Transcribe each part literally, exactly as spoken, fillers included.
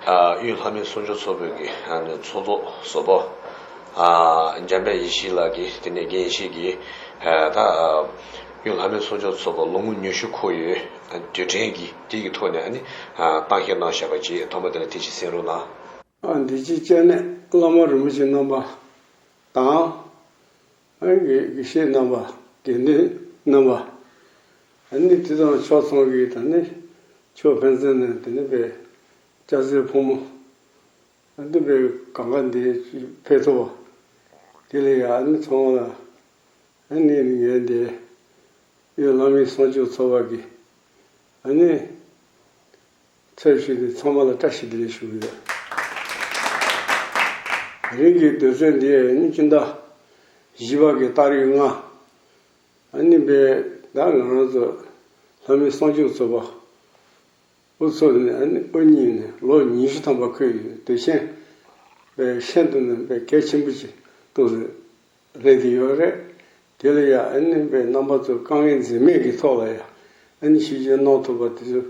དབུས་ལྷ་མིའི་གསོལ་མཆོད་ཚོགས་པའི་གི་ཚོགས་གཙོ་ཟུར་པ་འཇམ་དཔལ་ཡེ་ཤེས་ལགས་ཀྱིས། དེ་ནས་རྒན་ཡེ་ཤེས་ཀྱིས་ད་དབུས་ལྷ་མིའི་གསོལ་མཆོད་ཚོགས་པ་ལོ་ངོ་ཉི་ཤུ་འཁོར་ཡོད་དུས་དྲན་གྱི་དེ་གི་ཐོག་ནས་ཨ་ནི་གཏམ་བཤད་གནང་བཞག་པ་ཅིག་ཐོག་མ་དེ་ལ་ཐེངས་ཤིག་གསན་རོགས་གནང་། ཨ། འདི་ཕྱི་བཅར་ནས་བླ་མ་རིན་པོ་ཆེ་རྣམ་པ་དང་། ཨ། དགེ་དགེ་བཤེས་རྣམ་པ། དགེ་འདུན་རྣམ་པ། ཨ་ནི་དེ་དང་ཕྱོགས་མཚུངས་ཀྱི་ད་ནི་ཕྱོགས་ཕན་ཚུན་ནས་དེ་ནི་པའི་སྐྱ་སེར་ཕོ་མོ། ཨ། འདི་པའི་གང་ག་འདི་ཕེབས་ཐུབ་པ་དེ་ལ་ཡང་ཨ་ནི་ཚང་མ་ལ་ཨ་ནི་ངས་འདི་དབུས་ལྷ་མིའི་གསོལ་མཆོད་ཚོགས་པ་གི་ཨ་ནི་ཚབ་ཞུས་ཏེ་ཚང་མ་ལ་བཀྲ་ཤིས་བདེ་ལེགས་ཞུ་གི་ཡོད། དེ་རིང་གི་དུས་ཚོད་འདི་ནི་སྤྱི་ཟླ་བཞི་པ་གི་ཏ་རིག་ལྔ། ཨ་ནི་པའི་ད་ང་རང་ཚོ་ལྷ་མིའི་གསོལ་མཆོད་ཚོགས་པ་དབུ་ཚོགས་ནས་ཨ་ནི་དབུ་བརྙེས་ནས་ལོ་ཉི་ཤུ་ཐམ་པ་འཁོར་ཡོད་དུས་ཆེན་པའི་ཤིན་ཏུ་ནས་པའི་གལ་ཆེན་པོ་ཅིག་ཏུ་རེད། རེད་དེ་ཡོད་རེད། དེ་ལ་ཡང་ཨ་ནི་པའི་རྣམ་པ་ཚོ་དཀའ་ངལ་འཛེམས་མེད་ཀྱི་ཐོག་ལ་ཡང་ཨ་ནི་ཞུ་རྒྱུ་གནང་ཐུབ་པ་དེ་ཚོ་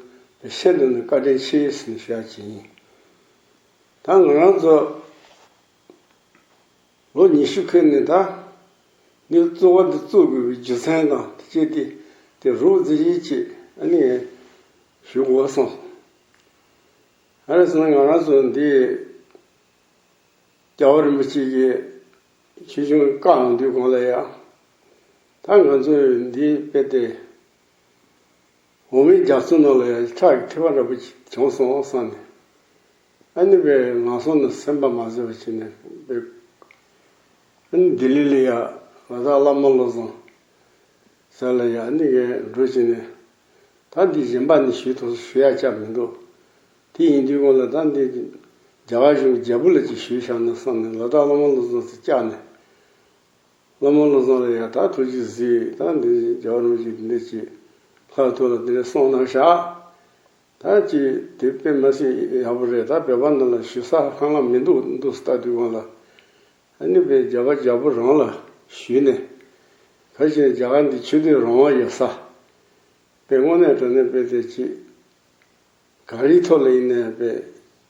ཤིན་ཏུ་ནས་བཀའ་དྲིན་ཆེ་ཟེར་ནས་ཞུ་ཡ་ཅིག་ཡིན། ད་ང་རང་ཚོ་ལོ་ཉི་ཤུ་འཁོར་ནས་ད་ནི་གཙོ་བོ་འདི་བཙུགས་དགོས་པའི་རྒྱུ་མཚན་དང་དེ་བཅས་ཏེ་དེ་རོབ་ཙམ་ཞིག་ཅིག་ཨ་ནི་ཞུ་དགོས་སོང་། ཨ་རེ་སོང་ན་ང་རང་ཚོ་འདི་རྒྱལ་བ་རིན་པོ་ཆེ་གིས་ཆོས་སྐྱོང་བཀའ་གནང་དུས་སྒང་ལ་ཡང་ད་ང་ཚོས་འདི་དཔེ་དེ་འོ་མའི་རྒྱ་མཚོ་ནང་ལ་ཡང་ཁྲག་གི་ཐིགས་པ་འདྲ་པོ་ཅིག་བྱུང་སོང་བསམ་ནས། ཨ་ནི་པའི་ངན་སོང་ནས་སེམས་པ་མ་བཟོད་པ་བྱས་ནས་པའི་ཨ་ནི་ལྡི་ལི་ལ་ཡང་ལ་དྭགས་བླ་མ་བློ་བཟང་ཟེར་ལ་ཡང་ཨ་ནི་གས་འགྲོ་བྱས་ནས། ད་འདི་གཞན་པ་ནི་ཞུས་ཐུབ་ཞུ་ཡ་ཅག་མི་འདུག་དེ་ཡིན་དུས་སྒང་ལ་ད་འདི་རྒྱ་གར་གཞུང་གི་རྒྱལ་པོ་ལ་ཅིག་ཞུས་བཞག་ན་བསམ་ནས་ལ་དྭགས་བླ་མ་བློ་བཟང་ཟེར་བཅར་ནས། བླ་མ་བློ་བཟང་ལ་ཡང་ད་ཐུགས་རྗེ་གཟིགས། ད་འདི་རྒྱལ་བ་རིན་པོ་ཆེ་འདི་འདྲ་ཅིག་ལྷག་ཐུག་ལ་འདི་འདྲ་གསུངས་གནང་བཞག་ད་ཅིག་དེ་དཔེ་མི་སྲིད་ཡག་པོ་རེད། ད་བོད་པ་ནང་ལ་ཞུ་ས་ལྷང་ལྷང་མི་འདུག་འདུག་ལྟ་དུས་སྒང་ལ། ཨ་ནི་པའི་རྒྱལ་བ་རྒྱལ་པོ་རང་ལ་ཞུས་ནས། ག་ཅིག་རྒྱ་གར་འདི་ཆོས་དད་རང་དབང་ཡོད་ས། པའི་དངོས་གནས་དྲང་གནས་པའི་དེ་ཅིག་ག་རེའི་ཐོག་ལ་ཡིན་ནའི་པའི་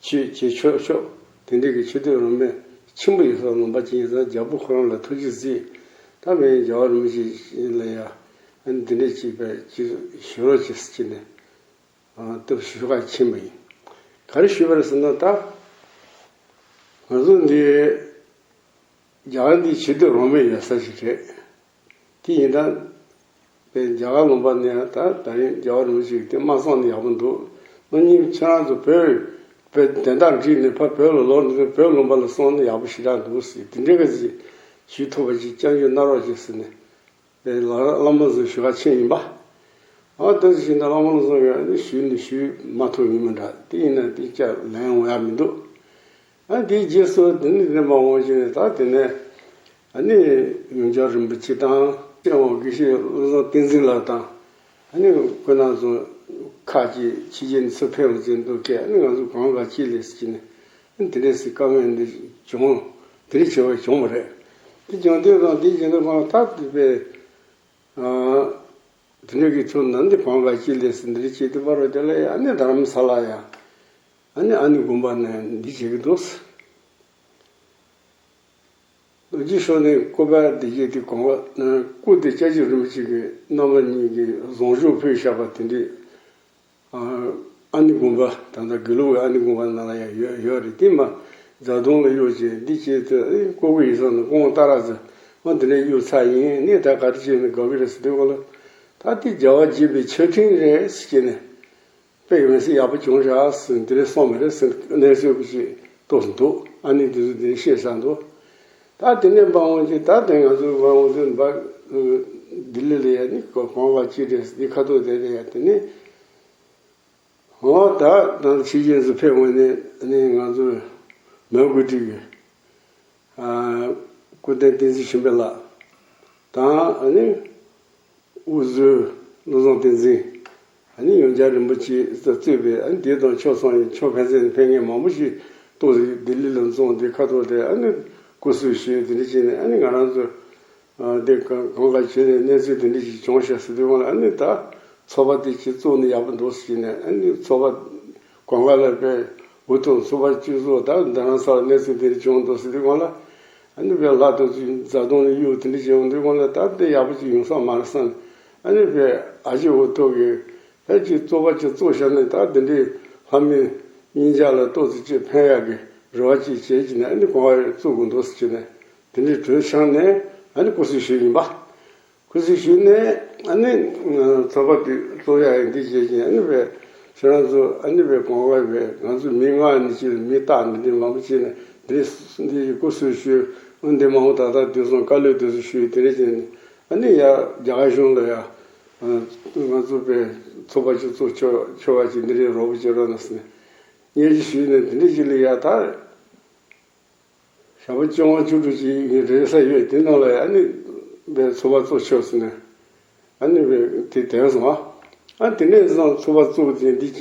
ཆོས་བྱེད་ཆོག་ཆོག་དེ་འདྲའི་གི་ཆོས་དད་རང་དབང་ཆེན་པོ་ཡོད་ས་ལུང་པ་ཅིག་ཡིན་ཙང་རྒྱལ་པོ་ཁོ་རང་ལ་ཐུགས་རྗེ་གཟིགས། ད་མིན་རྒྱལ་བ་རིན་པོ་ཆེ་ལ་ཡང་ཨ་ནི་འདི་འདྲ་ཅིག་པའི་ཅིག་ཞུ་རོགས་བྱེད་ཟེར་གྱི་ནས། ཨ། སྟབས་ཞུ་ག་ཕྱིན་པ་ཡིན། ག་རེ་ཞུས་པ་རེད་ཟེར་ན། ད་ང་ཚོ་འདི་རྒྱ་གར་འདི་ཆོས་དད་རང་མོས་ཡོད་ས་ཞིག་རེད། དེ་ཡིན་ད་པའི་རྒྱ་གར་ལུང་པ་ནས་ད་ད་རིང་རྒྱལ་བ་རིན་པོ་ཆེ་གིས་དེ་མ་གསུངས་ན་ཡག་པོ་འདུག་སང་ཉིན་ཁྱེད་རང་ཚོ་བོད་བོད་དོན་དག་འགྲིག་ནས་ཕར་བོད་ལ་ལོག་ནས་བོད་ལུང་པ་ལ་སོང་ན་ཡག་པོ་ཞེ་དྲག་འདུག་ཟེར། དེ་འདྲའི་ག་ཅིག་ཞུ་ཐུབ་པ་ཅིག་སྐྱབས་འཇུག་གནང་རོགས་བྱེད་ཟེར་ནས། པའི་ལ་བླ་མ་ཚོ་ཞུ་ག་ཕྱིན་ཡིན་པ། ཨ། ད་ཕྱིན་ད་བླ་མ་ཚོ་གིས་ཨ་ནི་ཞུས་ནི་ཞུས་མ་ཐུབ་ཡིན་མི་འདྲ། དེ་ཡིན་ན་དེ་ཅག་ལན་འོང་ཡ་མི་འདུག་ཨ། དེའི་རྗེས་སུ་དེ་ནི་དེ་མ་འོང་ཞིག་ནས་ད་དེ་ནས་ཨ་ནི་ཡོངས་གྲགས་རིན་པོ་ཆེ་དང་སྐྱབས་མགོན་དགེ་བཤེས་བློ་བཟང་བསྟན་འཛིན་ལགས་དང་། ཨ་ནི་ཁོང་རྣམ་ཚོ་ཁག་ཅིག་ཕྱི་རྒྱལ་ནས་ཚུར་ཕེབས་ཡོང་བཞིན་འདུག་གས། ཨ་ནི་ང་ཚོ་གང་ག་ཅི་ལས་ཟེར་གྱི་ནས། དེ་འདྲས་སི་དཀའ་ངལ་འདི་བྱུང་། དེ་རིགས་བྱས་པ་བྱུང་བ་རེད། དེ་བྱུང་དུས་ཙང་དེ་བྱེད་དུས་ཙང་ད་དེ་པའི། ཨ། དེ་འདྲས་ཀྱི་ཚུལ་ནང་འདི་གང་ག་ཅི་ལས་སི་འདི་རིགས་བྱེད་དུས་པ་རོ། དེ་ལ་ཨ་ནི་རྡ་རམ་ས་ལ་ཡ། ཨ་ནི་ཨ་ནི་དགོན་པ་ནས་འདི་བྱེད་ཀྱི་འདུག་རྡོ་རྗེ་ཤོ་ནས་སྐུ་པར་དེ་བྱེད་དུས་གང་ག་སྐུ་དེ་སྐྱབས་རྗེ་རིན་པོ་ཆེ་གི་རྣམ་པ་གཉིས་ཀྱི་བཟང་སྤྱོད་ཕུལ་བཞག་པ་དེ་འདྲས། ཨ་ནི་དགོན་པ། ད་ལྟ་དགེ་ལུགས་ཀྱི་ཨ་ནི་དགོན་པ་ནང་ལ་ཡང་ཡོད་ཡོད་རེད། དེ་མ་རྫ་དོང་ལ་གཡུགས་བྱས་འདི་བྱས་ཏེ། ཨེ། ཀོ་ཀོ་ཡིག་ཚང་ནས་ཀོང་ཏཱ་ར་ཟེར། ཨ། འདི་ནས་གཡུགས་ཚར་ཡིན། ནི་ད་ག་རེ་བྱས་ནས་དགའ་གི་རེད་ཟེར་དུས་སྒང་ལ། ད་དེ་རྒྱལ་བ་དགྱེས་པའི་མཆོད་སྤྲིན་རེད་ཟེར་གྱི་ནས། དཔེ་མི་སྲིད་ཡག་པོ་བྱུང་བཞག་ཟེར། འདི་རེད་སོང་མི་རེད་ཟེར་གནས་ཚུལ་ཅིག་ཏོག་ཙམ་འདུག་ཨ་ནི་དེ་ཚོ་འདི་ནས་བཤད་ས་འདུག་ད་དེ་ནས་འབའ་འོང་གི་ད་དེ་ང་ཚོའི་འབའ་འོང་དུས་འབའ། ལྡི་ལི་ལ་ཡ་ནི་གོ་གང་བ་ཅི་རེད་ཟེར། འདི་ཁ་ཐུག་དེ་རེད་ཡ། དེ་ནས། འོ། ད་ད་ཕྱི་རྒྱལ་ཚོ་ཕེབས་འོང་ནས་ནི་ང་ཚོ་མོན་གྷོ་ཁྲིད་ཀྱི། ཨ། སྐུ་བསྟན་བསྟན་འཛིན་ཆོས་འཕེལ་ལགས་དང་། ཨ་ནི་དབུ་གཙོས་བློ་བཟང་བསྟན་འཛིན། ཨ་ནི་ཡོངས་གྲགས་རིན་པོ་ཆེ་གཙོས་པའི། ཨ་ནི་དེ་དང་ཕྱོགས་མཚུངས་ཡིན། ཕྱོགས་ཕན་ཚུན་ཕན་མཁན་མང་པོ་ཞིག་ཏོག་ཙམ་ལྡི་ལི་ལ་འཛོམས་ཏེ་ཁ་ཐུག་དེ་ཨ་ནི་སྐུ་གཟུགས་ཞུས། དེ་འདྲ་བྱས་ནས་ཨ་ནི་ང་རང་ཚོ། ཨ། དེ་གང་གང་ག་བྱས་ནས་གནས་ཚུལ་དེ་འདྲ་ཞིག་བྱུང་ཤག་ཟེར་དུས་སྒང་ལ། ཨ་ནི་ད་ཚོགས་པ་དེ་ཅིག་བཙུགས་ན་ཡག་པོ་འདུག་ཟེར་ནས། ཨ་ནི་ཚོགས་པ་གང་ག་ལ་པའི་ འུ་ཐུག་ཚོགས་པ་བཅུ་ཚོགས་ད་རྡ་རམ་ས་ལ་གནས་ཚུལ་དེ་འདྲ་བྱུང་འདུག་ཟེར་དུས་སྒང་ལ། ཨ་ནི་བས་ལྷ་དང་བཅས་རྫ་དོང་ནས་གཡུག་དེ་འདྲ་བྱས་ཡོང་དུས་སྒང་ལ། ད་དེ་ཡག་པོ་ཅིག་ཡོང་ས་མ་རེད་བསམ། ཨ་ནི་བས་ཨ་ཅེ་འུ་ཐུག་གིས་ད་ཅིག་ཚོགས་པ་ཅིག་བཙུགས་བཞག་ནས། ད་དེ་འདྲའི་ལྷ་མི་གཉིས་ཆར་ལ་ཏོག་ཙམ་ཅིག་ཕན་ཡག་གི་རེ་བ་ཅིག་བྱས་ཀྱི་ནས། ཨ་ནི་གང་བ་བཙུགས་དགོས་འདུག་ཟེར་གྱི་ནས། དེ་འདྲའི་གྲོས་བྱས་ནས་ཨ་ནི་སྐུ་གཟུགས་ཞུས་ཡིན་པ། སྐུ་གཟུགས་ཞུས་ནས་ཨ་ནི་ཚོགས་པ་དེ་གཙོ་ཡག་ཡིན་འདི་བྱས་ཀྱིན། ཨ་ནི་བས་ཁྱེད་རང་ཚོ་ཨ་ནི་བས་གང་བ་བས་ང་ཚོ་མི་ལྔ་ནས་ཅིག་མི་རྟག་འདི་འདྲའི་མང་པོ་བྱས་ནས། འདི་འདི་སྐུ་གཟུགས་ཞུས། ཨ་འདི་མང་པོ་ད་ལྟ་དུས་སང་བཀའ་སློབ་དུས་སུ་ཞུས། དེ་འདྲ་བྱས་ནས་ཨ་ནི་ཡ་རྒྱ་གར་གཞུང་ལ་ཡ་ང་ཚོ་བས་ཚོགས་པ་ཅིག་བཙུགས་ཆོག་ཆོག་པ་ཅིག་འདི་འདྲའི་རོགས་པ་བྱེད་རོགས་གནང་ཟེར་ནས་སྙན་ཞུ་ཞུས་ནས། དེ་འདྲ་ཅིག་ལ་ཡ་ད་ཞག་པོ་བཅོ་ལྔ་བཅུ་དྲུག་ཅིག་ཡིན་རེད་ས་ཡོད། དེ་ནང་ལ་ཨ་ནི་བས་ཚོགས་པ་བཙུགས་ཆོག་ཟེར་ནས་ཨ་ནི་བས་དེ་དེང་སོང་ཨ། ཨ་དེ་ནས་བཟུང་ཚོགས་པ་བཙུགས་ཏེ་འདི་བྱས་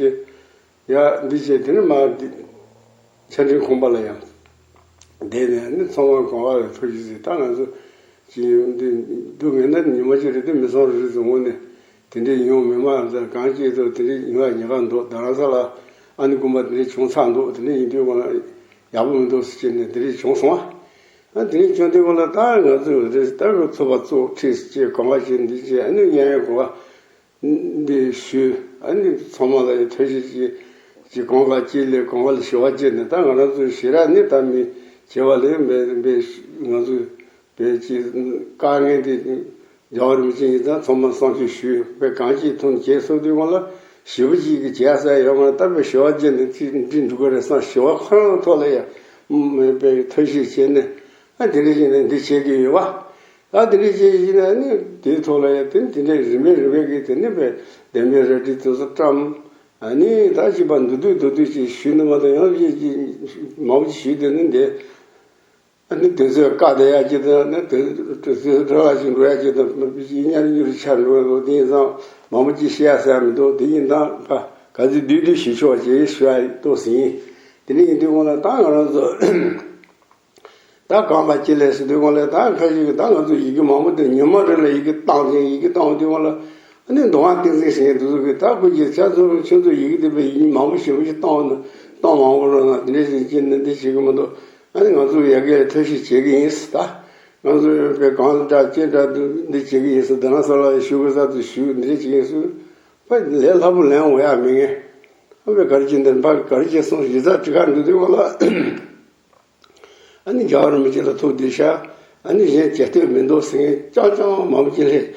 ཡ་འདི་བྱས། དེ་ནས་མ་འདི་ཆ་འཕྲིན་ཁང་པ་ལ་ཡང་བསྡད་ནས། ཨ་ནི་ཚང་མ་གང་བ་ལ་ཐུགས་རྗེ་ཆེ། ད་ང་ཚོ་ཅིག་འདི་འདུག་ངེས་ན་ཉི་མ་གཅིག་རེད་དེ་མི་སོང་རེད་ཟེར། དངོས་གནས་དེ་འདྲས་ཡོང་མི་མ་གང་ཅིག་ཏུ་དེ་འདྲས་ཡོང་ཡ་ཉེན་ཁ་འདུག་རྡ་རམ་ས་ལ་ཨ་ནི་དགོན་པ་དེ་འདྲས་བྱུང་ཚར་འདུག་དེ་འདྲས་ཡིན་དུས་སྒང་ལ་ཡག་པོ་མི་འདུག་ཟེར་བྱས་ནས་དེ་འདྲས་བྱུང་སོང་ཨ། དེ་འདྲས་བྱུང་དུས་སྒང་ལ་ད་ང་ཚོས་རེད། ད་ཚོགས་པ་བཙུགས་ཁྲིད་ཅེས་གང་བ་བྱས་འདི་བྱས། ཨ་ནི་གཡས་གཡོན་གང་བ་འདི་ཞུས། ཨ་ནི་ཚང་མ་ལ་ཡང་ཐུགས་རྗེ་ཆེ་ཅེས་གང་ག་ཅིག་ལས་གང་བ་ལ་ཞུ་བ་བྱས་ནས། ད་ང་རང་ཚོས་ཞེ་དྲག་ནི་ད་མི་བྱེད་པ་ལས་འབད་འབད་ང་ཚོས་བས་ཅིག་དཀའ་ངལ་དེ་རྒྱལ་བ་རིན་པོ་ཆེ་ཡིན་ཙང་ཚང་མ་བསམ་ཤེས་ཞུས་པས། གང་ཅིའི་ཐོག་ནས་བྱས་སོང་དུས་སྒང་ལ་ཞེ་པོ་ཅིག་གི་བྱས་ས་ཡོད་མ་རེད། ད་བས་ཞུ་བ་བྱས་ནས་ཅིག་འགྲིག་འགྲོ་གི་རེད་བསམ། ཞུ་བ་ཁོ་རང་ཐོག་ལ་ཡང་བས་ཐབས་ཤེས་བྱས་ནས། ཨ་དེ་འདྲ་བྱས་ནས་འདི་བྱེད་ཀྱི་ཡོད་པ། ཨ་དེ་འདྲ་བྱས་བྱས་ནས་ཨ་ནི་དེའི་ཐོག་ལ་ཡང་དེ་དེ་འདྲ་རིམ་པས་རིམ་པས་ཀྱིས་དེ་ནས་བས་བདེན་པའི་རལ་གྲི་དེ་ཚོ་བཀྲམ། ཨ་ནི་ད་ཅིག་པ་འདུག་འདུག་འདུག་འདུག་ཅིག་ཞུས་ནས་མ་གཏོགས་ཡང་ཅིག་མང་པོ་ཅིག་ཞུས་དེ་ནི་འདི། ཨ་ནི་དེ་ཚོས་བཀའ་བསྡད་ཡ་ཅིག་དང་། ཨ་ནི་དེ་དེ་ཚོས་འགྲོ་ཡ་ཅིག་འགྲོ་ཡ་ཅིག་དང་། མི་ཅིག་གཉའ་གནོན་ཆགས་འགྲོ་འདུག་དེ་ཡིན་ཙང་མང་པོ་ཅིག་བཤད་ཡ་ཟེར་ཡ་མི་འདུག་དེ་ཡིན་ཙང་ཕ་ག་ཚོད་བསྡུས་བསྡུས་ཞུ་ཆོག་ཅེས་ཞུ་ཡ་ཏོག་ཙམ་ཡིན། དེ་འདྲ་ཡིན་དུས་སྒང་ལ་ད་ང་རང་ཚོ་ད་གང་པ་ཅི་ལས་ཟེར་དུས་སྒང་ལ། ད་ཁ་ཅིག་གིས་ད་ང་ཚོ་ཡི་གེ་མང་པོ་དེ་ཉི་མ་རེ་ལ་ཡི་གེ་བཏང་ཅིང་ཡི་གེ་བཏང་དུས་སྒང་ལ། ཨ་ནི་འདུ་ཁང་བསྟན་འཛིན་ཟེར་མཁན་དེ་ཚོ་གིས་ད་ཁོ་གིས་ཆ་ཚང་ཁྱོད་ཚོ་ཡི་གེ་དེ་བས་ཡི་གེ་མང་པོ་ཞེ་པོ་ཞིག་བཏང་ན་བཏང་མང་པོ་རོགས་གནང་། དེ་འདྲ་ཞིག་བྱས་ནས་འདི་བྱེད་ཀྱི་མི་འདུག་ཨ་ནི་ང་ཚོ་ཡ་གིར་ཐབས་ཤེས་བྱེད་ཀྱི་ཡིན་ཟེར། ད་ང་ཚོ་ཡོད་པའི་གང་འདྲ་ཅི་འདྲ་འདི་བྱེད་ཀྱི་ཡིན་ཟེར། རྡ་རམ་ས་ལ་ཞུ་དགོས་ས་དེ་ཞུ། འདི་འདྲ་བྱེད་ཀྱི་ཡིན་ཟེར། ཕ་ལས་སླ་པོ་ལེན་འོང་ཡ་མེད་ངེས། ཨ་བས་ག་རེ་བྱེད་འདི་ཕ་ག་རེ་བྱེད་སོང་། གཞི་རྩ་གྲི་ཁ་འགྲོ་དུས་སྒང་ལ། ཨ་ནི་རྒྱལ་བ་རིན་པོ་ཆེ་ལ་ཐུགས་བདེ་ཤག་ཨ་ནི་གཞན་བྱེད་ཐབས་མི་འདུག་ཟེར་མཁན་རྐྱང་རྐྱང་མང་པོ་ཅིག་སླེབས།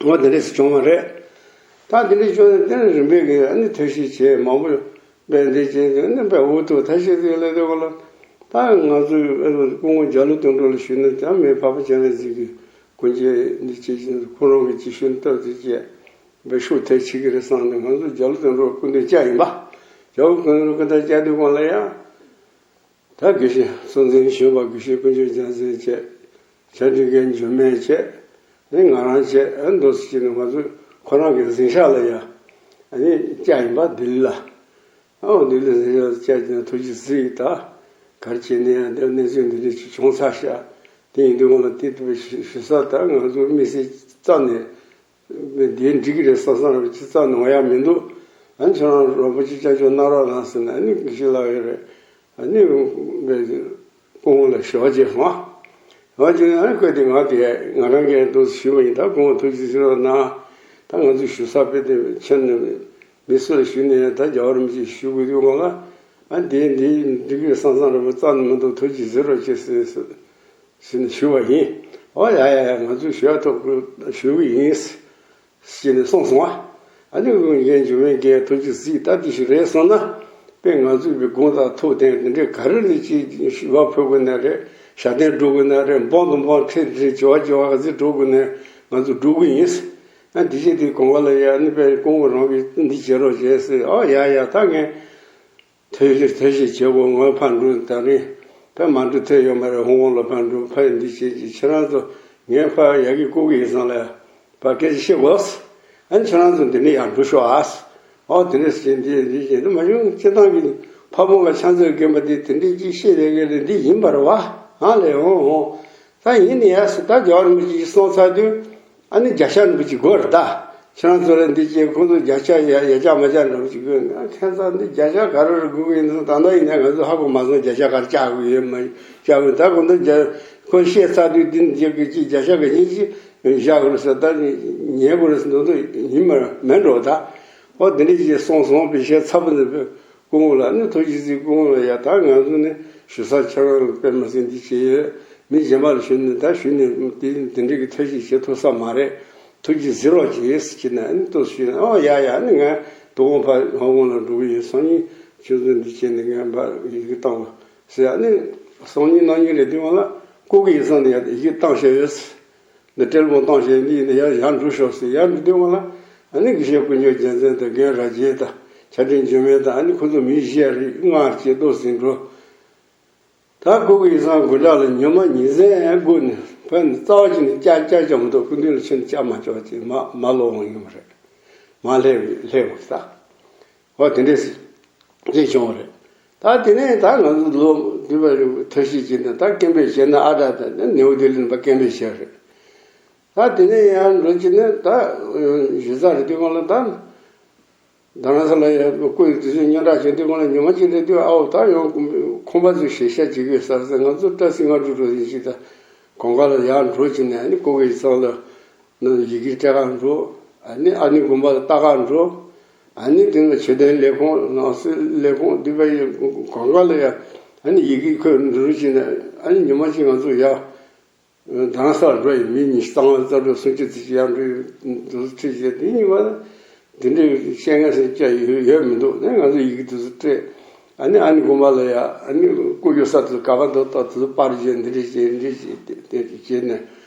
འོ་དེ་འདྲས་སུ་བྱུང་བ་རེད། ད་དེ་འདྲས་བྱུང་ནས་དེ་ནས་རིམ་པས་ཀྱི་ཨ་ནི་ཐབས་ཤེས་བྱས་མང་པོ་དཔེ་འདི་བྱས་ནས་ཨ་ནི་དཔེ་འུ་ཐུག་ཐབས་ཤེས་ཟིག་ལས་དེ་ག་ལ། ད་ང་ཚོའི་སྐུ་ངོ་རྒྱ་ལོ་དོན་གྲུབ་ལ་ཞུས་ན་ད་མི་འཕགས་པ་སྤྱན་རས་གཟིགས་ཀྱི་སྐུ་མཆེད་འདི་བྱས་ཀྱི་ཁོ་རང་གི་ཅིག་ཞུ་ན་སྟབས་བདེ་བྱས། བའི་ཤུགས་ཐེབས་བྱེད་ཀྱི་རེད་བསམ་ནས། ང་ཚོ་རྒྱ་ལོ་དོན་གྲུབ་སྐུ་མདུན་བཅར་ཡིན་པ། རྒྱ་ལོ་དོན་གྲུབ་སྐུ་མདུན་བཅར་དུས་སྒང་ལ་ཡང་། ད་དགེ་བཤེས་གཙོ་འཛིན་གཞོན་པ་དགེ་བཤེས་དཀོན་མཆོག་རྒྱལ་མཚན་བཅས། བྱ་འདི་གའི་འཇུ་མེད་བཅས། ཨ་ནི་ང་རང་བཅས། ཨ་ནི་འདུག་སེ་བྱས་ནས་ང་ཚོ་ཁོ་རང་གི་གཟིམ་ཤག་ལ་ཡང་ཨ་ནི་བཅར་ཡིན་པ། ལྡི་ལི་ལ། ཨ་ལྡི་ལི་གཟིམ་ཤག་ལ་བཅར་བྱས་ནས་ཐུགས་རྗེ་གཟིགས། ད་ག་རེ་བྱས་ནས་ཡང་འདིར་གནས་ཚུལ་འདི་འདྲ་ཞིག་བྱུང་ཚར་ཤག་དེ་ཡིན་དུས་སྒང་ལ་དེ་ལྟ་བུའི་ཞུ་ས་ད་ང་ཚོ་དམིགས་བསལ་རྩ་ནས་འདིའི་འགྲིག་གི་རེད་བསམ་བསམ་ར་བ་ཅིག་རྩ་ནས་འོང་ཡ་མི་འདུག་ཨ་ནི་ཁྱེད་རང་རོགས་པ་ཅིག་སྐྱབས་བཅོལ་གནང་རོགས་གནང་ཟེར་ནས། ཨ་ནི་དགེ་བཤེས་ལགས་ཡོད་རེད། ཨ་ནི་སྐུ་ངོ་ལ་ཞུ་བ་བྱས་སོང་ཨ། ཞུ་བ་བྱས་ནས་ཨ་ནི་ཁོས་དེ་ང་དེ་ང་རང་གིས་འདུག་སེ་ཞུས་པ་ཡིན། ད་སྐུ་ངོ་ཐུགས་རྗེ་གཟིགས་རོགས་གནང་། ད་ང་ཚོས་ཞུ་ས་དཔེ་དེ་ཁྱེད་ནས་མི་སུ་ལ་ཞུས་ནས་ད་རྒྱལ་བ་རིན་པོ་ཆེ་ཞུ་དགོས་དུས་སྒང་ལ། ཨ་འདི་འདི་འགྲིག་གི་རེད་བསམ་བསམ་ར་བ་རྩ་ནས་མི་འདུག་ཐུགས་རྗེ་གཟིགས་རོགས་བྱེད་ཟེར་ཟེར་ནས་ཞུས་པ་ཡིན། ཨོ་ཡ་ཡ་ཡ། ང་ཚོས་ཞུ་ཡ་ཐོག་ཞུ་གི་ཡིན་ཟེར་ནས་གསུངས་སོང་ཨ། ཨ་ནི་ངས་འཇུ་མེད་ཀྱི་ཐུགས་རྗེ་གཟིགས། ད་འདི་ཞིག་རེད་སོང་ན་དཔེ་ང་ཚོས་པའི་དགུང་དང་ཐུག་དེ་འདི་འདྲའི་ག་རེ་རེད། ཅིག་ཞུ་བ་ཕུལ་དགོས་ན་རེད། ཞལ་འདེབས་འགྲོ་དགོས་ན་རེད། འབུམ་དང་འབུམ་ཁྲི་ཁྲི་བྱེ་བ་བྱེ་བ་ག་ཚོད་འགྲོ་དགོས་ན་ང་ཚོ་འགྲོ་གི་ཡིན། ཨ་འདི་བྱས་དེ་གོང་བ་ལ་ཡ་ཨ་ནི་དཔེ་སྐུ་ངོ་རང་གིས་འདི་བྱེད་རོགས་བྱས་ཟེར། ཨོ་ཡ་ཡ། ད་ངས་ཐོས་ཤིག་ཐོས་ཤིག་བྱེད་དགོས། ངོ་ཕར་འགྲོ། ད་རིང་ད་མ་འགྲོ་ཐབས་ཡོད་མ་རེད། ཧོང་ཀོང་ལ་ཕར་འགྲོ། ཕར་འདི་བྱེད་ཀྱི། ཁྱེད་རང་ཚོ་ངས་ཕར་ཡ་གི་བསྐུར་གི་ཡིན་བསམ་ལ་ཕར་སྐད་ཆ་བཤད་དགོས། ཨ་ནི་ཁྱེད་རང་ཚོ་འདི་ནས་ཡར་འགྲོ་ཤོག་ཨ། ཨོ་དེ་འདྲ་བྱེད། འདི་འདི་བྱེད། འདི་མ་བྱུང་སྤྱིར་བཏང་གི་ཕ་བོང་ཁ་ཕྱག་མཛོད་རྒན་པ་འདི་དེ་འདྲའི་ཅིག་བཤད་བསྡད་མཁན་རེད། འདི་ཡིན་པ་རེད་བ། ཨ་ལས་འོང་འོང་། ད་ཡིན་ནི་ཡ་ཟེར། ད་རྒྱལ་བ་རིན་པོ་ཆེ་གསུངས་ཚར་དུས་ཨ་ནི་རྒྱལ་སྲས་རིན་པོ་ཆེ་དགོས་རེད་ད། ཁྱེད་རང་ཚོ་ལ་འདི་བྱས། ཁོང་ཚོ་བརྒྱ་ཆ་ཡ་ཡ་ཆ་མ་ཆ་འདྲ་པོ་ཅིག་དགོས་ན། ཁྱེད་ཚོ་འདི་བརྒྱ་ཆ་ག་རེ་རེ་དགོས་ཀྱི་ཡིན་ན། ད་ལྟ་ཡིན་ན་ང་ཚོ་ཧ་གོ་མ་སོང་། བརྒྱ་ཆ་ག་རེ་བཅག་དགོས་ཡོད་མ་བཅག་དགོས། ད་ཁོང་ཚོ་བརྒྱ་ཁོ་བཤད་ཚར་དུས། འདི་འདི་གི་ཅིག་བརྒྱ་ཆ་གི་ཉིན་ཅིག་བཞག་དགོས་རེད་ཟེར། ད་ཉན་དགོས་རེད་ཟེར་འདུག་འདུག་ཡིན་མ་མེད་འགྲོ། ད་ཨོ་དེ་འདྲ་ཅིག་སོང་སོང་བའི་བཤད་ཚ་པོ་འདི་སྐུ་ངོ་ལ་ནི། ཐུགས་རྗེ་གཟིགས། སྐུ་ངོ་ལ་ཡ། ད་ང་ཚོ་ནི་ཞུ་ས་ཁྱེད་རང་ལ་དཔེ་མ་སྲིད་འདི་བྱས་ཡོད། མི་གཞན་པ་ལ་ཞུས་ནས། ད་ཞུས་ནས་དེ་དེ་འདྲ་གི་ཐབས་ཤེས་བྱེད་ཐུབ་ས་མ་རེད། ཐུགས་རྗེ་གཟིགས་རོགས་གྱིས་ཟེར་ནས་ཨ་ནི་ཏོག་ཙམ་ཞུས་ན། ཨོ་ཡ་ཡ། ཨ་ནི་ང་དོ་དགོང་ཕར་ལྷ་ཁང་ལ་འགྲོ་གི་ཡིན། སང་ཉིན་ཁྱོད་ཚོ་འདི་བྱས་ནས་ངས་ཕར་ཡི་གེ་བཏང་བ་ཟེར། ཨ་ནི་སང་ཉིན་གནངས་ཉིན་རེད་དུས་སྒང་ལ་སྐུ་སྒེར་ཚང་ནས་ཡ་ཡི་གེ་བཏང་བཞག་ཡོད་ཟེར། འདི་ཊེ་ལི་ཕོན་བཏང་བཞག་འདི་ཡིན་ན་ཡར་ཡར་འགྲོ་ཤོག་ཟེར། ཡར་འགྲོ་དུས་སྒང་ལ་ཨ་ནི་དགེ་བཤེས་དཀོན་མཆོག་རྒྱལ་མཚན་དང་རྒན་ར་རྒྱས་དང་། ཕྱྭ་སྤྲེལ་འཇིགས་མེད་དང་། ཨ་ནི་ཁོ་ཚོ་མི་བཞི་རེ་ལྔ་བཅས་ཏོག་ཙམ་འགྲོ། ད་སྐུ་སྒེར་ཚང་དགོན་བྲག་ལ་ཉི་མ་ཉིན་མཚན་སྒུག་ནས། ཕར་ནས་རྩ་བ་ཅིག་ནས་བཅར་བཅར་བཅར་མི་འདུག་སྐུ་མདུན་ལ་ཕྱིན་ནས་བཅར་མ་བཅར་བ་ཅིག་མ་མ་ལོག་འོང་ཡོང་རེད། མ་སླེབས་སླེབས་པ་ད། ཨོ་དེ་འདྲས་ཅིག་བྱུང་བ་རེད། ད་དེ་ནས་ད་ང་ཚོ་ལོ་འདི་བ་ཐབས་ཤེས་བྱས་ནས། ད་སྐད་འབོད་བྱས་ན་ཨ་དྲག་ད་ནེའུ་ལྡི་ལི་ནས་ཕར་སྐད་འབོད་བྱས་རེད། ད་དེ་ནས་ཡར་འགྲོ་བྱས་ནས། ད་གཞི་རྩ་རེད་དུས་སྒང་ལ་ད། རྡ་རམ་ས་ལ་ཡ་སྐུ་ཡི་དུས་ཚོད་སྙན་གྲགས་བྱེད་དུས་སྒང་ལ། ཉི་མ་གཅིག་རེད་དུས། ཨའོ་ད་ཡང་ཁོམ་པ་ཚོས་ཞལ་བཞེས་བྱེད་ཀྱི་ཡོད་ས་ཟེར། ང་ཚོ་སྐྲ་སིང་ང་འགྲོ་འགྲོ་ཡིན་ཞིག་ད་གོང་ཁ་ལ་ཡར་འགྲོ་བྱས་ནས། ཨ་ནི་སྐུ་སྒེར་ཚང་ལ་ནི་ཡི་གེ་སྤྲད་ག་འགྲོ། ཨ་ནི་ཨ་ནི་དགོན་པ་ལ་ལྟ་ག་འགྲོ། ཨ་ནི་དེ་ནས་མཆོད་རྟེན་ལས་ཁུངས། ནང་སྲིད་ལས་ཁུངས་འདི་བ་ཡི་གོང་ཁ་ལ་ཡ་ཨ་ནི་ཡི་གེ་འཁོད་འགྲོ་བྱས་ནས། ཨ་ནི་ཉི་མ་གཅིག་ང་ཚོ་ཡ། རྡ་རམ་ས་ལ་འགྲོ་ཡི་མི་ཉི་ཤུ་རྩ་ལྔ་རྩ་དྲུག་སུམ་ཅུ་ཙམ་ཅིག་ཡར་འགྲོ་ཡི་འདུག་ཁྲིད་བྱས། དེ་ཉིན་མ་དེ་འདྲའི་བཤད་མཁན་སུ་ཅིག་ཡོད་ཡོད་མི་འདུག་ནས། ང་ཚོ་ཡི་གེ་དེ་ཚོ་སྤྲད། ཨ་ནི་ཨ་ནི་དགོན་པ་ལ་ཡ། ཨ་ནི་སྐུ་གཡོག་ས་དེ་ཚོ་ག་པར་འདུག་ལྟ། དེ་ཚོ་པར་བརྒྱབ། འདི་འདྲ་བྱས་འདི་འདྲ་བྱས་དེ་དེ་བྱས་ནས་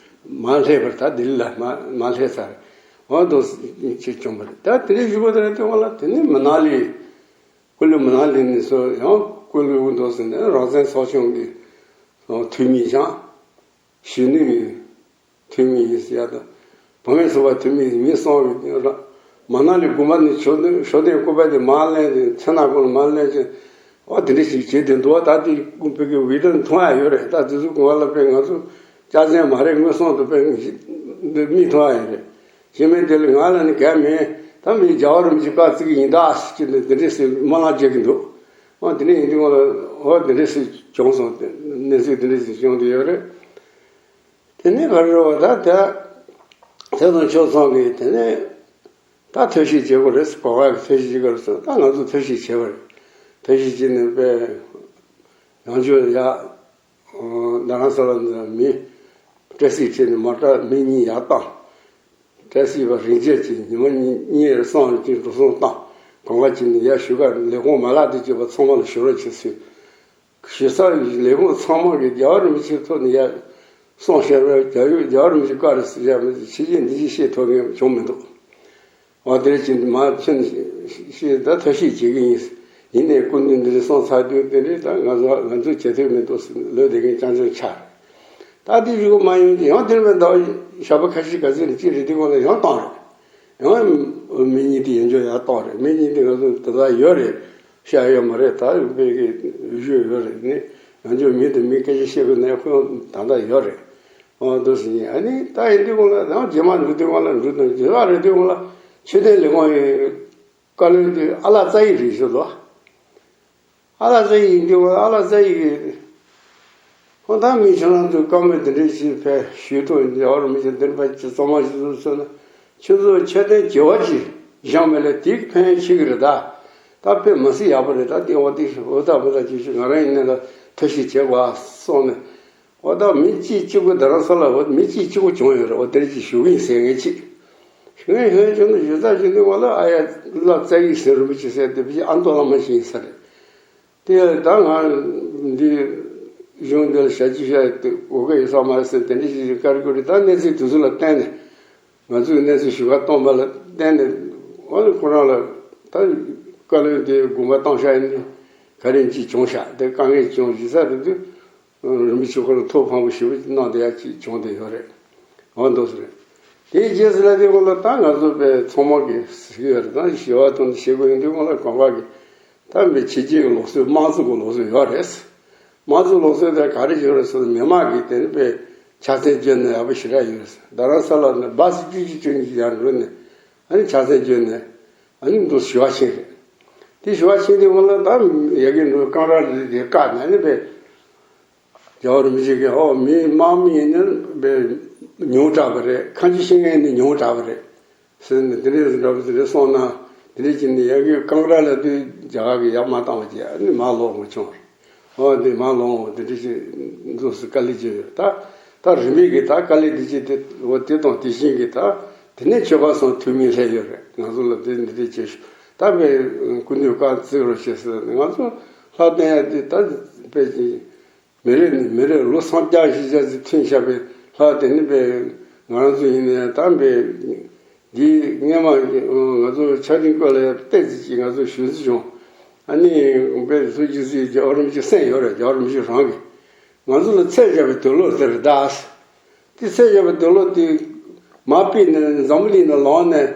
མར་སླེབས་པ་རེད། ད་ལྡི་ལི་ལ་མར་མར་སླེབས་ཚར་རེད། འོ་འདུག་སེ་བྱས་བྱུང་བ་རེད། ད་དེ་འདྲའི་བཞུགས་པ་དེ་རེད་དུས་སྒང་ལ། དེ་ནས་མ་ན་ལི། ཀུ་ལུ་མ་ན་ལི་ནས་སུ་ཡང་ཀུ་ལུ་འདུག་སེ་ནས་རང་བཙན་ཚོགས་ཆུང་གི་འཐུས་མི་བཞེངས། གཞོན་ནུའི་འཐུས་མི་ཡིན་ཟེར་ཡ་དང་། བུད་མེད་ཚོགས་པ་འཐུས་མི་ཡིན། མི་གསུམ་གྱིས་མ་ན་ལི་དགོན་པ་ནས་མཆོད་རྟེན། མཆོད་རྟེན་སྐུ་པར་དེ་མར་ལེན་ཏེ། མཚན་ནག་ཁུང་ལ་མར་ལེན་ཏེ། ཨོ་དེ་འདྲ་ཞིག་བྱས་ཏེ་འདུག་ད་དེ་བོད་ཀྱི་བི་ཌི་ཡོ་མཐོང་ཡ་ཡོད་རེད། ད་དེ་ཚོ་གོང་ལ་དཔེ་ང་ཚོ་སྐྱག་རྫུན་མ་རེད། མངོན་སུམ་དུ་དཔེ་འདི་མིག་མཐོང་ཡ་ཡོད་རེད། ཞེ་མེད་དེ་ལ་ང་ལ་ནི་གལ་མེད། ད་མི་རྒྱལ་བ་རིན་པོ་ཆེ་བཀའ་བརྩི་གི་ཡིན་ད་ཟེར་གྱི་འདུག་དེ་འདྲ་ཟེར་སྨོན་ལམ་རྒྱག་གི་འདུག་ཨོ་དེ་འདྲ་ཡིན་དུས་སྒང་ལ། ཨོ་དེ་འདྲ་ཞིག་བྱུང་སོང་། གནས་ཚུལ་དེ་འདྲ་ཞིག་བྱུང་བསྡད་ཡོད་རེད། དེ་ནས་ག་རེ་རེད་པ། ད་དེ་དེ་དང་ཆོས་ཚང་གིས་དེ་ནས་ད་ཐབས་ཤེས་བྱེད་དགོས་རེད། གོ་སྐབས་ཀྱི་ཐབས་ཤེས་བྱེད་དགོས་རེད་ཟེར། ད་ང་ཚོ་ཐབས་ཤེས་བྱས་པ་རེད། ཐབས་ཤེས་བྱས་ནས་དཔེ་ཡང་བསྐྱར་ཡ། རྡ་རམ་ས་ལ་ནས་མི་སྐྲ་སིག་ཁྲིད་ནས་མོ་ཊ་མི་གཉིས་ཡར་བཏང་། སྐྲ་སིག་པ་རིན་ཆེན་གྱིས་ཉི་མ་གཉིས་གསུམ་རེ་གཅིག་འགྲོ་སོང་བཏང་། གོང་ཁ་ཅིག་ནས་ཡར་ཞུ་ག་ལས་ཁུངས་མ་ལག་དེ་བྱས་པ་ཚང་མ་ལ་ཞུ་རོགས་བྱེད་ཟེར། ཞུ་ས་ལས་ཁུངས་ཚང་མ་གིས་རྒྱལ་བ་རིན་པོ་ཆེའི་ཐོག་ནས་ཡར་གསུངས་བཞག་པས། རྒྱལ་བ་རིན་པོ་ཆེ་བཀའ་རེད་ཟེར་བཞག་མི་འདུག་ཕྱི་རྒྱལ་འདི་ཅིག་བཤད་ཐུབ་མཁན་བྱུང་མི་འདུག་འོ་དེར་ཕྱིན་མར་ཕྱིན་ཞེས་ད་ཐབས་ཤེས་བྱེད་ཀྱི་ཡིན། ཡིན་ནའི་སྐུ་མདུན་འདིར་སོང་ཚར་དུས་དེ་འདྲའི་ད་ང་ཚོ་ང་ཚོ་བྱེད་ཐུབ་མི་འདུག་ཟེར་ལོས་དེ་གའི་རྐྱང་རྐྱང་ཆགས། ད་དེ་བཞུགས་མ་ཡོང་གི་ཡང་དེར་མེད་འདུག་ཞག་པོ་ཁ་ཤས་ག་ཚོད་ནས་གཅིག་རེ་དེ་སྒང་ལ་ཡང་བཏང་རེད། ཡང་མི་གཉིས་དེ་ཡང་བསྐྱར་ཡར་བཏང་རེད། མི་གཉིས་དེ་ང་ཚོ་དེ་དག་ཡོད་རེད། བཤད་ཡོད་མ་རེད། ད་དཔེ་གི་བཞུགས་ཡོད་རེད། ནི་ཡང་བསྐྱར་མི་དེ་མི་སྐད་ཆ་བཤད་དགོས་ན་ཁོ་ད་ལྟ་ཡོད་རེད། ཨོ་འདུག་སེ་ཡིན། ཨ་ནི་ད་ཡིན་དུས་སྒང་ལ་ཡང་རྗེས་མ་འགྲོ་དུས་སྒང་ལ་འགྲོ་དང་། རྗེས་མ་རེད་དུས་སྒང་ལ་མཆོད་རྟེན་ལས་ཁུངས་ཡི་བཀའ་བློན་དེ་ཨ་ལགས་རྩ་ཡིག་རེད་ཞུ་ལོ། ཨ་ལགས་རྩ་ཡིག་ཡིན་དུས་སྒང་ལ་ཨ་ལགས་རྩ་ཡིག་གིས། ཧོ་ད་མི་ཁྱེད་རང་ཚོས་བཀའ་མོལ་དེ་འདྲ་ཞིག་ཕེབས་ཞུས་ཐུབ། རྒྱལ་བ་རིན་པོ་ཆེ་འདིར་ཕེབས་ཀྱི་གཙང་མ་ཞིག་བཟོས་ན། ཁྱེད་ཚོ་མཆོད་རྟེན་བྱེ་བ་ཅིག་བཞེངས་པ་ལས་དེའི་ཕན་ཡོན་ཆེ་གི་རེད་ད། ད་དཔེ་མི་སྲིད་ཡག་པོ་རེད། ད་དེ་འོ་དེ་འོ་ད་འོ་ད་ཅིག་ཞིག་ང་རང་ཡིན་ན་ལ་ཐབས་ཤེས་བྱེད་དགོས་གསུངས་ནས། འོ་ད་མི་གཅིག་གཅིག་པུ་རྡ་རམ་ས་ལ་འོ་མི་གཅིག་གཅིག་པུ་བྱུང་ཡོད་རེད། འོ་དེར་ཅིག་ཞུ་གི་ཡིན་ཟེར་མཁན་ཅིག་ཞུ་གི་ཡིན་ཟེར་ན་ཞུ་ས་ཞུ་དུས་སྒང་ལ་ཨ་ཡ་ལ་རྩ་ཡིག་ཟེར་རིན་པོ་ཆེ་ཟེར་དེ་བཞིན་ཨ་མདོ་བླ་མ་ཞིག་ཡིན་ས་རེད། དེ་ད་ང་འདི་གཞུང་འདི་ལ་ཞབས་ཕྱི་བྱ་དེ་གོ་སྐབས་ཡོད་ས་མ་རེད་ཟེར་དེ་འདྲ་ཞིག་བཀའ་བཀོད་རེད། ད་གནས་ཚུལ་དེ་ཚོ་ལ་བརྟེན་ནས། ང་ཚོས་གནས་ཚུལ་ཞུ་ག་གཏོང་བ་ལ་བརྟེན་ནས། འོ་ན་ཁོ་རང་ལ་ད་བཀའ་བློན་དེ་དགོངས་པ་བཏང་བཞག་ཡིན་ནི་ག་རེ་ཅིག་བྱུང་ཤག་དེ་དཀའ་ངལ་བྱུང་ཡོད་ས་རེད་དུས། རིན་པོ་ཆེ་ཁོ་ལ་ཐུགས་ཕངས་པོ་ཞེ་པོ་ཅིག་གནང་བསྡད་ཡ་ཅིག་བྱུང་བསྡད་ཡོད་རེད། འོ་འདུག་སེ་རེད། དེའི་རྗེས་སུ་ལ་དེ་སྒང་ལ་ད་ང་ཚོ་དཔེ་ཚང་མ་གིས་ཟེར་གྱི་ཡོད་རེད། ད་ཞི་བ་དང་བྱེད་དགོས་ཡིན་དུས་སྒང་ལ་གང་ག་གི་ད་དཔེ་ཕྱི་རྒྱལ་གྱི་ལུགས་སྲོལ་དམངས་གཙོ་གི་ལུགས་སྲོལ་ཡོད་རེད། དམངས་གཙོ་ལུགས་སྲོལ་དེ་ག་རེ་ཡོད་རེད་ཟེར་ན། མི་མང་གིས་དེ་ནི་དཔེ་ཕྱག་འཚལ་བརྒྱབ་ན་ཡག་པོ་ཞེ་དྲག་ཡོད་རེད། རྡ་རམ་ས་ལ་ནས་སྦ་སི་བཅུ་གཅིག་བཅུ་གཉིས་ཡར་འགྲོ་ནས། ཨ་ནི་ཕྱག་འཚལ་བརྗོད་ནས་ཨ་ནི་འདུག་ཞུ་བ་ཕྱིན་རེད། དེ་ཞུ་བ་ཕྱིན་དུས་སྔོན་ལ་ད་ཡ་གི་འདུག་རྐང་ར་རེ་དེ་བཀག་ནས་ཨ་ནི་པས། རྒྱལ་བ་རིན་པོ་ཆེ་གིས་ཨོ་མི་དམག་མི་ཡིན་ན་པས་ཉུང་དྲགས་པ་རེད། ཁ་མཆུ་ཤེས་མཁན་ནི་ཉུང་དྲགས་པ་རེད། ཟེར་ནས་དེ་འདྲས་འདྲ་པོ་དེ་འདྲས་སོང་ན་དེ་འདྲས་ཀྱི་ནི་ཡ་གི་རྐང་ར་ལ་དུས་རྒྱ་གར་གི་ཡག་མ་བཏང་བ་ཅིག་ཨ་ནི་མ་ལོག་མ་བྱུང་བར། ཨོ་འདི་མ་ལོག་འོ་དེ་འདྲས་ཀྱི་འདུག་སེ་དཀའ་ལས་བརྒྱབ་ཡོད། ད་ད་རིན་པོ་ཆེ་གི་ད་དཀའ་ལས་དེ་ཅི་དེ་འོ་དེ་དང་དེ་བཞིན་གི་ད་དེ་ནས་ཆོལ་ཁ་གསུམ་འཐུས་མི་སླེབས་ཡོད་རེད། ང་ཚོ་ལ་དེ་འདི་འདྲས་བྱེད་ཤོག་ད་བས་སྐུ་མདུན་བཀའ་བརྩི་རོགས་བྱེད་ཟེར་ནས་ང་ཚོ་ལྷ་བསྟན་ཡ་དེ་ད་བས་ཀྱི་མི་རེ་ནས་མི་རེ་ལོ་སུམ་བརྒྱ་བཞི་བརྒྱ་ཙམ་ཐོན་བཞག་པའི་ལྷ་དེ་ནི་བས་ང་རང་ཚོ་ཡིན་ནའི་ད་བས། འདི་སྔས་མ་ང་ཚོ་ཆ་འཕྲིན་སྐོར་ལ་ཏོག་ཙམ་ཅིག་ང་ཚོ་ཞུ་རྩིས་བྱུང་། ཨ་ནི་དཔེ་ཐུགས་རྗེ་གཟིགས་རྒྱལ་བ་རིན་པོ་ཆེ་གསན་ཡོད་རེད། རྒྱལ་བ་རིན་པོ་ཆེ་རང་གིས་ང་ཚོ་ལ་ཚད་བཞག་པའི་དུག་ལོག་དེ་རེད་ད། དེ་ཚད་བཞག་པའི་དུག་ལོག་དེ་མར་ཕུད་ནས་འཛམ་བུ་གླིང་ནང་ལངས་ནས་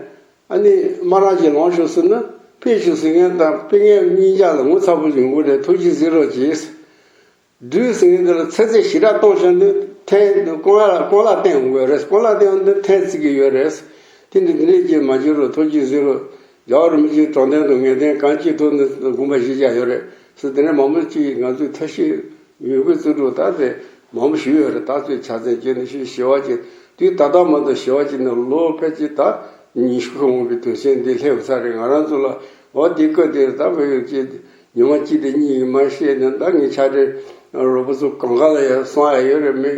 ཨ་ནི་མ་རང་གཅིག་ལངས་ཤོག་ཟེར་ན་ཕུད་ཤོག་ཟེར་མཁན་དང་ཕུད་མཁན་གཉིས་ཆ་ལ་ངོ་ཚ་པོ་ཡོང་གི་རེད། ཐུགས་རྗེ་གཟིགས་རོགས་གྱིས། སྦྲུལ་ཟེར་མཁན་དེ་ལ་ཚེ་ཚད་ཞེ་དྲག་གཏོང་བཞག་ནས་ཐེངས་རྐང་ལག་རྐང་ལག་བསྟན་འོང་གི་རེད། རྐང་ལག་བསྟན་འོང་དུས་ཐེངས་གཅིག་གི་ཡོད་རེད། དེ་འདི་འདི་འདྲས་ཀྱིས་མ་བྱེད་རོགས། ཐུགས་རྗེ་གཟིགས་རོགས། རྒྱལ་བ་རིན་པོ་ཆེའི་དྲང་བདེན་དང་ངེས་གཏན་གང་ཅིའི་ཐོག་ནས་དགོངས་པ་བཞེས་བཞག་ཡོད་རེད་ཟེར། དེ་འདྲས་མང་པོ་ཅིག་ང་ཚོས་ཐབས་ཤེས་ཡོད་དགུ་བརྩི་འགྲོ་ད་དེ་མང་པོ་ཞིག་ཡོད་རེད། ད་ཚོས་ཕྱག་འཚལ་བརྗོད་ནས་ཞུ་ཞི་བ་ཅིག་དུས་ད་ལྟ་མ་གཏོགས་ཞི་བ་ཅིག་ནས་ལོ་ཕལ་ཆེར་ད་ཉི་ཤུ་འཁོར་འོང་པའི་དུས་ཚོད་འདི་སླེབས་ཚར་རེད། ང་རང་ཚོ་ལ་འོ་དེ་སྐབས་དེར་ད་བོད་ཀྱི་ཉི་མ་གཅིག་དང་གཉིས་ཀྱི་མར་བཤད་ནས་ད་ངའི་ཕྱག་སྦྲེལ་རོགས་པ་ཚོ་གང་ག་ལ་ཡང་གསང་ཡ་ཡོད་རེད། མི་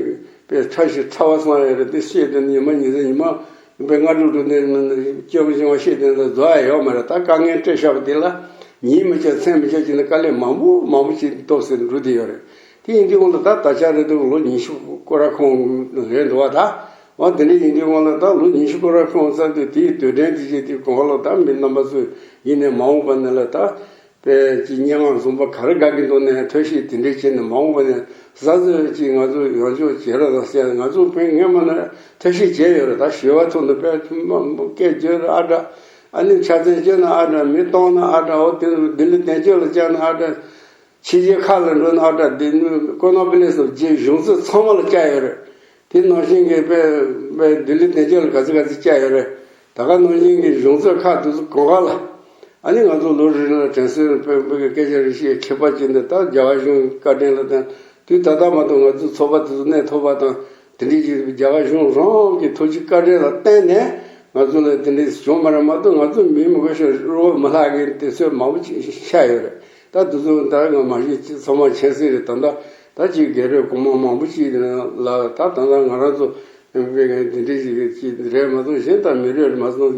དཔེ་ཕྲ་ཞིང་ཕྲ་བ་གསང་ཡ་རེད། དེ་བཤད་དེ་ཉི་མ་ཉི་ཚེ་ཉི་མ་དཔེ་སྔ་དྲོ་དྲོ་ནས་སྐྱོ་མ་ཤིང་བ་བཤད་དེ་ལ་རྫོགས་ཡ་ཡོད་མ་རེད། ད་དཀའ་ངལ་སྤྲད་བཞག་པ་དེ་ལ་ཉིན་མི་བྱེད་མཚན་མི་བྱེད་ཀྱི་ནི་དཀའ་ལས་མང་པོ་མང་པོ་ཞིག་ཐོབ་ཟིན་འགྲོ་བསྡད་ཡོད་རེད། དེ་ཡིན་དུས་འོང་ལ་ད་ད་ཆ་རེད་འདུག་ལོ་ཉི་ཤུ་སྐོར་ར་ཁོང་རེད་འདུག་བ། ད་འོ་དེ་འདྲ་ཡིན་དུས་འོང་ལ་ད་ལོ་ཉི་ཤུ་སྐོར་ར་ཁོང་ཚར་དུས་དེའི་དུས་དྲན་དེ་བྱས་དུས་གོང་ལ་ད་མི་རྣམ་པ་ཚོ་ཡིན་ནས་མ་འོངས་པ་ནས་ལ་ད་དཔེ་ཅིག་སྙན་ངག་བཟང་པོ་ག་རེ་དགའ་གི་འདུག་ནས་ཐབས་ཤེས་དེ་འདྲས་བྱས་ནས་མ་འོངས་པ་ནས་གཟའ་ཟོལ་ཅིག་ང་ཚོ་ཡོང་ཆོག་བྱེད་རོགས་དང་ཟེར། ང་ཚོ་དཔེ་སྔོན་མ་ནས་ཐབས་ཤེས་བྱས་ཡོད་རེད། ད་ཞུ་བ་ཐོག་ནས་དཔེ་ཐུན་མོང་སྐད་བརྗོད་ཨ་འདྲ། ཨ་ནི་ཕྱག་འཚལ་བརྗོད་ན་ཨ་འདྲ། མི་གཏོང་ན་ཨ་འདྲ། འོ་དེ་ལྡི་ལི་བསྟན་བཅོས་ལ་བཅར་ན་ཨ་འདྲ། ཕྱི་རྒྱལ་ཁག་ལ་འགྲོ་ན་ཨ་འདྲ། འདི་ནི་ཀོ་ནོ་པི་ལེ་སི་རྗེ་གཞུང་ཚབ་ཚང་མ་ལ་བཅར་ཡོད་རེད། དེ་ནང་བཞིན་གྱི་དཔེ་དཔེ་ལྡི་ལི་བསྟན་བཅོས་ལ་ག་ཚོད་ག་ཚོད་བཅར་ཡོད་རེད། ད་ག་ནང་བཞིན་གྱི་གཞུང་ཚབ་ཁག་དེ་ཚོ་གང་ག་ལ། ཨ་ནི་ང་ཚོ་ལོ་རེ་རེ་ལ་དྲན་གསོའི་དཔེ་དཔེ་གི་སྐད་ཆ་རེ་བཤད་མཁས་པ་ཅིག་འདི་ད་རྒྱ་གར་གཞུང་བཀའ་དྲིན་ལ་བརྟེན་དུས་ད་ལྟ་མ་གཏོགས་ང་ཚོའི་ཚོགས་པ་དེ་ཚོ་གནས་ཐུབ་པ་དང་། དེ་འདྲའི་ཅིག་རྒྱ་གར་གཞུང་རང་གི་ཐུགས་རྗེ་བཀའ་དྲིན་ལ་བརྟེན་ནས་ང་ཚོ་ལ་དེ་འདྲའི་བྱུང་མ་རེད་མ་གཏོགས་ང་ཚོ་མི་མི་དགོས་ཤིང་རོགས་མི་ལྷག་གི་དེ་ཚོད་མང་པོ་ཅིག་ཤར་ཡོད་རེད། ད་དེ་ཚོ་ད་ང་མ་ཤེས་ཅི་ཚང་མ་མཁྱེན་གསལ་རེད། ད་ལྟ་ད་ཅིག་སྒེར་རེ་གོང་མ་མང་པོ་ཅིག་ལ་ད་ད་ལྟ་ང་རང་ཚོ་དེ་འདྲའི་ཅིག་ཅིག་རེད་མ་གཏོགས་གཞན་ད་མི་རེ་རེ་མ་གཏོགས་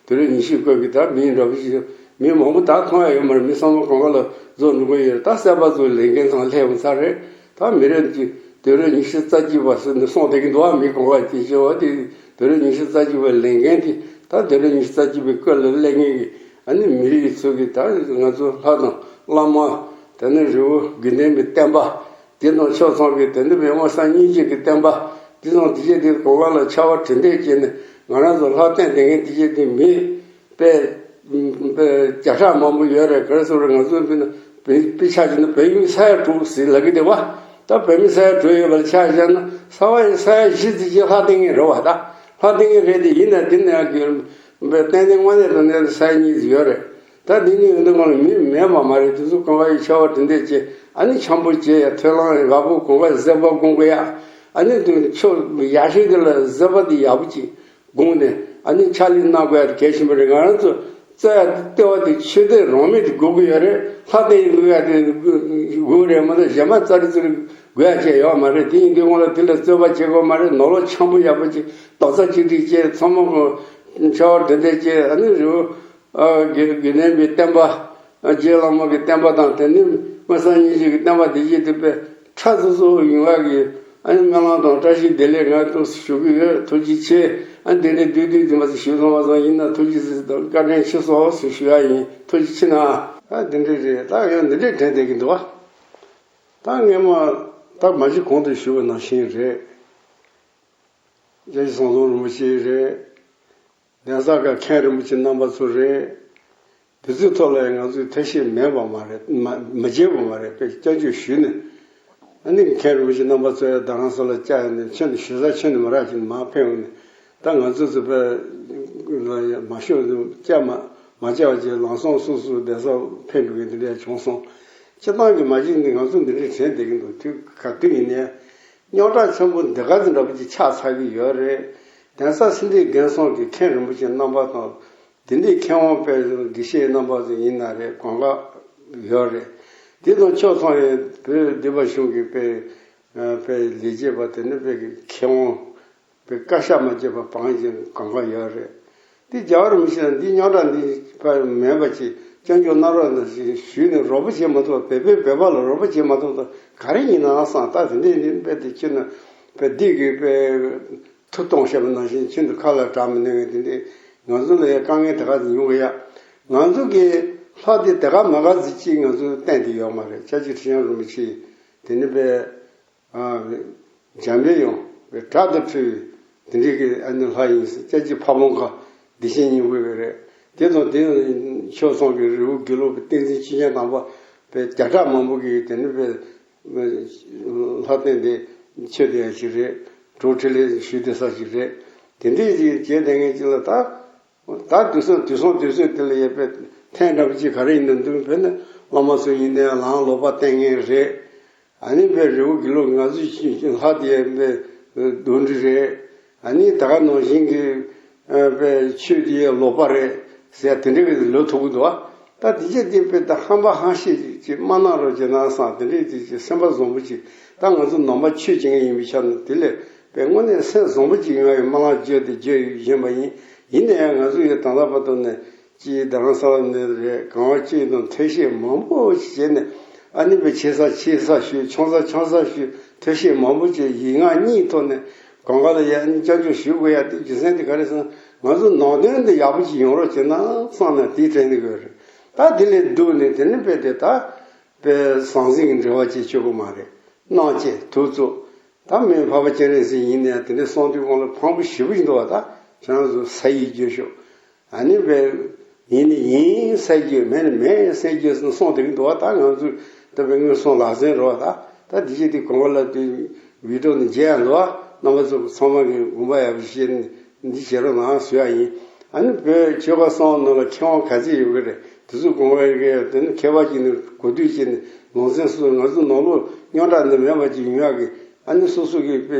དུས་རབས་ཉི་ཤུ་སྐབས་ཀྱི་ད་མི་འདྲ་པོ་ཞིག་མི་མང་པོ་ད་མཐོང་ཡ་ཡོད་མ་རེད། མི་ཚང་མ་གང་ག་ལ་རྫོགས་འགྲོ་གི་ཡོད་རེད། ད་གསར་པ་ཚོ་ལས་འགན་ཚང་སླེབས་ཡོང་ཚར་རེད། ད་མི་རབས་ཀྱི་དུས་རབས་ཉི་ཤུ་རྩ་གཅིག་པ་ཟེར་ནས་གསུངས་བསྡད་ཀྱི་འདུག་བ། མི་གོ་བ་དེ་བྱེད་བ་དེ་དུས་རབས་ཉི་ཤུ་རྩ་གཅིག་པའི་ལས་འགན་དེ་ད་དུས་རབས་ཉི་ཤུ་རྩ་གཅིག་པའི་སྐོར་ལ་སླེབས་མཁན་གྱི་ཨ་ནི་མི་རིགས་ཚོ་གི་ད་ང་ཚོ་ལྷ་དང་བླ་མ་དེ་ནས་རི་བོ་དགེ་ལྡན་པའི་བསྟན་པ་དེ་དང་ཕྱོགས་མཚུངས་ཀྱི་དེ་ནས་པའི་དབང་གསར་སྙིང་རྗེ་གི་བསྟན་པ་དེ་དང་དེ་བྱས་དེ་གོ་བ་ལ་ཆར་པ་དྲི་འདེད་བྱས་ནས་ང་རང་ཚོ་ལྷ་བསྟན་བསྡད་མཁན་དེ་བྱས་དེ་མི། དཔེ་དཔེ་བརྒྱ་ཕྲག་མང་པོ་ཡོད་རེད། ག་རེ་ཟེར་རེད། ང་ཚོ་དཔེར་ན་དཔེ་དཔེ་ཆ་བཞག་ན་བོད་མི་ས་ཡ་དྲུག་ཟེར་ལབ་ཀྱི་འདུག་བ། ད་བོད་མི་ས་ཡ་དྲུག་ཡོད་པ་ལ་ཆ་བཞག་ན་ས་བ་ས་ཡ་བཞི་ཙམ་ཅིག་ལྷ་བསྟེན་མཁན་རེད་བ། ད་ལྷ་བསྟེན་མཁན་རེད་དེ་ཡིན་ན་དེ་ནས་ཡང་དཔེ་ཏན་ཏན་དངོས་གནས་དྲང་གནས་ས་ཡ་གཉིས་ཙམ་ཡོད་རེད། ད་འདི་གཉིས་ཡོད་འདུག་གང་ལ་མི་མེད་པ་མ་རེད། དེ་ཚོ་གང་ག་ཡི་ཆར་པ་དྲི་འདེད་བྱས། ཨ་ནི་འཆམ་པོ་བྱས་ཡ་ཐོད་རླངས་ཡག་པོ་གོན་པ་བཟོད་པ་སྒོམ་དགོས་ཡ། ཨ་ནི་དུ་ཕྱོགས་ཡག་ཤོས་དེ་ལ་བཟོད་པ་དེ་ཡག་པོ་བྱེད། དགོངས་ནས་ཨ་ནི་ཕྱག་ལས་གནང་དགོས་ཡ་དེ་གལ་ཆེན་པོ་རེད། ང་རང་ཚོ་རྩོད་ཡ་དེ་ལྟེ་བ་དེ་ཆོས་དད་རང་མོས་དེ་དགོས་ཀྱི་ཡོད་རེད། ལྷ་དེ་ཡི་དགོས་ཡ་དེ་དགོས་རེད་མ་གཏོགས་གཞན་པ་རྩ་རི་རྩུ་རི་དགོས་ཡ་ཅིག་ཡོད་མ་རེད། དེ་ཡིན་དུས་སྔོན་ལ་དེ་ལ་རྩོད་པ་བྱེད་དགོས་མ་རེད། ནོར་ལོག་འཆམ་པོ་ཡག་པོ་ཅིག་རྡོག་རྩ་གཅིག་སྒྲིལ་བྱས་ཚང་མ་གོ་ཆར་པ་དྲི་འདེད་བྱས། ཨ་ནི་རི་བོ་དགེ་དགེ་ལྡན་པའི་བསྟན་པ་རྗེ་བླ་མ་གི་བསྟན་པ་དང་དེ་ནི་དབང་གསར་སྙིང་རྗེ་གི་བསྟན་པ་དེ་བཞིན་དུ་དཔེ་ཁྲ་ཚུབ་ཚུབ་ཡོང་བ་གི་ཨ་ནི་སྨོན་ལམ་དང་བཀྲ་ཤིས་བདེ་ལེགས་ང་ཚོ་ཞུ་གི་ཡོད། ཐུགས་རྗེ་ཆེ། ཨ་ནི་དེ་འདྲའི་བསྡུས་བསྡུས་དེ་མ་ཟད་ཞུ་ཚང་མ་ཚང་ཡིན་ན་ཐུགས་རྗེ་ཆེ་དང་བཀའ་དྲིན་ཆེ་སོང་ཞེས་ཞུ་ཡ་ཡིན། ཐུགས་རྗེ་ཆེ་གནང་། ཨ་འདི་འདྲའི་རེད། ད་ཡང་འདི་འདྲའི་དྲན་བསྡད་ཀྱི་འདུག་བ། ད་སྔས་མ་ད་མ་གཞི་གོང་དུ་ཞུ་བ་ནང་བཞིན་རེད། རྒྱལ་སྲས་ཟམ་གདོང་རིན་པོ་ཆེ་རེད། གདན་ས་ཁག་མཁན་རིན་པོ་ཆེ་རྣམ་པ་ཚོ་རེད། འདི་ཚོའི་ཐོག་ལ་ང་ཚོས་ཐབས་ཤེས་མེད་པ་མ་རེད། མ་མ་བརྗེད་པ་མ་རེད། དཔེ་སྐྱབས་འཇུག་ཞུས་ནས། ཨ་ནི་མཁན་རིན་པོ་ཆེ་རྣམ་པ་ཚོ་ཡང་རྡ་རམ་ས་ལ་བཅར་ནས་ཁྱོན་ནས་ཞུ་ས་ཁྱོན་ནས་མ་རག་ཅིག་མར་ཕེབས་འོང་ནས། ད་ང་ཚོ་ཚོ་པའི་ལ་ཡ་མ་ཤོར་ནས་བཅའ་མ་མ་བཅའ་བ་བྱས་ལམ་སང་སོ་སོའི་བསྡད་ས་ཕེབས་འགྲོ་མཁན་དེ་འདྲ་བྱུང་སོང་། སྤྱིར་བཏང་གི་མ་གཞི་ནས་ང་ཚོ་འདི་འདྲའི་དྲན་བསྡད་ཀྱི་འདུག་དུས་ག་དུས་ཡིན་ནའི་རྙོག་དྲ་ཆེན་པོ་འདི་ག་ཙམ་འདྲ་པོ་ཅིག་ཆགས་ཚར་གྱི་ཡོད་རེད། གདན་ས་སེ་འབྲས་དགོན་སོགས་ཀྱི་མཁན་རིན་པོ་ཆེ་རྣམ་པ་དང་། དེ་འདྲའི་མཁས་དབང་དཔེ་དགེ་བཤེས་རྣམ་པ་ཚོ་ཡིན་ན་རེད། གང་ག་ཡོད་རེད། དེ་དང་ཕྱོགས་མཚུངས་ཡིན་བོད་སྡེ་པ་གཞུང་གི་དཔེ་དཔེ་ལས་བྱེད་པ་དེ་ནི་དཔེ་མཁས་དབང་དཔེ་བཀའ་ཤག་མ་བརྒྱབ་པ་བང་ཞིག་གང་ག་ཡོད་རེད། དེ་རྒྱལ་བ་རིན་པོ་ཆེ་ལ་འདི་རྙོག་དྲ་འདི་དཔེ་མེད་པ་ཅིག་སྐྱོན་བརྗོད་གནང་རོགས་གནང་ཞེས་ཞུས་ནས་རོགས་པ་བྱེད་མ་ཐུབ་པ། བོད་པས་བོད་པ་ལ་རོགས་པ་བྱེད་མ་ཐུབ་པ་ག་རེ་ཡིན་ནའང་བསམ། ད་དེ་འདྲའི་ནི་དཔེ་དེ་ཁྱོད་ན་དཔེ་འདི་གི་དཔེ། ཐུབ་གཏོང་བཤད་པ་ནང་བཞིན་ཁྱོད་ཚོ་ཁ་ལ་གྲགས་མི་ནུས་པའི་དེ་འདྲའི་ང་ཚོ་ལ་ཡང་དཀའ་ངལ་དེ་ག་ཙམ་ཡོང་གི་ཡ། ང་ཚོ་གི་ལྷ་དེ་དེ་ག་མ་ག་ཙམ་ཅིག་ང་ཚོ་བསྟན་དེ་ཡོད་མ་རེད། ཆ་ཅིག་ཁྲི་བྱང་རིན་པོ་ཆེ་དེ་ནི་པའི་འཇམ་པའི་དབྱངས་པའི་སྒྲ་དང་འཁྲིལ་བའི་དེ་འདྲའི་གི་ཨ་ནི་ལྷ་ཡིན་ཟེར། ཆ་ཅིག་ཕ་བོང་ཁ་བདེ་ཆེན་སྙིང་པོ་བའི་རེད། དེ་དང་དེ་ཕྱོགས་མཚུངས་ཀྱི་རི་བོ་དགེ་ལུགས་པའི་བསྟན་འཛིན་ཆོས་རྒྱལ་དམ་པ་པའི་བརྒྱ་ཕྲག་མང་པོ་གི་དེ་ནི་པའི་ལྷ་བསྟན་དེ་ཆོས་དེ་ཡང་ཞིག་རེད། གྲོགས་འཕྲིན་ལས་ཞུས་དེ་ས་ཞིག་རེད། དེ་འདྲའི་ཞིག་བྱས་དེ་ངས་ཅི་ལ་ད་ད་དུས་སང་དུས་སང་དུས་ཚོད་དེ་ལ་ཡོད་པའི་ཐེངས་འདྲ་པོ་ཅིག་ག་རེ་ཡིན་ན་འདུག་བོད་ནས་བླ་མ་ཚོ་ཡིན་ནའི་ལའང་ལོག་པ་བསྟན་མཁན་རེད། ཨ་ནི་པའི་རི་བོ་དགེ་ལུགས་ང་ཚོའི་ལྷ་དེ་ཡང་པའི་གདོན་འདྲེ་རེད། ཨ་ནི་ད་ག་ནང་བཞིན་གྱི་པའི་ཆོས་དེ་ཡང་ལོག་པ་རེད་ཟེར་དེ་འདྲ་གི་ལོ་ཐུག་གི་འདུག་ད་དེ་རྗེས་དེ་པའི་ད་ཧམ་པ་ཧམ་བཤད་ཅིག་མ་གནང་རོགས་བྱས་ན་བསམ། དེ་འདྲའི་དེ་ཅིག་སེམས་པ་བཟང་པོ་ཅིག་ད་ང་ཚོ་ནང་པ་ཆོས་བྱེད་མཁན་ཡིན་པའི་ཆ་ནས་དེ་ལས་པའི་དངོས་གནས་སེམས་བཟང་པོ་ཅིག་ཡོང་ཡ་ཡོད་མ་ལགས་བརྗོད་དེ་བརྗོད་བཞིན་པ་ཡིན། ཡིན་ན་ཡང་ང་ཚོ་ཡི་ད་ལྟ་བར་དུ་ནས་ཅིག་རྡ་རམ་ས་ལ་ནས་རེད། གང་བ་ཅིག་དང་ཐུགས་བཞེད་མང་པོ་ཞིག་བྱས་ནས་ཨ་ནི་པའི་ཆེ་ས་ཆེ་ས་ཞུས། ཆུང་ས་ཆུང་ས་ཞུས། ཐུགས་བཞེད་མང་པོ་བྱས། ཡིག་ངག་གཉིས་ཐོག་ནས་གང་ག་ལ་ཡ་ཨ་ནི་སྐྱབས་འཇུག་ཞུ་དགོས་ཡ་དེ་རྒྱུ་མཚན་དེ་ག་རེ་ཟེར་ན་ང་ཚོ་ནང་དོན་དེ་ཡག་པོ་ཅིག་ཡོང་རོགས་བྱས་ན་བསམ་ནས་དེ་དྲན་ནས་དགོས་རེད། ད་དེ་ལས་སྡུག་ནས་དེ་ནི་དཔེ་དེ་ད་དཔེ་ཟང་ཟིང་གི་འབྲེལ་བ་བྱེད་ཆོག་གི་མ་རེད། གནང་བྱས་ཐུགས་ཚུགས། ད་མིན་འཕགས་པ་སྤྱན་རས་གཟིགས་ཡིན་ནའི་དེ་འདྲའི་གསུང་དུས་གོང་ལ་ཕངས་པོ་ཞེ་པོ་ཞིག་འདུག་བ། ད་ཁྱེད་རང་ཚོ་ས་ཡིག་རྒྱུ་ཤོག་ཨ་ནི་བས་ཡིན་ནི་ཡིན་ཟེར་རྒྱུ། མེད་ནི་མེད་ཟེར་རྒྱུ་གསུང་དེ་གི་འདུག་བ། ད་ང་ཚོས་ད་བས་དངོས་སུ་ལག་ཟིན་རོགས། ད་ད་དེ་བཞིན་དེ་གོང་ལ་དེ་བི་ཌིའོ་ནི་མཇལ་ཡང་འདུག་བ། རྣམ་པ་ཚོ་ཚང་མ་གི་དགོངས་པ་ཡག་པོ་བཞེས་ནས་འདི་བྱེད་རོགས་གནང་ཟེར་ཡ་ཡིན། ཨ་ནི་བོད་ཆོལ་ཁ་གསུམ་ནང་ལ་མཁས་དབང་ག་ཚད་ཡོད་གི་རེད། དེ་ཚོ་དགོངས་པ་ཡོད་གི། དེ་ནི་མཁས་པ་ཅིག་ནི་གོ་ཐོས་བྱས་ནས་ནང་ཚན་སོ་སོ་ང་ཚོ་ནང་ལོགས་རྙོག་དྲ་འདི་མེད་པ་ཅིག་ཡོང་ཡག་གི་ཨ་ནི་སོ་སོ་གི་དཔེ་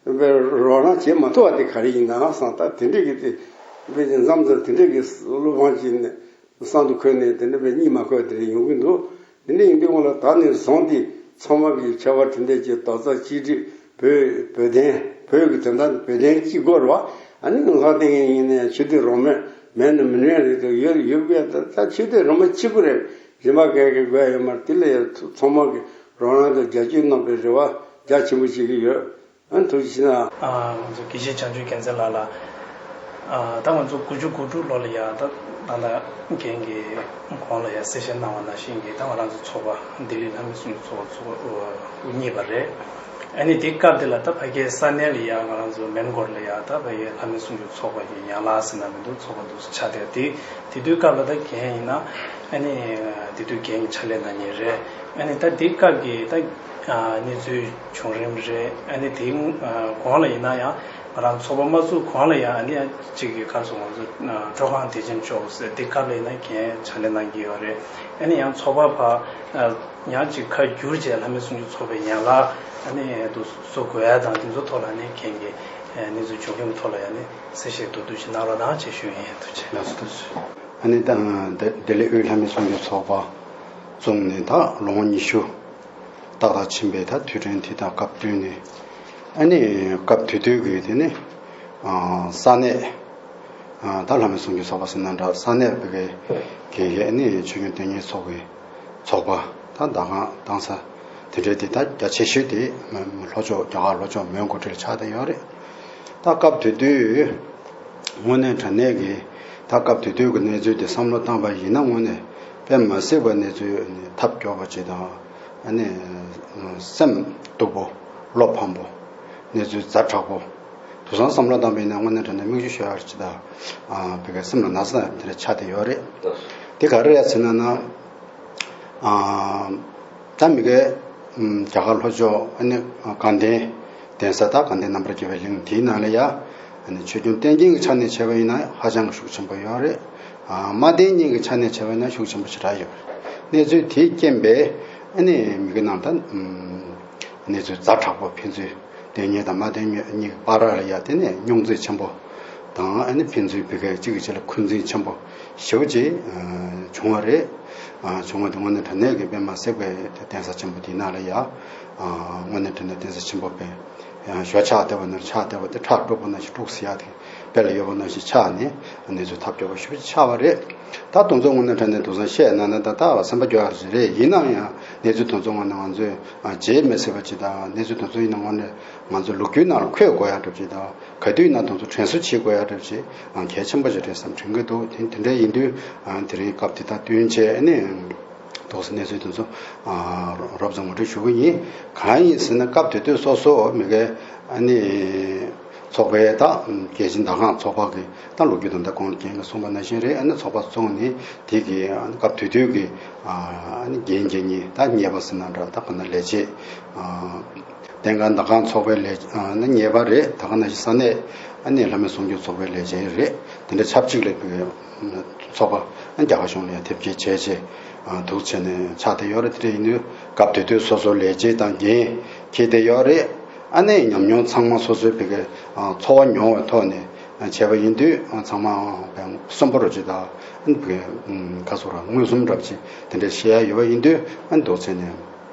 དཔེ་རོགས་རམ་བྱེད་མ་ཐུབ་པ་དེ་ག་རེ་ཡིན་ནའང་བསམ། ད་དེ་འདྲས་ཀྱི་དེ་དཔེ་ཅིག་མཚམས་མཚམས་དེ་འདྲས་ཀྱི་བློ་ཕངས་ཅིག་ནས་བསམ་དུ་འཁོར་ནས་དེ་འདྲས་དཔེ་གཉིད་མ་ཁུག་དེ་འདྲས་ཡོང་གི་འདུག་དེ་འདྲས་ཡིན་དུས་སྔོན་ལ་ད་ནས་བཟུང་སྟེ་ཚང་མ་གི་ཆར་པ་དེ་འདྲས་ཀྱི་རྡོག་རྩ་གཅིག་སྒྲིལ། བོད་བོད་དོན་བོད་ཀྱི་དོན་དག་བོད་དོན་གཅིག་དགོས་རེད་བ། ཨ་ནི་ལྷ་སྡེ་ཡིན་ནའི་ཆོས་སྡེ་རོ་མེད་མེད་ནི་མི་ནུས་རེད་དོ། ཡོད་ཡོད་པས་ད་ད་ཆོས་སྡེ་རོ་མ་གཅིག་པུ་རེད། གཞན་པ་གས་གས་དགོས་ཡོད་མ་རེད། དེ་ལ་ཡང་ཚང་མ་གི་རོགས་རམ་དང་རྒྱབ་སྐྱོར་གནང་བའི་རེ་བ་རྒྱ་ཆེན་པོ་བྱེད་ཀྱི་ཡོད། ཨ་ཐུགས་རྗེ་ཆེ་གནང་། ང་ཚོ་དགེ་བཤེས་བྱང་ཆུབ་རྒྱལ་མཚན་ལགས་ལ། ད་ང་ཚོ་དགུ་བཅུ་གོ་དྲུག་ལོ་ལ་ཡ་ད་ད་ལྟ་རྒན་གྱི་གོང་ལ་ཡ་གསལ་བཤད་གནང་བ་ནང་བཞིན་གྱི་ད་ང་རང་ཚོ་ཚོགས་པ་ལྡི་ལི་ལྷ་མི་གསུམ་གྱི་ཚོགས་པ་ཚོགས་དབུ་བརྙེས་པ་རེད། ཨ་ནི་དེ་སྐབས་དེ་ལ་ད་ཕ་གིའི་ས་གནས་ལ་ཡ་ང་རང་ཚོ་མོན་གྷོ་ལ་ཡ་ད་ཕ་གིའི་ལྷ་མི་གསུམ་གྱི་ཚོགས་པ་གི་ཡན་ལག་ཟེར་ན་མི་འདུག་ཚོགས་པ་འདུག་ཆགས་བསྡད་དེ། དེ་དུས་སྐབས་ལ་ད་རྒན་ཡིན་ན་ཨ་ནི་དེ་དུས་རྒན་གྱི་ཕྱག་ལས་གནང་མཁན་རེད། ཨ་ནི་ད་དེ་སྐབས་ཀྱི་ད་གནས་ཚུལ་བྱུང་རིམ་རེད། ཨ་ནི་དེ་གོང་ལ་ཡིན་ན་ཡང་ང་རང་ཚོགས་པ་མ་བཙུགས་གོང་ལ་ཡང་ཨ་ནི་ཡང་གཅིག་གི་ཁར་སོང་ང་ཚོ་སྤྲོ་ཁང་བདེ་ཆེན་ཕྱོགས་ཟེར་དེ་སྐབས་ལ་ཡིན་ན་རྒན་ཕྱག་ལས་གནང་གི་ཡོད་རེད། ཨ་ནི་ཡང་ཚོགས་པ་ཕར་ཡང་གཅིག་ཁ་བསྒྱུར་བྱས་ལྷ་མི་གསུམ་གྱི་ཚོགས་པའི་ཡན་ལག་ཨ་ནི་དུ་བཟོ་དགོས་ཡ་དང་དེ་ཚོ་ཐོག་ལ་ཨ་ནི་རྒན་གྱི་གནས་ཚུལ་བྱུང་རིམ་ཐོག་ལ་ཡང་ནི་གསལ་བཤད་མདོར་བསྡུས་ཤིག་གནང་རོགས་གནང་ཞེས་ཞུ་ཡིན། ཐུགས་རྗེ་ཆེ། ལགས་སོ། ཐུགས་རྗེ་ཆེ། ཨ་ནི་ད་ལྡི་ལྡི་ལི་དབུས་ལྷ་མི་གསུམ་གྱི་ཚོགས་པ་བཙུགས་ནས་ད་ལོ་ངོ་ཉི་ཤུ་ཏག་ཏག་ཕྱིན་པའི་ད་དུས་དྲན་དེ་དང་སྐབས་བསྟུན་ནས་ཨ་ནི་སྐབས་དེ་དུས་ཀྱི་དེ་ནི་ས་གནས་ད་ལྷ་མི་གསུམ་གྱི་ཚོགས་པ་ཟེར་ན་འདྲ། ས་གནས་བོད་ཀྱི་ཨ་ནི་ཆོས་བརྒྱུད་དོན་གཉེར་ཚོགས་པའི་ཚོགས་པ་ད་ཟླ་གང་བཏང་ས་དེ་འདྲའི་དེ་ད་རྒྱ་ཆེ་ཤོས་དེ་ལྷོ་ཕྱོགས་རྒྱ་གར་ལྷོ་ཕྱོགས་མོན་གྷོ་འདྲ་ཆགས་བསྡད་ཡོད་རེད། ད་སྐབས་དེ་དུས་དངོས་གནས་དྲང་གནས་ཀྱི་ད་སྐབས་དེ་དུས་ཀྱི་གནས་ཚུལ་དེ་བསམ་བློ་བཏང་པ་ཡིན་ན་དངོས་གནས་དཔེ་མ་སྲིད་པ་གནས་ཚུལ་ཐབས་སྐྱོ་པོ་ཅིག་དང་ཨ་ནི་སེམས་སྡུག་པོ་བློ་ཕམ་པོ་གནས་ཚུལ་ཛ་དྲག་པོ། དེང་སང་བསམ་བློ་བཏང་པ་ཡིན་ན་དངོས་གནས་དྲང་གནས་མིག་ཆུ་ཤོར་ཡག་ཅིག་དང་བོད་སྐད་སེམས་ལ་ན་ཚ་དེ་འདྲ་ཆགས་བསྡད་ཡོད་རེད། དེ་ག་རེ་རེད་ཟེར་ན་ན། ད་མི་གའི་རྒྱ་གར་ལྷོ་ཕྱོགས་ཨ་ནི་དགའ་ལྡན་གདན་ས་དང་དགའ་ལྡན་རྣམ་པར་རྒྱལ་བའི་གླིང་དེའི་ནང་ལ་ཡ་ ཨ་ནི་ཆོས་སྐྱོང་བསྟེན་མཁན་གྱི་ཆ་ནས་བྱས་པ་ཡིན་ན་ཧ་ཅང་གི་ཤུགས་ཆེན་པོ་ཡོད་རེད། ཨ་མ་བསྟེན་མཁན་གྱི་ཆ་ནས་བྱས་པ་ཡིན་ན་ཤུགས་ཆེན་པོ་ཞེ་དྲག་ཡོད་རེད། གནས་ཚུལ་དེའི་རྐྱེན་པས་ཨ་ནི་མི་གི་ནང་ད་གནས་ཚུལ་ཛ་དྲག་པོ། ཕན་ཚུན་བསྟེན་མཁན་དང་མ་བསྟེན་མཁན་གཉིས་ཀྱི་བར་ལ་ཡ་དེ་ནས་རྙོག་འཛིང་ཆེན་པོ་དང་། ཨ་ནི་ཕན་ཚུན་བི་གའི་གཅིག་གིས་གཅིག་ལ་འཁོན་འཛིན་ཆེན་པོ་ཞེ་པོ་ཅིག་བྱུང་བ་རེད། བྱུང་བ་དེ་དངོས་གནས་དྲང་གནས་ཀྱི་དཔེ་མ་སྲིད་པའི་གདན་ས་ཆེན་པོ་དེའི་ནང་ལ་ཡ། དངོས་གནས་དྲང་གནས་གདན་ས་ཆེན་པོ་དཔེ། ཞོ་ཆགས་བསྡད་པ་ནང་ཆགས་བསྡད་པ་དེ་ཁྲག་དཀྲུགས་པ་ནང་བཞིན་དཀྲུགས་ཟེར་ཡག་དེ་དཔེ་ལ་ཡོད་པ་ནང་བཞིན་ཆགས་ནས་གནས་ཚུལ་ཐབས་སྐྱོ་པོ་ཞེ་པོ་ཅིག་ཆགས་པ་རེད། ད་དེ་ཚོ་དངོས་གནས་དྲང་གནས་དེང་སང་བཤད་ན་ན་ད་ལྟ་བ་སེམས་པ་སྐྱོ་ཡག་ཞིག་རེད། ཡིན་ནའང་གནས་ཚུལ་དེ་ཚོ་དངོས་གནས་ང་ཚོས་བརྗེད་མི་སྲིད་པ་ཅིག་དང་། གནས་ཚུལ་དེ་ཚོ་ཡིན་ན་དངོས་གནས་ང་ཚོ་ལོ་རྒྱུས་ནང་ལ་འཁོད་དགོས་ཡག་འདྲ་པོ་ཅིག་དང་། ག་དུས་ཡིན་ན་དེ་ཚོ་དྲན་གསོ་བྱེད་དགོས་ཡག་འདྲ་པོ་ཅིག་གལ་ཆེན་པོ་ཞིག་རེད་བསམ་དྲན་གྱི་འདུག་དེ་དེ་འདྲ་ཡིན་དུས་དེ་རིང་སྐབས་དེ་དང་བསྟུན་བྱས་ནས། དོགས་སེལ་གནས་ཚུལ་དེ་ཚོ་རོབ་ཙམ་ངོ་སྤྲོད་ཞུ་གི་ཡིན། གང་ཡིན་ཟེར་ན་སྐབས་དེ་དུས་སོ་སོ་མི་གའི་ཨ་ནི་ཚོགས་པའི་ད་རྒྱལ་སྤྱིའི་མདའ་ཁང་ཚོགས་པ་གི་ད་ལོ་རྒྱུས་དང་ད་གོང་ལ་རྒན་གྱིས་གསུངས་པ་ནང་བཞིན་རེད། ཨ་ནི་ཚོགས་པ་བཙུགས་ནས་དེ་གི་སྐབས་དེ་དུས་ཀྱི་ཨ་ནི་འགན་འཁྱེར་མཁན་ད་གཉེར་པ་ཟེར་ན་འདྲ། ད་ག་ན་ལས་བྱེད། ཨ་བསྟན་དགའ་མདའ་ཁང་ཚོགས་པའི་ལས་ཨ་ནི་གཉེར་པ་རེད། ད་ག་ནང་བཞིན་ས་གནས་ཨ་ནི་ལྷ་མོའི་གསུང་སྒྱུར་ཚོགས་པའི་ལས་བྱེད་རེད། དེ་འདྲ་ཆབས་ཅིག་ལ་ཚོགས་པ་ཨ་ནི་རྒྱ་གར་གཞུང་ལ་ཡང་དེབ་སྐྱེལ་བྱས་བྱས་འདུག་བྱས་ནས་ཆགས་བསྡད་ཡོད་རེད། དེ་འདྲ་ཡིན་དུས་སྐབས་དེ་དུས་སོ་སོ་ལས་བྱེད་དང་འགན་འཁྱེར་བསྡད་ཡོད་རེད། ཨ་ནི་ཉམས་མྱོང་ཚང་མ་སོ་སོའི་བི་གའི་ཚོར་བ་མྱོང་བའི་ཐོག་ནས་བྱས་པ་ཡིན་དུས་ཚང་མ་གསོན་པོ་རོ་ཅིག་དང་། ཨ་ནི་བི་གའི་ཁ་སོ་ར་མངོན་སུམ་འདྲ་པོ་ཅིག་དེ་འདྲ་བཤད་ཡ་ཡོད་པ་ཡིན་དུས། ཨ་ནི་འདུག་བྱས་ནས།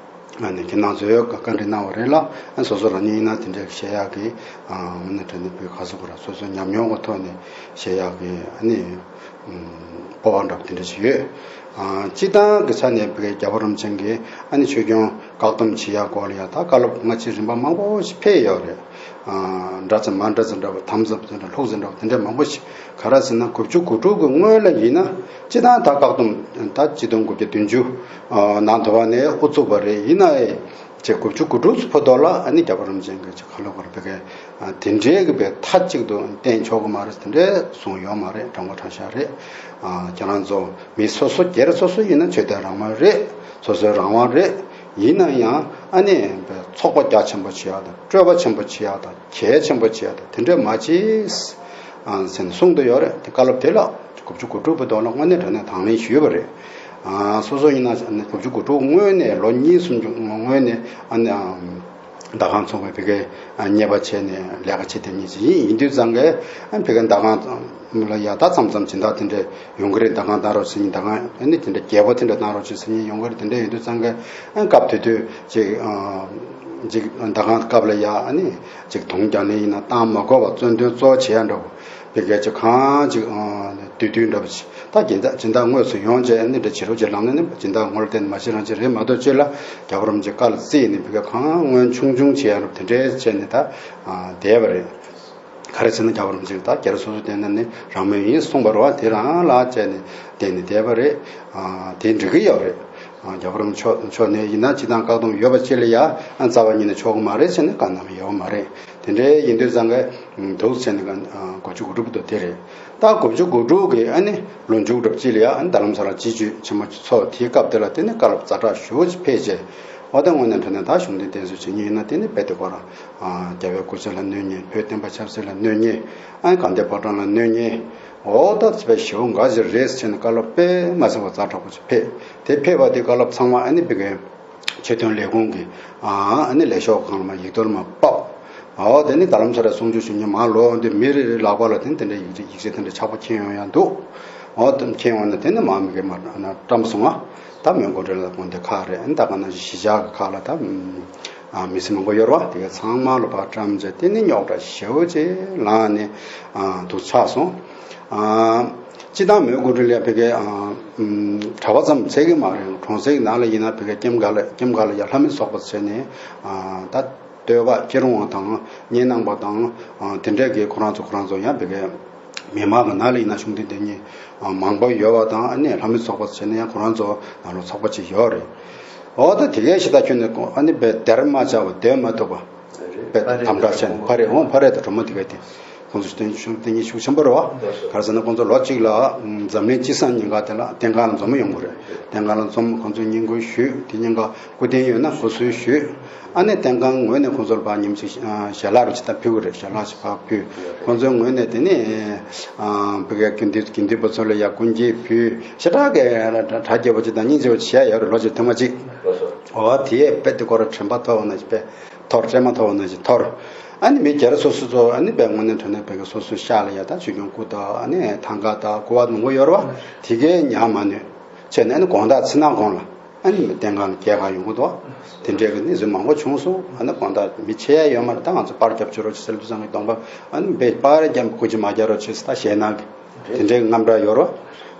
ཨ་ནི་ཁྱེད་རང་ཚོས་བཀའ་འདྲི་གནང་བ་རེད་ལ། ཨ་ནི་སོ་སོ་རང་ཉིད་ཡིན་ན་དེ་འདྲའི་བཤད་ཡག་གི་ཨ་ནི་དྲན་ནས་བོད་ཁ་སོ་གོ་ར་སོ་སོའི་ཉམས་མྱོང་གི་ཐོག་ནས་བཤད་ཡག་གི་ཨ་ནི་སྤོབས་པ་འདྲ་པོ་དེ་འདྲ་ཞིག་ཡོད། ཨ་སྤྱི་བཏང་གི་ཆ་ནས་བོད་རྒྱལ་བ་རིན་པོ་ཆེ་གིས་ཨ་ནི་ཆོས་སྐྱོང་བཀག་སྡོམ་བྱེད་ཡག་སྐོར་ལ་ཡང་ད་བཀའ་སློབ་སྔ་ཕྱི་རིམ་པ་མང་པོ་ཞིག་ཕེབས་ཡོད་རེད། ཨ་འདྲ་ཙམ་མ་འདྲ་ཙམ་འདྲ་པོ། དམ་ཟབ་ཙམ་འདྲ། ལྷུག་ཙམ་འདྲ་པོ་དེ་འདྲ་མང་པོ་ཞིག་ག་རེ་ཟེར་ན་དགུ་བཅུ་གོ་དྲུག་གི་སྔོན་ལ་ཡིན་ན་སྤྱི་བཏང་ད་བཀག་སྡོམ་ད་ཆིག་སྟོང་དགུ་བརྒྱ་བདུན་ཅུ་ནང་དུ་བ་ནས་དབུ་བཙུགས་པ་རེད། ཡིན་ནའི་ཅེས་དགུ་བཅུ་གོ་དྲུག་ཚོ་བར་དུ་ལ་ཨ་ནི་རྒྱལ་བ་རིན་པོ་ཆེ་གིས་ཅིག་ཁ་ལོ་བར་བི་གའི་དེ་འདྲའི་གི་བའི་མཐའ་གཅིག་ཏུ་བསྟན་ཆོག་གི་མ་རེད། དེ་འདྲའི་གསུངས་ཡོད་མ་རེད། དྲང་པོ་དྲང་བཞག་རེད། ཁྱེད་རང་ཚོ་མི་སོ་སོ་སྒེར་སོ་སོ་ཡིན་ན་ཆོས་དད་རང་དབང་རེད། སོ་སོའི་རང་དབང་རེད། ཡིན་ན་ཡང་ཨ་ནི་ཚོགས་པ་རྒྱ་ཆེན་པོ་བྱེད་ཡག་དང་། སྤྲོས་པ་ཆེན་པོ་བྱེད་ཡག་དང་། གལ་ཆེན་པོ་བྱེད་ཡག་དང་། དེ་འདྲ་མ་བྱེད་ཟེར་ནས་གསུངས་བསྡད་ཡོད་རེད། དེ་བཀའ་སློབ་དེ་ལ་དགུ་བཅུ་གོ་དྲུག་བར་དུ་ལ་དངོས་གནས་དྲང་གནས་དང་ལེན་ཞུས་པ་རེད། ཨ་སོ་སོ་ཡིན་ན་དགུ་བཅུ་གོ་དྲུག་སྔོན་ནས་ལོ་གཉིས་སུམ་ཅུ་སྔོན་ནས་ཨ་ནི་མདའ་ཁང་ཚོགས་པའི་བི་གའི་གཉེར་པ་བྱས་ནས་ལས་ཀ་བྱེད་བསྡད་མཁན་ཅིག་ཡིན། ཡིན་དུས་ཙང་གི་ཨ་བི་གའི་མདའ་ཁང་ལ་ཡ་ད་མཚམས་མཚམས་སྦྱིན་བདག་དེ་འདྲ་ཡོང་གི་རེད། མདའ་ཁང་བཏང་རོགས་ཟེར་མཁན། མདའ་ཁང་ཨ་ནི་དེ་འདྲ་རྒྱས་པོ་དེ་འདྲ་བཏང་རོགས་བྱེད་ཟེར་མཁན་ཡོང་གི་རེད། དེ་འདྲ་ཡིན་དུས་ཙང་གི་ཨ་སྐབས་དེ་དུས་ཅིག་ཅིག་མདའ་ཁང་སྐབས་ལ་ཡ་ཨ་ནི་ཅིག་དུང་རྒྱག་ནས་ཡིན་ན་བཏང་མ་དགོས་པ། བཙོན་དོན་གཙོ་བོ་བྱེད་ཡ་འདྲ་པོ་བི་གའི་ཅིག་གང་ཅིག་ཨ་བསྡུས་བསྡུས་འདྲ་པོ་ཅིག་ད་སྦྱིན་བདག་སྦྱིན་བདག་དངོས་སུ་ཡོང་བྱས་ཨ་ནི་འདྲ་བྱེད་རོགས་བྱེད་ལབ་ན་ནི་སྦྱིན་བདག་ངོ་ལ་བལྟས་ནས་མ་བྱེད་རང་བྱེད་རེད་མ་གཏོགས། ཅིག་ལ་རྒྱལ་བ་རིན་པོ་ཆེའི་བཀའ་ལ་བརྩིས་ནས་བི་གའི་གང་སྔོན་ཆུང་ཆུང་བྱེད་ཡ་འདྲ་པོ་དེ་འདྲའི་བྱས་ནས་ད་བསྡད་པ་རེད། ག་རེ་ཟེར་ན་རྒྱལ་བ་རིན་པོ་ཆེ་ད་སྒེར་སོ་སོ་བསྟེན་ན་ནི་རང་མོས་ཡིན་གསུངས་པ་རེད་བ། དེ་རང་ལ་བྱས་ནས་བསྟེན་ནས་བསྡད་པ་རེད། དེ་འགྲིག་གི་ཡོད་རེད། རྒྱལ་བ་རིན་པོ་ཆེ་ཕྱོགས་ནས་ཡིན་ན་སྤྱི་བཏང་བཀག་སྡོམ་ཡོད་པ་ཅིག་ལ་ཡ་རྩ་བ་ཉིད་ནས་ཆོག་གི་མ་རེད་ཟེར་ནས་བཀའ་གནང་ཡོད་མ་རེད། དེ་འདྲའི་ཡིན་དུས་ཙང་གི་འདུག་ཟེར་ནས་དགུ་བཅུ་གོ་དྲུག་བར་དུ་དེ་རེད། ད་དགུ་བཅུ་གོ་དྲུག་གི་ཨ་ནི་ལོ་མཇུག་འདྲ་པོ་ཅིག་ལ་ཡ་ཨ་ནི་རྡ་རམ་ས་ལ་སྤྱི་སྤྱོད་ཆེན་མོ་ཚོགས། དེའི་སྐབས་དེ་ལ་དེ་ནི་བཀའ་སློབ་ཛ་དྲག་ཞེ་པོ་ཅིག་ཕེབས་རྗེས། འོ་ད་དངོས་གནས་དྲང་གནས་ད་གཞུང་འབྲེལ་བསྟེན་གསོལ་བྱེད་མཁན་ཡིན་ན་དེ་ནི་རྦད་དེ་ཁོ་རང་རྒྱལ་བའི་སྐུ་ཚེ་ལ་གནོད་མཁན། བོད་བསྟན་པ་ཆབ་སྲིད་ལ་གནོད་མཁན། ཨ་ནི་དགའ་ལྡན་ཕོ་བྲང་ལ་གནོད་མཁན། འོ་ད་དཔེ་ཞེ་པོ་འགའ་ཞིག་རེད་ཟེར་ནས་བཀའ་སློབ་དཔེ་མ་ཟད་པ་ཛ་དྲག་པོ་ཅིག་ཕེབས། དེ་ཕེབས་པ་དེ་བཀའ་སློབ་ཚང་མ་ཨ་ནི་བི་གའི་ཆོས་དོན་ལས་ཁུངས་ཀྱི་ཨ་ནི་ལས་ཤོག་སྒང་ལ་མར་ཡིག་ཐོག་ལ་མར་ཕབ། འོ་དེ་ནི་རྡ་རམ་ས་ལ་གསུང་ཆོས་ཞུ་མཁན་མར་ལོག་དུས་མི་རེ་རེའི་ལག་པ་ལ་དེ་ནི་དེ་འདྲ་ཡིག་ཆ་ཡིག་ཆ་དེ་འདྲ་ཕྱག་པ་འཁྱེར་ཡོང་ཡ་འདུག་འོ་དེ་འཁྱེར་ཡོང་ནས་དེ་ནི་མར་མི་གའི་མར་བཀྲམ་སོང་ང་། ད་མོན་གྷོ་འབྲེལ་ལ་དགོན་སྡེ་ཁག་རེད། ཨ་ནི་ད་ག་ནང་བཞིན་གཞིས་ཆགས་ཀྱི་ཁག་ལ་ད་མི་སེར་མང་པོ་ཡོད་རེད་བ། དེ་ག་ཚང་མ་ལ་ཕར་བཀྲམ་བྱས་དེ་ནི་རྙོག་དྲ་ཞེ་པོ་ཅིག་ལངས་ནས་འདུག་ཆགས་སོང་། སྤྱི་བཏང་མོན་གྷོ་འབྲེལ་ལ་བི་གའི་གྲྭ་པ་ཙམ་ཟེར་གི་མ་རེད། གྲོང་གསེབ་ནང་ལ་ཡིན་ན་བི་གའི་ཀེམ་ཁག་ལ་ཀེམ་ཁག་ལ་ཡ་ལྷ་མི་ཚོགས་པ་བྱས་ནས་ད་སྟོད་པ་སྐྱིད་གྲོང་པ་དང་སྙེ་ནང་པ་དང་དེ་འདྲས་ཀྱི་ཁོ་རང་ཚོ་ཁོ་རང་ཚོ་ཡང་བི་གའི་མི་མང་གི་ནང་ལ་ཡིན་ན་གཞུང་འབྲེལ་བསྟེན་མཁན་མང་པོ་ཡོད་པ་དང་། ཨ་ནི་ལྷ་མི་ཚོགས་པ་བྱས་ན་ཡང་ཁོ་རང་ཚོ་ནང་ལོགས་ཚོགས་པ་ཅིག་ཡོད་རེད། འོ་ད་དེ་གའི་ཞེ་དྲག་ཁྱོན་ནས་ཨ་ནི་བི་གའི་དེར་མ་བཅར་བ་སྡོད་མ་ཐུབ་པ། བི་གའི་དམ་དྲག་བྱས་ནས་ཕ་རེད། འོ་ཕ་རེད་དང་གྲོ་མོ་དེ་གའི་དེ། ཁོང་ཚོ་བརྟན་ཤུགས་བརྟན་གཉིས་ཤུགས་ཆེན་པོ་རེད་བ། ག་རེ་ཟེར་ན་ཁོང་ཚོ་ལོ་གཅིག་ལ་འཛམ་གླིང་སྤྱི་བསང་ཉིན་ག་དེ་ལ་བསྟན་ཁང་ལ་འཛོམས་ཡོང་གི་རེད། བསྟན་ཁང་ལ་འཛོམས། ཁོང་ཚོས་བསྙེན་བཀུར་ཞུས། དེ་ཉིན་ག་སྐུ་རྟེན་ཡོད་ན་སྐུ་གསོལ་ཞུས། ཨ་ནི་བསྟན་ཁང་ངོས་ནས་ཁོང་ཚོར་ཕར་ཉིན་གཅིག་ཞལ་ལག་རུ་ཅིག་ད་ཕུལ་གི་རེད། ཞལ་ལག་ཅིག་ཕར་ཕུལ། ཁོང་ཚོའི་ངོས་ནས་དེ་ནས་ཕ་གིའི་དགེ་འདུན་དགེ་འདུན་པ་ཚོ་ལ་ཡ་སྐུ་འགྱེད་ཕུལ། ཞེ་དྲག་གི་གྲ་རྒྱས་པོ་ཅིག་དང་སྙིང་རྗེ་པོ་ཅིག་བྱས་ཡོད་རེད། ལོ་གཅིག་ཐེངས་མ་གཅིག་འོ་དེ་ཡས་དཔེ་དེ་སྐོར་དྲན་པ་ཐོབ་པ་ནང་བཞིན་དཔེ་འཐོར། སྲན་མ་ཐོར་བ་ནང་བཞིན་འཐོར། ཨ་ནི་མི་སྒེར་སོ་སོ་ཚོ་ཨ་ནི་དཔེ་དངོས་གནས་དྲང་གནས་བོད་སྐད་སོ་སོའི་ཤག་ལ་ཡ་ད་ཆོས་སྐྱོང་སྐུ་དང་ཨ་ནི་ཐང་ག་དང་སྐུ་བ་ནོར་བུ་ཡོད་རེད་བ། དེ་གའི་ཉར་མ་ནུས་བྱས་ནས་ཨ་ནི་དགོང་དག་ཚེ་ནག་གུང་ལ་ཨ་ནི་བསྟན་ཁང་ལ་སྐྱེལ་ག་ཡོང་གི་འདུག་དེ་འདྲའི་གི་གནས་ཚུལ་མང་པོ་བྱུང་སོང་། ཨ་ནི་དགོང་དག་མི་ཆེ་ཡ་ཡོད་མ་རེད། ད་ང་ཚོ་པར་རྒྱབ་བཅུག་རོགས་བྱེད་ཟེར་དུས་ཚང་གི་གདོང་པ་ཨ་ནི་དཔེ་པར་རྒྱབ་སྐུ་མཁྱེན་མ་རྒྱག་རོགས་བྱེད་ཟེར། ད་ཞེད་སྣང་གི་དེ་འདྲའི་གི་རྔམ་སྐྲག་ཡོད་རེད་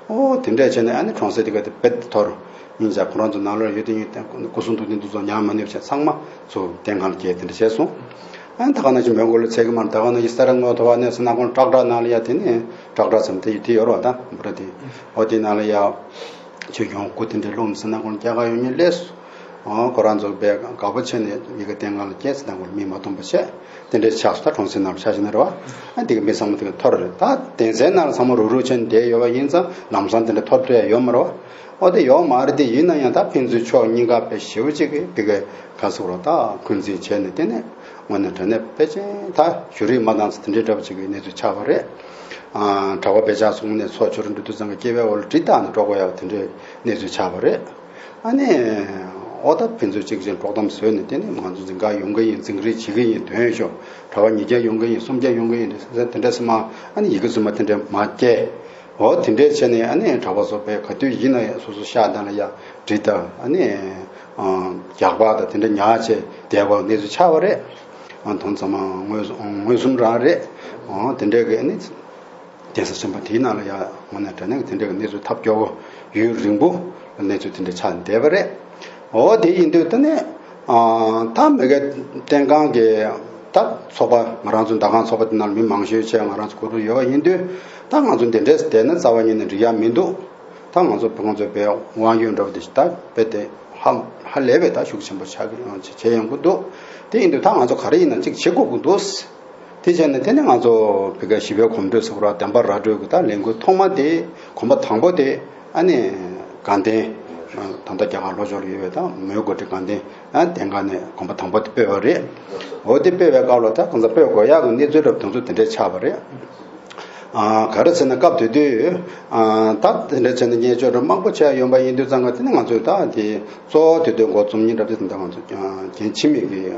བ། ཨོ་དེ་འདྲས་བྱས་ནས་ཨ་ནི་གྲོང་གསེབ་དེ་ག་དེ་དཔེ་འཐོར། ཉིན་ཞག་ཁོ་རང་ཚོ་ནང་ལོགས་ཡོད་དེ་ཡོད་དེ་སྐུ་གསུང་ཐུགས་རྟེན་འདི་ཚོ་ཉར་མ་ནུས་བྱས་ཚང་མ་ཚུར་བསྟན་ཁང་ལ་བསྐྱལ། དེ་འདྲ་བྱས་སོང་། ཨ་ནི་ད་ག་ནང་བཞིན་མོན་གྷོ་ལ་ཚད་ཀྱི་མ་རེད། ད་ག་ནང་བཞིན་སེ་ར་སྔོ་ཐོག་ཨ་ནི་སེ་ན་ཀོང་བྲག་བྲག་ནང་ལ་ཡ་དེ་ནས་བྲག་བྲག་ཚེམ་དེ་དེ་ཡོད་རེད་བ། ད་འབུ་ར་དེ་འོ་དེ་ནང་ལ་ཡ་ཆོས་སྐྱོང་སྐུ་དེ་འདྲའི་བླུགས་ནས་སེ་ན་ཀོང་སྐྱེལ་ག་ཡོང་མཁན་སླེབས་སོང་། ཨོ་ཁོ་རང་ཚོ་དཔེ་དགའ་པོ་བྱས་ནས་ཡི་གེ་བསྟན་ཁང་ལ་སྐྱེལ་ཟེར། ད་ཁོ་མི་མ་འདོམས་པ་བྱས་དེ་འདྲའི་ཆགས་སོང་། ད་གྲོང་གསེབ་ནང་ལ་ཆ་བཞག་ན་རེད་བ། ཨ་འདི་གི་མི་ཚང་མ་དེ་ག་འཐོར་རེད། ད་གདན་སའི་ནང་ལ་ཚང་མ་རུག་རུག་བྱས་ནས་བསྡད་ཡོད་པ་ཡིན་ཙང་ལམ་སང་དེ་འདྲ་འཐོར་ཐུབ་ཡ་ཡོད་མ་རེད་བ། ཨོ་དེ་ཡོད་མ་རེད། དེ་ཡིན་ན་ཡང་ད་ཕན་ཚུན་ཕྱོགས་གཉིས་ཀ་དཔེ་ཞེ་པོ་ཅིག་གི་དེ་ག་ག་ཟེར་རོ། ད་འཁོན་འཛིན་བྱས་ནས་དེ་ནས་དངོས་གནས་དྲང་གནས་དཔེ་ཅན་ད་ཞུ་རིག་མ་འདང་ས་དེ་འདྲའི་འདྲ་པོ་ཅིག་གི་གནས་ཚུལ་ཆགས་པ་རེད། ཨ་གྲྭ་པ་དཔེ་ཆ་གསུང་ནས་ཚོགས་ཆོས་ར་འགྲོ་དུས་ཙང་གི་སྐྱེ་བའི་འོག་ལ་གྲི་བཏགས་ནས་འགྲོ་དགོས་ཡ་དེ་འདྲའི་གནས་ཚུལ་ཆགས་པ་རེད། ཨ་ནི་ཨོ་ད་ཕན་ཚུན་གཅིག་གཅིག་དཀྲོག་གཏམ་བཟོས་ནས་དེ་ནས་ང་ཚོ་འཛིང་ག་ཡོང་གི་ཡིན། འཛིང་རེས་བྱེད་ཀྱི་ཡིན། དོན་ཤོག་གྲྭ་པ་ཉིས་བརྒྱ་ཡོང་གི་ཡིན། སུམ་བརྒྱ་ཡོང་གི་ཡིན་ཟེར་དེ་འདྲ་སེ་མ་ཨ་ནི་ཡི་གེ་རྫུན་མ་དེ་འདྲ་མ་སྐྱེལ། འོ་དེ་འདྲས་བྱས་ནས་ཨ་ནི་གྲྭ་པ་ཚོ་དཔེ་ག་དུས་ཡིན་ན་ཡང་སོ་སོ་ཤག་དང་ལ་ཡ་གྲི་དང་ཨ་ནི་རྒྱག་པ་དང་དེ་འདྲ་ཉར་བྱས་བསྡད་པ་གནས་ཚུལ་ཆགས་པ་རེད། ཨ་དོན་ཚང་མ་མངོན་མངོན་སུམ་རང་རེད། འོ་དེ་འདྲས་ཀྱི་ཨ་ནི་གདན་ས་ཆེན་པོ་དེའི་ནང་ལ་ཡ་དངོས་གནས་དྲང་གནས་ཀྱི་དེ་འདྲས་ཀྱི་གནས་ཚུལ་ཐབས་སྐྱོ་བོ་ཡུན་རིང་པོ་གནས་ཚུལ་དེ་འདྲས་ཆགས་བསྡད་པ་རེད། འོ་དེ་ཡིན་དུས་ད་ནི་ཨ་ད་མི་གའི་བསྟན་ཁང་གི་ད་ཚོགས་པ་ང་རང་ཚོ་ཟླ་ཁང་ཚོགས་པ་དེ་ནང་ལ་མི་མང་ཤོས་བྱས་ང་རང་ཚོ་གོ་རུ་ཡོད་པ་ཡིན་དུས་ད་ང་ཚོ་འདི་འདྲས་བསྡད་ན་རྩ་བ་ཉིད་ནས་འགྲིག་ཡ་མི་འདུག་ད་ང་ཚོ་བོད་ཁོང་ཚོའི་བོད་དབང་ཡོད་འདྲ་བོ་དེ་ད་བོད་དེ་ཧ་ཧ་ལས་པའི་ད་ཤུགས་ཆེན་པོ་ཆགས་ཀྱི་ཡོང་བྱས་ཡོང་གི་འདུག་དེ་ཡིན་དུས་ད་ང་ཚོ་ག་རེ་ཡིན་ན་གཅིག་བྱེད་དགོས་ཀྱི་འདུག་དེ་བྱས་ནས་དེ་ནས་ང་ཚོ་བོད་སྐད་ཞི་བའི་གོམ་བགྲོད་ཟེར་བ་བདེན་པ་ར་སྤྲོད་ཀྱི་ད་ལས་འགུལ་ཐོག་མ་དེ་གོམ་པ་དང་པོ་དེ་ཨ་ནི་དགའ་ལྡན་ད་ལྟ་རྒྱ་གར་ལྷོ་ཕྱོགས་ལ་ཡོད་པའི་ད་མོན་གྷོ་ཁྲི་དགའ་ལྡན་ཨ་བསྟན་ཁང་ནས་གོམ་པ་དང་པོ་དེ་སྤོས་པ་རེད། འོ་དེ་སྤོས་པའི་སྐབས་ལ་ད་གང་ཟག་སྤོས་དགོས་ཡག་གི་གནས་ཚུལ་རབ་དེ་ཚོ་དེ་འདྲས་ཆགས་པ་རེད། ཨ་ག་རེ་ཟེར་ན་སྐབས་དེ་དུས་ཨ་ད་དེ་འདྲ་བྱས་ན་བརྙས་བཅོས་རབ་མང་པོ་བྱས་ཡོང་པ་ཡིན་དུས་ཙང་ཀ་དེ་ནི་ང་ཚོས་ད་དེ་གཙོ་བོ་དེ་དུས་འགོ་རྩོམ་མཁན་འདྲ་དེ་ད་ང་ཚོ་རྒན་འཆི་མེད་ཀྱི་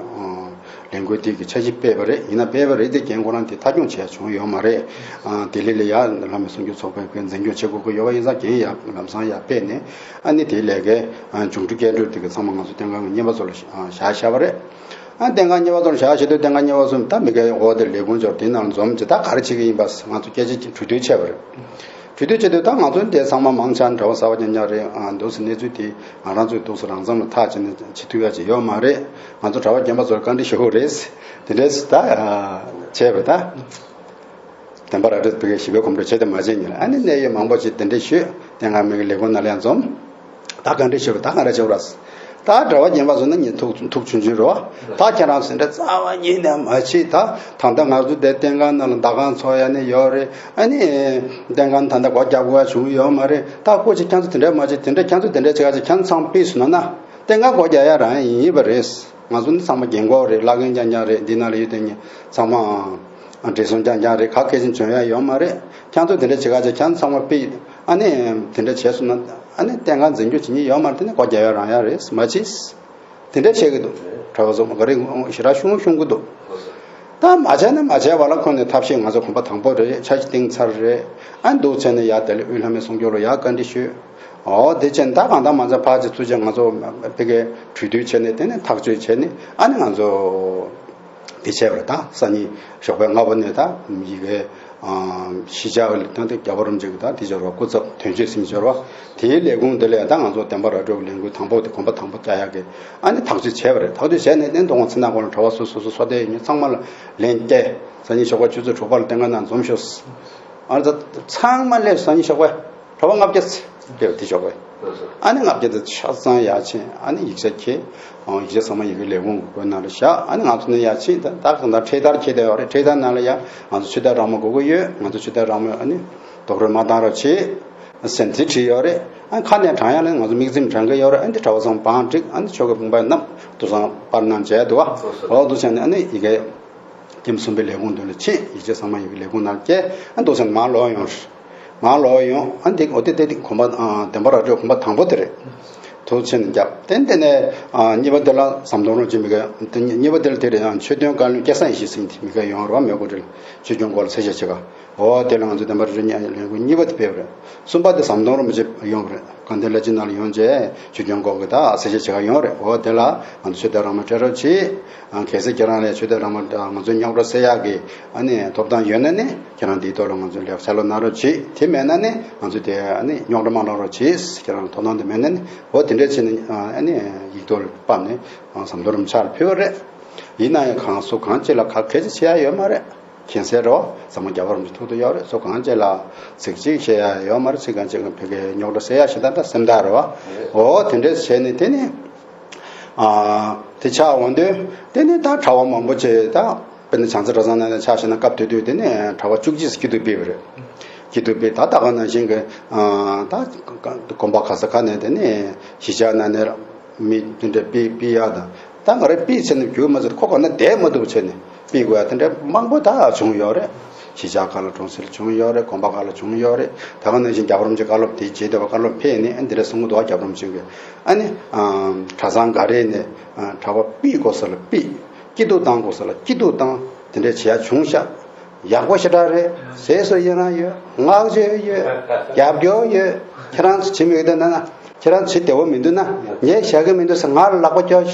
ལས་འགུལ་དེ་གི་འཆར་གཞི་སྤེལ་བ་རེད། ཡིན་ན་སྤེལ་བ་རེད་དེ་རྒན་ཁོ་རང་དེ་མཐའ་འཁྱོངས་བྱས་བྱུང་ཡོད་མ་རེད། ཨ་ལྡི་ལི་ལ་ཡ་བླ་མའི་གསུང་སྒྱུར་ཚོགས་པའི་འཛིན་སྐྱོང་བྱེད་དགོས་ཀྱི་ཡོད་པ་ཡིན་ཙང་རྒན་ཡ་ལམ་སང་ཡར་ཕེབས་ནས་ཨ་ནི་དེའི་ལས་ཀའི་མཇུག་སྒྲིལ་སྐད་འབོད་དེ་གི་ཚང་མ་ང་ཚོ་བསྟན་ཁང་གི་བརྙན་པ་ཚོ་ལ་བཞག་བཞག་པ་རེད། ཨ་བསྟན་ཁང་གཉེར་བ་ཚོར་བཞག་བྱེད་དུས་བསྟན་ཁང་གཉེར་བ་ཚོས་ད་མི་སྒེར་འོག་དེ་ལས་ཁུངས་འབྱོར་དེའི་ནང་འཛོམས་ཀྱི་ད་ག་རེ་བྱེད་ཀྱི་ཡིན་པ་ང་ཚོ་སྐད་ཆ་གྲོས་བསྡུར་བྱས་པ་རེད། གྲོས་བསྡུར་བྱེད་དུས་ད་ང་ཚོ་འདི་ཚང་མ་མང་ཆེ་གྲྭ་པ་གསར་པ་རྐྱང་རྐྱང་རེད། ཨ་འདུག་སེ་གནས་ཚུལ་དེ་ང་རང་ཚོའི་འདུག་སེ་རང་མཚམས་ལ་ཐག་བཅད་ནས་བྱེད་ཐུབ་ཡ་ཅིག་ཡོད་མ་རེད། ང་ཚོ་གྲྭ་པ་རྒན་པ་ཚོར་བཀའ་འདྲི་ཞུ་དགོས་རེད། དེ་འདྲས་ད་བྱས་པ་རེད་ད། བདེན་པ་ར་སྤྲོད་བོད་སྐད་ཞི་བའི་གོམ་བགྲོད་བྱས་ཏེ་མ་བྱས་ཉིན་ལ་ཨ་ནི་གནད་ཡོད་མང་པོ་ཞིག་དེ་འདྲས་ཞུས་བསྟན་ཁང་མི་སྒེར་ལས་ཁུངས་ནང་ལ་ཡང་འཛོམས། ད་བཀའ་འདྲི་ཞུས་པ་ད་ག་རེ་བྱེད་དགོས་ར། ད་གྲྭ་པ་རྒན་པ་ཚོ་ནི་ངས་ཐུགས་ཐུགས་ཆུང་ཆུང་རེད་བ། ད་ཁྱེད་རང་ཚོ་འདྲ་རྩ་བ་ཉིད་ནས་མ་བྱེད། ད་ད་ལྟ་ང་ཚོ་དེ་བསྟན་ཁང་ནང་ལ་ཟླ་ཁང་ཚོགས་ཡ་ནི་ཡོད་རེད། ཨ་ནི་བསྟན་ཁང་ད་ལྟ་སྒོ་རྒྱག་དགོས་ཡ་བྱུང་ཡོད་མ་རེད། ད་སྐུ་མཁྱེན་ཁྱེད་ཚོ་དེ་འདྲ་མ་བྱེད། དེ་འདྲ་ཁྱེད་ཚོ་དེ་འདྲ་བྱེད་ག་ཅིག་ཁྱེད་ཚོ་ཚང་མ་ཕུད་སོང་ན་ན་བསྟན་ཁང་སྒོ་རྒྱག་ཡ་རང་ཡིན་པ་རེད། ང་ཚོ་ནི་ཚང་མ་རྒན་གོག་རེད། བླ་རྒན་རྐྱང་རྐྱང་རེད། འདི་ནང་ལ་ཡོད་དེ་ནི་ཚང་མ་བགྲེས་སོང་རྐྱང་རྐྱང་རེད། ག་གེ་ཞིག་འཇོན་ཡ་ཡོད་མ་རེད། ཁྱེད་ཚོ་དེ་འདྲ་བྱེད་ག་ཅིག་ཁྱེད་ཚོ་ཚང་མ་ཕུད། ཨ་ནི་དེ་འདྲ་བྱས་སོང་ན་ཨ་ནི་བསྟན་ཁང་འཛིན་སྐྱོང་བྱེད་མཁན་ཡོད་མ་རེད། དེ་ནི་སྒོ་རྒྱག་ཡ་རང་ཡ་རེད་མ་བྱེད། དེ་འདྲ་བཤད་ཀྱི་འདུག་གྲྭ་པ་ཚོ་ག་རེ་ཞེ་དྲག་ཤོང་ཤོང་གི་འདུག་ད་མ་བྱས་ན་མ་བྱས་པ་ལ་ཁོ་ནས་ཐབས་ཤེས་ང་ཚོ་གོམ་པ་དང་པོ་རེད། འཆར་གཞི་བཏིང་ཚར་རེད། ཨ་འདུག་བྱས་ནས་ཡར་ལྡི་ལི་དབུས་ལྷ་མོའི་གསུང་སྒྱུར་ལ་ཡར་བཀའ་འདྲི་ཞུས། འོ་དེ་བྱས་ནས་ད་གང་ལྟར་མ་ཚད་ཕར་ཅིག་ཚུར་ཅིག་ང་ཚོ་ཕ་གིའི་གྲོས་བསྡུར་བྱས་ནས་དེ་ནས་ཐག་གཅོད་བྱས་ནས་ཨ་ནི་ང་ཚོ་དེ་བྱས་པ་རེད། ད་སང་ཉིན་ཞོགས་པའི་སྔ་པོ་ནས་ད་ཡི་གེ་ཨ་ཤེས་བྱ་གི་ད་ལྟ་རྒྱལ་བ་རིན་པོ་ཆེ་གི་ད་དེ་སྦྱོར་བ་སྐུ་ཚབ་དོན་གཅོད་ཟིན་སྦྱོར་བ་དེའི་ལས་ཁུངས་དེ་ལ་ཡང་ད་ང་ཚོ་བདེན་པ་ར་སྤྲོད་ཀྱི་ལས་འགུལ་དང་པོ་དེ་གོམ་པ་དང་པོ་རྒྱག་ཡག་གི་ཨ་ནི་ཐག་གཅོད་བྱས་པ་རེད། ཐག་གཅོད་བྱས་ནས་ནས་འདུག་ཚེ་ན་གོང་ལ་གྲྭ་པ་སོ་སོ་སོ་སོ་སོ་དེ་ཡིན་ཚང་མ་ལ་ལན་བསྐྱལ། སང་ཉིན་ཞོགས་པ་ཆུ་ཚོད་དྲུག་པ་ལ་བསྟན་ཁང་ནང་འཛོམས་ཤོག་ཨ་ནི་ད་ཚང་མ་སླེབས། སང་ཉིན་ཞོགས་པ་གྲྭ་པ་ལྔ་བརྒྱ་སླེབས། དེ་ཞོགས་པ། ཨ་ནི་ལྔ་བརྒྱ་དེ་ཆ་ཚང་ཡར་ཕྱིན། ཨ་ནི་ཡིག་ཆ་ཁྱེར། ཡིག་ཆ་ཚང་མ་ཡི་གེ་ལས་ཁུངས་སྒོ་ནང་ལ་བཞག་ཨ་ནི་ང་ཚོ་ནས་ཡར་ཕྱིན། ད་ད་གང་ལྟར་འཕྲེད་དར་འཁྱེར་བསྡད་ཡོད་རེད། འཕྲེད་དར་ནང་ལ་ཡ་ང་ཚོ་ཆོས་དད་རང་མོས་དགོས་ཀྱི་ཡོད། ང་ཚོ་ཆོས་དད་རང་མོས་ཨ་ནི་རྡོག་རོལ་མ་བཏང་རོགས་བྱེད། ཟེར་ནས་དེ་བྲིས་ཡོད་རེད། ཨ་ཁ་ནས་དྲང་ཡག་ལ་ང་ཚོ་དམིགས་བརྩེ་དྲང་གི་ཡོད་རེད། ཨ་འདི་གྲྭ་པ་ཚང་བང་བསྒྲིགས། ཨ་འདི་ཆོ་ག་བུམ་པ་རྣམས་དུ་བཟང་པར་གནང་བྱས་འདུག་བ། འོ་འདུག་བྱས་ནས་ཨ་ནི་ཡི་གེ་ཀེམ་གསུམ་པའི་ལས་ཁུངས་མདུན་ལ་ཕྱིན། ཡིག་ཆ་ཚང་མ་ཡི་གེ་ལས་ཁུངས་ནང་བསྐྱལ། ཨ་འདུག་བྱས་ནས་མར་ལོག་ཡོང་། མར་ལོག་ཡོང་། ཨ་འདི་འོ་དེ་དེ་དེ་དགོན་པ་ཨ་བདེན་པ་ར་སྤྲོད་དགོན་པ་དང་པོ་དེ་རེད། འདུག་བྱས་ནས་བརྒྱབ། དེ་འདི་ནས་ཨ་གཉིས་པ་དེ་ལ་ཟམ་གདོང་རིན་པོ་ཆེ་མི་དགེ། དེ་གཉིས་པ་དེ་ལ་དེ་རེད། ཨ་ཆོས་དོན་བཀའ་བློན་སྐལ་བཟང་ཡེ་ཤེས་ཟེར་མཁན་དེ་མི་དགེ་ཡོང་རོགས། མོས་གོ་སྒྲིག་ཆོས་སྐྱོང་སྐོར་ལ་ཚད་གཞི་བྱེད་ག་འོ་དེ་ལ་ང་ཚོ་བདེན་པ་རིན་པོ་ཆེ་མཉམ་ལས་འགུལ་གཉིས་པ་དེ་ཕེབས་རེད། གསུམ་པ་དེ་ཟམ་གདོང་རིན་པོ་ཆེ་ཡོང་བ་རེད། དགའ་ལྡན་བླ་སྤྱི་ནང་ལ་ཡོང་རྗེས་ཆོས་སྐྱོང་སྐོར་གྱི་ད་གསལ་བཤད་བྱེད་ག་ཡོང་རེད། འོ་དེ་ལ་ང་ཚོ་ཆོས་དད་རང་མོས་སྤྲད་རོགས་གྱིས། གལ་སྲིད་ཁྱེད་རང་ལ་ཆོས་དད་རང་མོས་ང་ཚོའི་རྙོག་དྲ་སེལ་ཡག་གི་ཨ་ནི་ཐོབ་ཐང་ཡོད་ན་ནི་ཁྱེད་རང་འདིའི་ཐོག་ལ་ང་ཚོའི་ལས་ཀ་ཕྱག་ལུ་གནང་རོགས་གྱིས། དེ་མེད་ན་ནི་ང་ཚོ་དེ་ཨ་ནི་རྙོག་དྲ་མ་གནང་རོགས་གྱིས། ཁྱེད་རང་ལ་ཐོབ་ཐང་དེ་མེད་ན་ནི། འོ་དེ་འདྲས་བྱས་ནས་ཨ་ནི་ཡིག་ཐོག་ལ་ཕབ་ནས་ཟམ་གདོང་རིན་པོ་ཆེ་ལ་ཕུལ་བ་རེད། ཡིན་ན་ཡང་གང་སུ་གང་ཅི་ལ་ག་གལ་ཆེ་བྱེད་ཡག་ཡོད་མ་རེད། མཁྱེན་གསལ་རོ། ཟབ་མོ་རྒྱལ་བ་རིན་པོ་ཆེ་ཐུགས་དང་ཡོད་རེད། སུ་གང་ཅི་ལ་ཚིག་གཅིག་བཤད་ཡ་ཡོད་མ་རེད། ཚིག་གང་ཅི་གང་ཕ་གིའི་རྙོག་དྲ་སེལ་ཡ་ཞིག་ད་ལྟ་སེམས་ཐག་རེད་བ། འོ་དེ་འདྲས་བྱས་ནས་དེ་ནི། ཨ་དེ་ཆགས་འོང་དུས་དེ་ནི་ད་གྲྭ་པ་མང་པོ་ཆེ་ད་དཔེར་ན་བྱང་རྩེ་གྲྭ་ཚང་ནང་ནས་ཆ་བཞག་ན་སྐབས་དེ་དུས་དེ་ནི་གྲྭ་པ་བཅུ་གཅིག་སྐྱིད་སྡུག་སྤེལ་བ་རེད། སྐྱིད་སྡུག་སྤེལ། ད་ད་ག་ནང་བཞིན་གྱི་ཨ་ད་དགོན་པ་ག་ས་ག་ནས་དེ་ནི་གཞིས་ཆགས་ནང་ནས་མི་དེ་འདྲ་སྤེལ་སྤེལ་ཡ་དང་། ད་ང་རང་པི་ཆེ་ནས་རྒྱུག་མ་ཚར་ཁོ་ག་ན་བསྡད་མ་ཐུབ་བྱས་ནས་པི་དགོས་ཡ་དེ་འདྲ་མང་པོ་ད་བྱུང་ཡོད་རེད། གཞིས་ཆགས་ཁག་ལ་གྲོང་གསེབ་ལ་བྱུང་ཡོད་རེད། དགོན་པ་ཁག་ལ་བྱུང་ཡོད་རེད། ད་ག་ནང་བཞིན་རྒྱལ་བ་རིན་པོ་ཆེ་བཀའ་སློབ་དེའི་རྗེས་དེ་བ་བཀའ་སློབ་ཕེབས་ནས་ཨ་འདི་འདྲ་གསུང་གི་འདུག་རྒྱལ་བ་རིན་པོ་ཆེ་གིས་ཨ་ནི་གྲྭ་ཚང་འགའ་རེ་ནས་གྲྭ་པ་པི་དགོས་ས་ལ་པི། སྐྱིད་སྡུག་བཏང་དགོས་ས་ལ་སྐྱིད་སྡུག་བཏང་། དེ་འདྲ་བྱེད་ཡ་བྱུང་ཤག་ཡག་པོ་ཞེ་དྲག་རེད། ཟས་སུ་ཡི་རང་ཡོད། བསྔགས་བརྗོད་ཡོད། རྒྱབ་སྐྱོར་ཡོད། ཁྱེད་རང་ཚོ་བྱེད་མི་འདུག་ན། ཁྱེད་རང་ཚོ་བྱེད་བདེ་བོ་མི་འདུག་ན། ངས་བྱ་གི་མི་འདུག་ཟེར་ང་ལ་ལག་པ་སྐྱོར།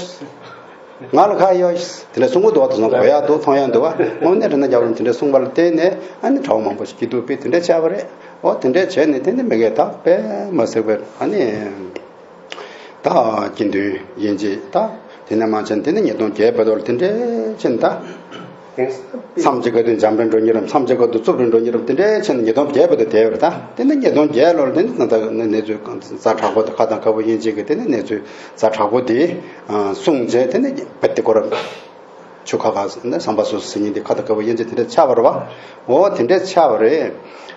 ང་ལ་ཁ་གཡོག་ཤིག་དེ་འདྲ་གསུང་གི་འདུག་བ། དེ་ཚོ་གོ་ཡག་འདུག་མཐོང་ཡག་འདུག་བ། དངོས་གནས་དྲང་གནས་རྒྱལ་བ་རིན་པོ་ཆེ་དེ་འདྲ་གསུངས་པ་ལ་བརྟེན་ནས་ཨ་ནི་གྲྭ་པ་མང་པོ་ཞིག་སྐྱིད་སྡུག་སྤེལ་དེ་འདྲ་བྱས་པ་རེད། འོ་དེ་འདྲ་བྱས་ནས་དེ་ནི་མི་དགེ་ད་དཔེ་མ་སྲིད་པའི་ཨ་ནི་ད་དགེ་འདུན་དབྱེ་འབྱེད་ད་དེ་ནས་མ་བྱས་ནས་དེ་ནི་ཉིས་སྟོང་བརྒྱད་བར་དུ་དེ་འདྲ་བྱས་ནས་ད། མཚམས་ཅིག་ག་དུས་འཇམ་རིན་འགྲོ་ཉེ་རབས། མཚམས་ཅིག་ག་དུས་རྩུབ་རིན་འགྲོ་ཉེ་རབས། དེ་འདྲའི་ཆེད་ནས་ཉིས་སྟོང་བརྒྱད་བར་དུ་བསྡད་པ་རེད། ད་དེ་ནས་ཉིས་སྟོང་བརྒྱད་ལོར་དེ་ནས་ད་ལྟ་གནས་ཚུལ་ཛ་དྲག་པོ་དེ་ཁ་དང་དཀར་པོ་དབྱེ་འབྱེད་ཀྱི་དེ་ནས་གནས་ཚུལ་ཛ་དྲག་པོ་དེ་གསུངས་རྗེས་དེ་ནས་རྦད་དེ་ཁོ་རང་ཆུ་ཁ་ཁ་ནས་ཟམ་པ་སོ་སོ་ཟེར་མཁན་དེ་ཁ་དང་དཀར་པོ་དབྱེ་འབྱེད་དེ་འདྲ་ཆགས་པ་རེད་བ། འོ་དེ་འདྲ་ཆགས་པ་རེད།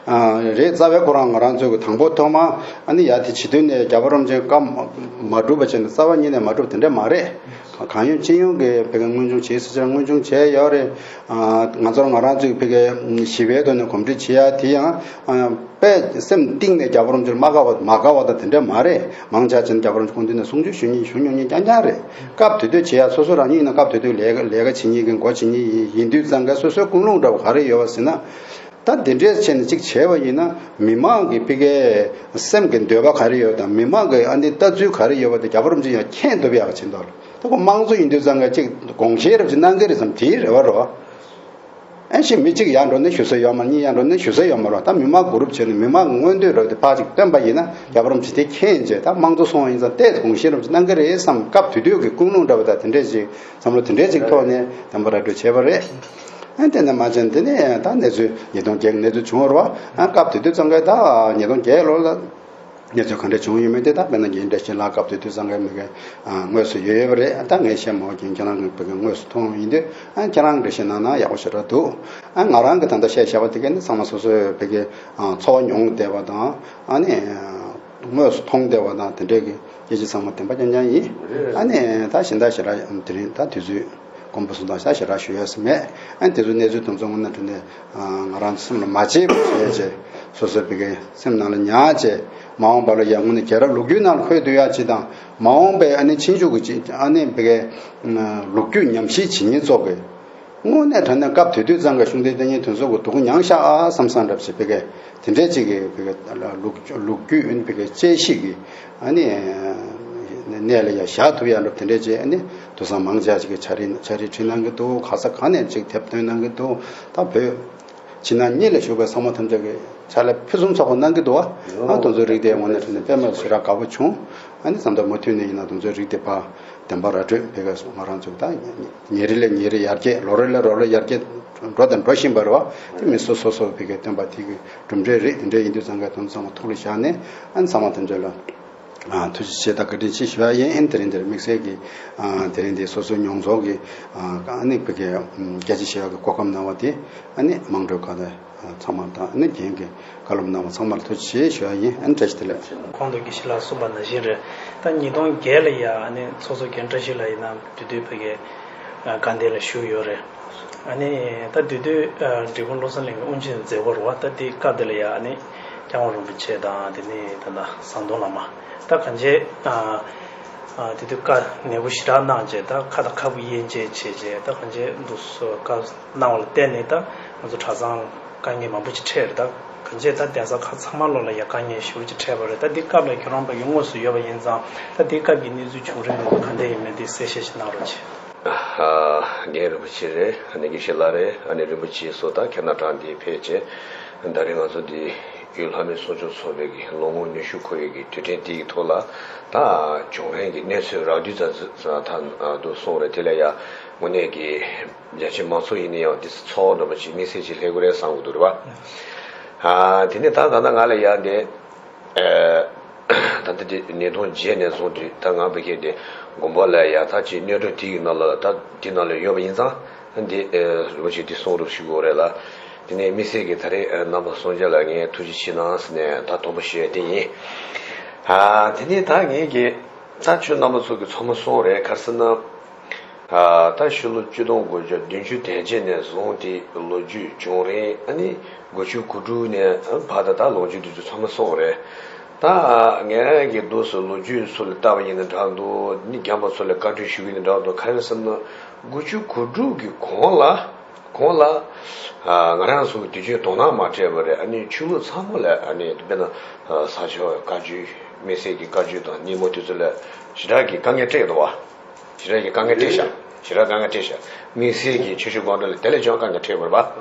རེད། རྩ་བའི་ཁོ་རང་ང་རང་ཚོའི་གི་དང་པོ་ཐོག་མ་ཨ་ནི་ཡ་དེ་བྱེད་དུས་ནས་རྒྱལ་བ་རིན་པོ་ཆེ་བཀའ་མ་སྒྲུབ་པ་བྱས་ནས་རྩ་བ་ཉིད་ནས་མ་སྒྲུབ་དེ་འདྲ་མ་རེད། གང་ཡོད་ཅི་ཡོང་གི་ཕ་གི་དངོས་བྱུང་བྱེད་སྲིད་ཕྱིར་དངོས་བྱུང་བྱས་ཡོད་རེད། ང་ཚོར་ང་རང་ཚོའི་ཕ་གི་ཞི་བའི་ཐོག་ནས་གོམས་འདྲིས་བྱེད་ཡ་དེ་ཡང་དཔེ་སེམས་གཏིང་ནས་རྒྱལ་བ་རིན་པོ་ཆེར་མ་དགའ་བ་མ་དགའ་བ་དང་དེ་འདྲ་མ་རེད། མང་ཆེ་བ་ཅན་རྒྱལ་བ་རིན་པོ་ཆེ་སྐུ་མདུན་ནས་གསུང་ཆོས་ཞུ་མཁན་ཞུ་མྱོང་མཁན་རྐྱང་རྐྱང་རེད། སྐབས་དེ་དུས་བྱེད་ཡ་སོ་སོ་རང་ཉིད་ཡིན་ན་སྐབས་དེ་དུས་ལས་ཀ་ལས་ཀ་བྱེད་མཁན་གྱི་འགོ་བྱེད་མཁན་ཡིན་དུས་ཙང་ག་སོ་སོའི་ཀུན་སློང་འདྲ་བོ་ག་རེ་ཡོད་པ་ཟེར་ན། ད་འདི་འདྲས་བྱས་ནས་གཅིག་བྱས་པ་ཡིན་ན་མི་མང་གི་ཕ་གིའི་སེམས་ཀྱི་འདོད་པ་ག་རེ་ཡོད་དང་མི་མང་གི་ཨ་འདི་ལྟ་ཚུལ་ག་རེ་ཡོད་པ་དེ་རྒྱལ་བ་རིན་པོ་ཆེ་ཡང་མཁྱེན་ཐུབ་ཡག་ཕྱིན་ཐོག་ལ། ད་ཁོ་དམངས་གཙོ་ཡིན་དུས་ཙང་ག་གཅིག་དགོངས་བཞེས་རབ་ཅིག་གནང་གི་རེད་བསམ་དེའི་རེ་བ་རེད་བ། ཨ་ཤི་མི་གཅིག་ཡར་འགྲོ་ནས་ཞུ་ས་ཡོད་མ་རེད། གཉིས་ཡར་འགྲོ་ནས་ཞུ་ས་ཡོད་མ་རེད་བ། ད་མི་མང་གུ་རུབ་བྱས་ནས་མི་མང་གི་མངོན་འདོད་རབ་དེ་ཕར་ཅིག་བཏོན་པ་ཡིན་ན་རྒྱལ་བ་རིན་པོ་ཆེ་དེ་མཁྱེན་བྱས་ད་དམངས་གཙོ་སོང་བ་ཡིན་ཙང་ཏོག་ཙམ་དགོངས་བཞེས་རབ་ཅིག་གནང་གི་རེད་བསམ་སྐབས་དེ་དུས་ཀྱི་ཀུན་སློང་འདྲ་བ་དང་དེ་འདྲས་ཅིག་བསམ་བློ་དེ་འདྲས་ཅིག་ཐོག་ནས་བདེན་པ་ར་སྤྲོད་བྱས་པ་རེད། ཨ་དེ་ནས་མ་བྱས་དེ་ནས་ད་གནས་ཚུལ་ཉིས་སྟོང་བརྒྱད་ཀྱི་གནས་ཚུལ་བྱུང་བ་རེད་བ། ཨ་སྐབས་དེ་དུས་ཙང་ག་ད་ཉིས་སྟོང་བརྒྱད་ལོ་ལ་གནས་ཚུལ་ག་འདྲ་བྱུང་ཡོད་མེད་དེ་ད་དཔེར་ན་རྒན་བཀྲ་ཤིས་ལགས་སྐབས་དེ་དུས་ཙང་ག་མི་ག་དངོས་སུ་ཡོད་ཡོད་པ་རེད། ད་ངས་བཤད་མ་དགོས་རྒན་ཁྱེད་རང་གི་བོད་ཀྱི་དངོས་སུ་མཐོང་ཡིན་དུས་ཨ་ཁྱེད་རང་འགྲེལ་བཤད་གནང་ན་ཡག་པོ་ཞེ་དྲག་འདུག་ཨ་ང་རང་གི་ད་ལྟ་བཤད་བཞག་པ་དེ་ག་ནི་ཚང་མ་སོ་སོའི་བོད་ཀྱི་འཚོ་བ་མྱོང་བསྡད་པ་དང་ཨ་ནི་དངོས་སུ་མཐོང་བསྡད་པ་དང་དེ་འདྲས་ཀྱི་སྐད་ཆ་ཚང་མ་བདེན་པ་རྐྱང་རྐྱང་ཡིན། ཨ་ནི་ད་གཞན་དག་ཞེ་དྲག་དེ་རིང་ད་དུས་ཚོད་དཀོན་པོ་སོང་ཙང་ཞེ་དྲག་ཞུ་ཡས་མེད། ཨ་ནི་དེ་ཚོ་གནས་ཚུལ་དེ་ཚོ་དངོས་གནས་དྲང་གནས་ང་རང་ཚོ་སེམས་ལ་མ་བརྗེད་པ་བྱས་བྱས་སོ་སོའི་བོད་ཀྱི་སེམས་ནང་ལ་ཉར་བྱས་མ་འོངས་པ་ལ་ཡང་དངོས་གནས་རྒྱལ་རབས་ལོ་རྒྱུས་ནང་ལ་འཁོད་སྡོད་ཡག་ཅིག་དང་མ་འོངས་པའི་ཨ་ནི་ཕྱིན་ཆད་ཀྱི་ཅིག་ཨ་ནི་བོད་ཀྱི་ལོ་རྒྱུས་ཉམས་ཞིབ་བྱེད་མཁན་ཚོ་གི་དངོས་གནས་དྲང་གནས་སྐབས་དེ་དུས་ཙང་གི་གཞུང་འབྲེལ་ལྟ་མཁན་དེ་ཚོ་གི་སྡུག་གུ་མྱངས་ཤག་ཨ་བསམ་བསམ་འདྲ་ཞིག་བོད་ཀྱི་དེ་འདྲས་ཅིག་གི་བོད་ཀྱི་ལོ་ལོ་རྒྱུས་ཨ་ནི་བོད་ཀྱི་དཔྱད་ཞིབ་ཀྱི་ཨ་ནི་གནས་ལ་ཡ་བཞག་ཐུབ་ཡག་འདྲ་དེ་འདྲས་ཅིག་ཨ་ནི་དུས་སང་མང་ཆེ་ཅིག་གིས་ཕྱག་བྲིས་ཕྱག་བྲིས་བྲིས་གནང་གི་འདུག་ག་ས་ག་ནས་ཅིག་དེབ་བཏོན་གནང་གི་འདུག་ད་བོད་ཕྱི་ནང་གཉིས་ལ་བཞུགས་པའི་ཚང་མ་ཐམས་ཅད་ཀྱིས་ཕྱག་ལས་ཕུན་སུམ་ཚོགས་པ་གནང་གི་འདུག་ཨ་དེ་ཚོའི་རིགས་དེ་དངོས་གནས་དྲང་གནས་དཔེ་མ་ཞེ་དྲག་དགའ་པོ་བྱུང་། ཨ་ནི་བསམ་ད་མུ་མཐུད་ནས་ཡིན་ན་དེ་ཚོའི་རིགས་དེ་ཕར་བདེན་པ་ར་སྤྲོད་བོད་སྐད་སོགས་ང་རང་ཚོ་ད་ཉིན་རེ་ལས་ཉིན་རེ་ཡར་རྒྱས་ལོ་རེ་ལས་ལོ་རེ་ཡར་རྒྱས་འགྲོ་དང་འགྲོ་བཞིན་པ་རེད་བ། དེ་མི་སོ་སོ་སོ་བོད་སྐད་བཏོན་པ་དེ་གི་གྲུབ་འབྲས་རེད། དེ་འདྲ་ཡིན་དུས་ཙང་ག་དེ་ཚོ་ཚང་མ་ཐུགས་ལ་བཞག་ནས་ཨ་ནི་ཚང་མ་དེ་ཚོ་ལ་ ཨ་ཐུགས་རྗེ་ཆེ། ད་བཀའ་དྲིན་ཆེ་ཞུ་ཡ་ཡིན། ཨ་ནི་དེ་རིང་འདིར་དམིགས་བསལ་གྱི་ཨ་དེ་རིང་འདི་སོ་སོའི་མྱོང་ཚོར་གྱི་ཨ་ཨ་ནི་བོད་ཀྱི་ཨམ་རྒྱ་ཆེ་ཞུ་ཡ་གི་གོ་སྐབས་གནང་བ་དེ་ཨ་ནི་དམངས་ཁྲོད་ཁག་ནས་ཨ་ཚང་མ་དང་ཨ་ནི་རྒན་གྱི་བཀའ་སློབ་གནང་བ་ཚང་མར་ཐུགས་རྗེ་ཆེ་ཞུ་ཡ་ཡིན། ཨ་ནི་བཀྲ་ཤིས་བདེ་ལེགས། གོང་དུ་དགེ་བཤེས་ལགས་གསུངས་པ་ནང་བཞིན་རེད། ད་ཉིས་སྟོང་བརྒྱད་ལ་ཡ་ཨ་ནི་ཚོགས་གཙོ་རྒན་བཀྲ་ཤིས་ལགས་ཡིན་ན་དེ་དུས་བོད་ཀྱི་ཨ་དགའ་ལྡན་ལ་བཞུགས་ཡོད་རེད། ཨ་ནི་ད་དེ་དུས་ཨ་འབྲས་སྤུངས་བློ་བཟང་གླིང་གི་དབུ་འབྱེད་མཛད་སྒོ་རེད་བ། ད་དེའི་སྐབས་དེ་ལ་ཡ་ཨ་ནི་སྐྱབས་མགོན་རིན་པོ་ཆེ་དང་དེ་ནས་ད་ལྟ་ཟམ་གདོང་བླ་མ། ད་གང་བྱས་ཨ་ཨ་དེ་དུས་བཀའ་ནན་པོ་ཞེ་དྲག་གནང་བྱས། ད་ཁ་དང་ཁ་སྤུ་དབྱེ་འབྱེད་བྱས་བྱས། ད་གང་བྱས་འདུག་སེ་བཀའ་གནང་བ་ལ་བརྟེན་ནས་ད་ང་ཚོ་གྲྭ་ཚང་དཀའ་ངལ་མང་པོ་ཅིག་འཕྲད་རེད། ད་གང་བྱས་ད་གདན་ས་ཁག་ཚང་མ་ལོག་ལ་ཡ་དཀའ་ངལ་ཞེ་པོ་ཅིག་འཕྲད་པ་རེད། ད་འདི་སྐབས་ལ་ཁྱོད་རང་ཕ་གི་དངོས་སུ་ཡོད་པ་ཡིན་ཙང་། ད་འདི་སྐབས་ཀྱི་གནས་ཚུལ་བྱུང་རིམ་གང་འདྲ་ཡིན་མིན་དེ་གསལ་བཤད་ཅིག་གནང་རོགས་གྱིས། ཨ་རྒན་རིན་པོ་ཆེ་རེད། ཨ་ནི་དགེ་བཤེས་ལགས་རེད། ཨ་ནི་རིན་པོ་ཆེ་སོགས་ད་ཁྱེད་རྣམ་གྲངས་འདིར་ཕེབས་བྱས། ད་རེས་ང་ཚོ་འདི་ཡུལ་ལྷ་མོའི་གསུང་ཆོས་ཚོགས་པའི་གི་ལོ་ངོ་ཉི་ཤུ་འཁོར་བའི་གི་དུས་དྲན་འདིའི་ཐོག་ལ་ད་བྱུང་རིམ་གྱི་གནས་ཚུལ་རགས་བསྡུས་ཙམ་ཙམ་ད་དུ་གསུངས་རེད། དེ་ལ་ཡ་དངོས་གནས་ཀྱི་རྒྱ་ཆེ་མང་ཚོགས་ཡིན་ན་ཡང་འདི་ཚོགས་འདྲ་པོ་ཅིག་དམིགས་བསལ་ཅིག་སླེབས་དགོས་རེད་བསམ་གྱི་འདུག་རེད་པ། ཨ་དེ་ནས་ད་ད་ལྟ་ང་ལ་ཡ་འདི་ཨ་ད་ལྟ་འདི་ཉིས་སྟོང་བརྒྱད་ནས་བཟུང་སྟེ་ད་ང་བོད་ཀྱི་འདི་དགོན་པ་ལ་ཡ་ད་ཅིག་གནས་སྒྲུབ་དེ་ཡི་ནང་ལ་ད་འདི་ནང་ལ་ཡོད་པ་ཡིན་ཙང་། འདི་ཨ་རིན་པོ་ཆེ་འདི་གསུང་རོགས་ཞུ་དགོས་རེད་ལ། དེ་ནས་དམིགས་བསལ་གྱི་ད་རེས་ཨ་རྣམ་པ་གསུམ་ཆ་ལ་ངས་ཐུགས་རྗེ་ཆེ་གནང་ཟེར་ནས་ད་དང་པོ་ཞུ་ཡ་དེ་ཡིན། ཨ་དེ་ནས་ད་ངས་ཀྱི་ད་ཁྱོད་རྣམ་པ་ཚོ་གི་ཚང་མ་གསུངས་རེད། ག་རེ་ཟེར་ན། ཨ་ད་ཕྱི་ལོ་ཆིག་སྟོང་དགུ་བརྒྱ་བདུན་ཅུ་དོན་གཅིག་ནས་བཟུང་སྟེ་ལོ་རྒྱུས་བྱུང་རིམ། ཨ་ནི་དགུ་བཅུ་གོ་དྲུག་ནས་བར་དུ་ད་ལོ་རྒྱུས་འདི་ཚོ་ཚང་མ་གསུངས་རེད། ད་ངས་ཀྱི་འདུག་སེ་ལོ་རྒྱུས་ཚོ་ལ་ལྟ་བ་ཡིན་ན་འདྲ་འདུག་ནི་རྒན་པ་ཚོ་ལ་བཀའ་འདྲི་ཞུ་གི་ཡིན་ན་འདྲ་འདུག་ག་རེ་ཟེར་ན། དགུ་བཅུ་གོ་དྲུག་གི་གོང་ལ་གོང་ལ་ཨ་ང་རང་ཚོ་དུས་རྒྱུན་དོ་སྣང་མ་སྤྲད་པ་རེད། ཨ་ནི་ཆོས་ལུགས་ཚང་མ་ལ་ཨ་ནི་དཔེར་ན་ཨ་ས་ཕྱོགས་བཀའ་བརྒྱུད་དམིགས་བསལ་གྱི་བཀའ་བརྒྱུད་དང་སྙེ་མོ་དེ་ཚོ་ལ་ཞེ་དྲག་གི་དཀའ་ངལ་འཕྲད་འདུག་བ། ཞེ་དྲག་གི་དཀའ་ངལ་འཕྲད་ཤག་ཞེ་དྲག་དཀའ་ངལ་འཕྲད་ཤག་དམིགས་བསལ་གྱི་ཆོས་ཞུ་དགོངས་འགྲེལ་ལ་དེ་ལས་ཀྱང་དཀའ་ངལ་འཕྲད་དགོས་རེད་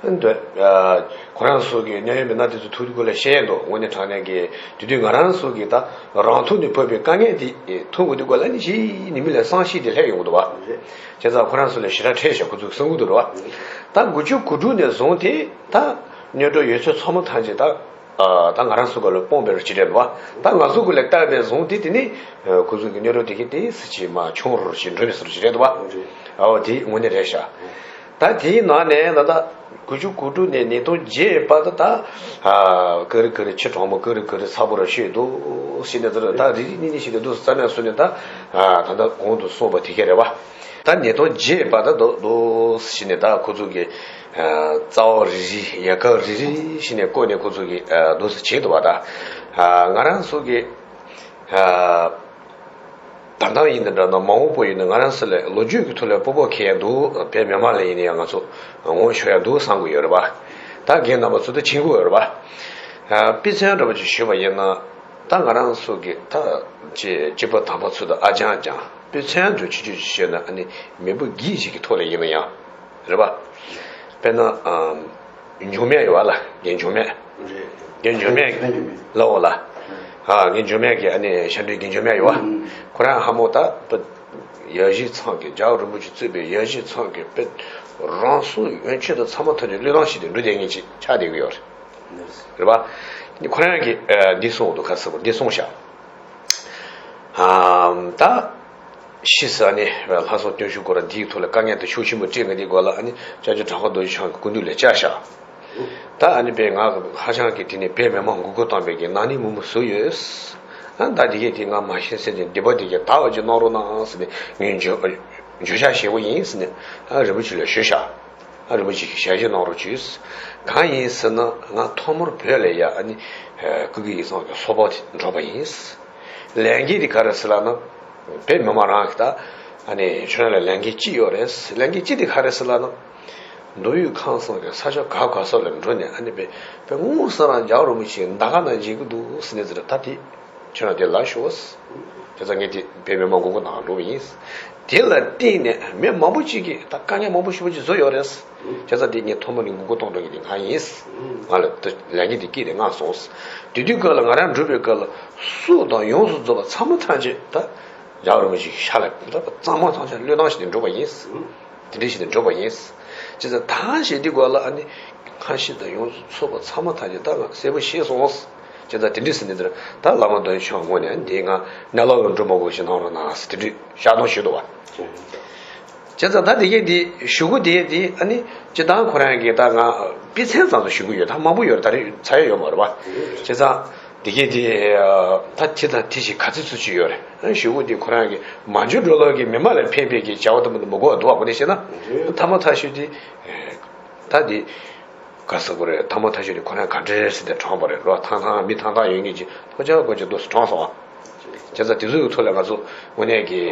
པ། འདོད། ཨ་ཁོ་རང་ཚོ་གི་གནད་ཡོད་མི་སྣ་དེ་ཚོ་ཐུག་དུས་སྐོར་ལ་བཤད་འདུག་དངོས་གནས་དྲང་གནས་ཀྱི་དེ་དུས་ང་རང་ཚོ་གི་ད་རང་ཐོག་ནས་ཕོག་པའི་དཀའ་ངལ་དེ་ཐུག་དགོས་དུས་སྐོར་ལ་ནི་གཞི་ནས་མི་ལ་བསམ་ཤེས་དེ་སླེབས་ཡོང་གི་འདུག་བ། བྱས་ཙང་ཁོ་རང་ཚོ་ལ་ཞེ་དྲག་འཕྲད་ཤག་ཁོ་ཚོ་གི་བསམ་གི་འདུག་རེད་པ། ད་དགུ་བཅུ་གོ་དྲུག་ནས་བཟུང་སྟེ་ད་གནས་སྒྲུབ་ཡོད་ཚད་ཚང་མ་ཐམས་ཅད་ད། ཨ་ད་ང་རང་ཚོ་ག་ལ་སྤོང་བའི་རོ་ཅི་རེད་བ། ད་ང་ཚོ་ག་ལ་ལྟ་བའི་བཟུང་དེ་དེ་ནི་ཁོ་ཚོ་གི་གནས་རོ་དེ་གི་དེ་སི་ཅི་མ་ཆུང་རུ་ཅི་འགྲོ་མི་སུ་རུ་ཅི་རེད་བ། ཨའོ་དེ་དངོས་གནས་རེད་ཤག་ད་དེའི་ནང་ནས་ད་ལྟ་དགུ་བཅུ་གོ་དྲུག་ནས་ཉིས་སྟོང་བརྒྱད་བར་དུ་ད་ཨ་ཀ་རི་ཀ་རི་ཆུ་གྲང་མོ་ཀ་རི་ཀ་རི་ཚ་པོ་རུ་ཤེས་འདུག་ཟེར་ནས་ད་རེ་རེ་གཉིས་གཉིས་ཤིག་ཏུ་འདུག་རྩ་ནས་སུ་ནས་ད་ད་ལྟ་གོང་དུ་གསུངས་པ་དེ་ག་རེད་བ། ད་ཉིས་སྟོང་བརྒྱད་བར་དུ་འདུག་འདུག་ཟེར་ནས་ད་ཁོ་ཚོ་གི་རྩ་བ་རེ་རེ་ཡལ་ག་རེ་རེ་ཞིག་ནས་བཀོད་ནས་ཁོ་ཚོ་གིས་འདུག་སེ་བྱེད་འདུག་བ། ད་ང་རང་ཚོ་གི་ད་ལྟ་ཡིན་ན་འདྲ་ན་མ་འོངས་པ་ཡིན་ན་ང་རང་ཚོ་ལ་ལོ་རྒྱུས་ཀྱི་ཐོག་ལ་སྤོབས་པ་ཁེལ་ཡ་འདུག་བོད་མི་མང་ལ་ཡིན་ན་ཡང་ང་ཚོ་ངོ་ཤོར་ཡ་འདུག་བསམ་གྱི་ཡོད་རེད་པ། ད་རྒན་རྣམ་པ་ཚོ་ད་མཁྱེན་གྱི་ཡོད་རེད་པ། དཔེ་མཚོན་འདྲ་པོ་ཅིག་ཞུས་པ་ཡིན་ན། ད་ང་རང་ཚོ་གི་ད་ཅེ་སྐྱེས་པ་དམ་པ་ཚོ་དང་ཨ་ཅང་ཅང་དཔེ་མཚོན་དུ་ཆུ་ཆུ་ཞུས་ན་ཨ་ནི་མི་བུ་སྒེར་ཞིག་གི་ཐོག་ལ་ཡིན་ན་ཡང་རེད་པ། དཔེར་ན་ཨམ་འབྱུང་གནས་ཡོད་པ་ལ་རྒན་འབྱུང་གནས། རྒན་འབྱུང་གནས་ལ་འོ་ལ། ཨ་རྒན་འབྱུང་གནས་ཀྱི་ཨ་ནི་ཤ་འདྲེ་རྒན་འབྱུང་གནས་ཡོད་པ། ཁོ་རང་ཧ་མོ་ད་དཔེ་ཡ་གཞི་ཚང་གི་རྒྱལ་བ་རིན་པོ་ཆེ་གཙོས་པའི་ཡ་གཞི་ཚང་གི་དཔེ་རང་སྲོག་ཡོན་ཆབ་དང་ཚང་མ་ཐོན་ཏེ་བློས་བཏང་ཞིག་ཏུ་འགྲོ་བསྡད་མཁན་ཅིག་ཆགས་བསྡད་ཀྱི་ཡོད་རེད། རེད་པ། ཁོ་རང་གིས་འདི་གསུངས་འདུག་ཁ་སི་པོ་འདི་གསུངས་ཤག་ཨམ་ད་ཕྱིས་སུ་ནི་ལྷག་བསམ་སྟོབས་ཤུགས་སྐོར་ར་འདིའི་ཐོག་ལ་དཀའ་ངལ་དང་ཤུགས་ཆེན་པོ་སྤྲད་ནས་འདི་སྐོར་ལ་ཨ་ནི་སྐྱབས་རྗེ་གྲགས་པ་རྡོ་རྗེ་འཆང་གི་སྐུ་མདུན་ལ་བཅར་ཤག་ད་ཨ་ནི་པས་ང་ཧ་ཅང་གི་དེ་ནས་བོད་མི་མང་མགོ་སྐོར་བཏང་བའི་གི་ན་ནིང་མུ་མུ་བཟོས་ཡོད། ཨ་ད་དེ་གས་དེ་ང་མ་ཤེས་ཟེར་ནས་སྡིག་པ་དེ་གས་དག་པ་ཅིག་གནང་རོགས་གནང་ཟེར་ནས་ངས་འགྱོད་འགྱོད་བཤགས་བྱེད་དགོས་ཡིན་ཟེར་ནས་ཨ་རིན་པོ་ཆེ་ལ་ཞུས་ཤག་ཨ་རིན་པོ་ཆེ་གིས་ཞལ་བཞེས་གནང་རོགས་བྱོས། གང་ཡིན་ཟེར་ན་ང་ཐོག་མར་བོད་ལ་ཡ་ཨ་ནི་ཀུ་ཀི་ཡིག་ཚང་གི་ཚོགས་པ་དེ་འགྲོ་བ་ཡིན། ལས་འགན་དེ་ག་རེ་ཟེར་ལབ་ན། བོད་མི་མང་རང་གི་ད་ཨ་ནི་ཁྱོད་རང་ལ་ལས་འགན་གཅིག་ཡོད་རེད། ལས་འགན་གཅིག་དེ་ག་རེ་ཟེར་ལབ་ན། མདོ་དབུས་ཁམས་གསུམ་གྱི་ས་ཕྱོགས་ག་ག་སོགས་ལ་འགྲོ་ནས་ཨ་ནི་བོད་བོད་དངོས་སུ་རང་རྒྱལ་བ་རིན་པོ་ཆེ་འདའ་ཁ་ན་མཇལ་གི་འདུག་ཟེར་ནས་ཟེར་ད་དེ། ཁྱོད་རང་དེ་ལ་ཤོག་དེ་ཚོ་ངས་དེ་བོད་མི་མང་མགོ་སྐོར་གནང་འགྲོ་བ་ཡིན། དེ་ལ་བརྟེན་ནས་མི་མང་པོ་ཅིག་གིས་ད་དཀའ་ངལ་མང་པོ་ཞེ་པོ་ཅིག་བཟོས་ཡོད་རེད། དེ་ཚོ་དེ་ངས་ཐོག་མ་ནས་མགོ་སྐོར་གཏོང་འགྲོ་གི་དེ་ང་ཡིན། ང་ལ་དེ་ལས་འགན་དེ་སྐྱེས་ཏེ་ང་སོང་། དེ་དུས་སྐབས་ལ་ང་རང་འགྲོ་བའི་སྐབས་ལ་སྲོག་དང་ཡོངས་སུ་རྫོགས་པ་ཚང་མ་ཐམས་ཅད་ད་རྒྱལ་བ་རིན་པོ་ཆེའི་ཞབས་ལ་ད་གཙང་མ་ཐམས་ཅད་བློས་བཏང་ཞིག་ཏུ་འགྲོ་བ་ཡིན། དེ་འདྲ་ཞིག་ཏུ་འགྲོ་བ་ཡིན། ཅེས་ད་ཞེས་དེ་སྐབས་ལ་ཨ་ནི་ཁ་ཞེ་དང་ཡོངས་སུ་རྫོགས་པ་ཚང་མ་ཐམས་ཅད་ད་ང་གསལ་པོ་ཤེས་སོང་། བྱས་ཙང་དེ་འདྲ་ཟེར་ནས་འདིར་ད་བླ་མ་འདོན་ཆོག་ངོ་ནས་འདི་ང་གནས་ལོག་ལ་འགྲོ་མ་དགོས་ཤིག་གནང་རོགས་གནང་ཟེར་དེ་འདྲ་ཤར་གཏོང་ཞུས་འདུག་བ། བྱས་ཙང་ད་དེ་གས་འདི་ཞུ་སྒོ་དེ་གས་འདི་ཨ་ནི་སྤྱིར་བཏང་ཁོ་རང་གིས་ད་ང་དཔེ་མཚོན་ཙམ་དུ་ཞུ་གི་ཡོད། ད་མང་པོ་ཡོད་རེད། ད་རེས་ཚར་ཡ་ཡོད་མ་རེད་བ། བྱས་ཙང་དེ་གས་འདི་ད་དེ་དང་དེ་ཞིག་ག་ཚོད་ཚོད་ཅིག་ཡོད་རེད། ཞུ་སྒོ་འདི་ཁོ་རང་གིས་མ་འཇོན་འགྲོ་ལོག་གི་མི་མང་ལ་ཕན་པའི་གི་བྱ་བ་དེ་མོ་མི་དགོས་འདུག་བ། དགོས་ནས་བཤད་ན་ཐ་མ་ཐ་ཤོས་དེ་ད་འདི། ག་ཟེར་དགོས་རེད། ཐ་མ་ཐ་ཤོས་དེ་ཁོ་རང་ག་འདྲ་ཟེར་ཏེ་དྲངས་པ་རེད་རོ། ཐང་ཐང་མི་ཐང་ཐང་ཡོད་ངེས་ཀྱི་ཐོ་ཅག་གོ་ཅག་འདུག་སེ་དྲངས་སོང་བ། བྱས་ཙང་དེ་ཚོའི་ཐོག་ལ་ང་ཚོ་དངོས་གནས་ཀྱི་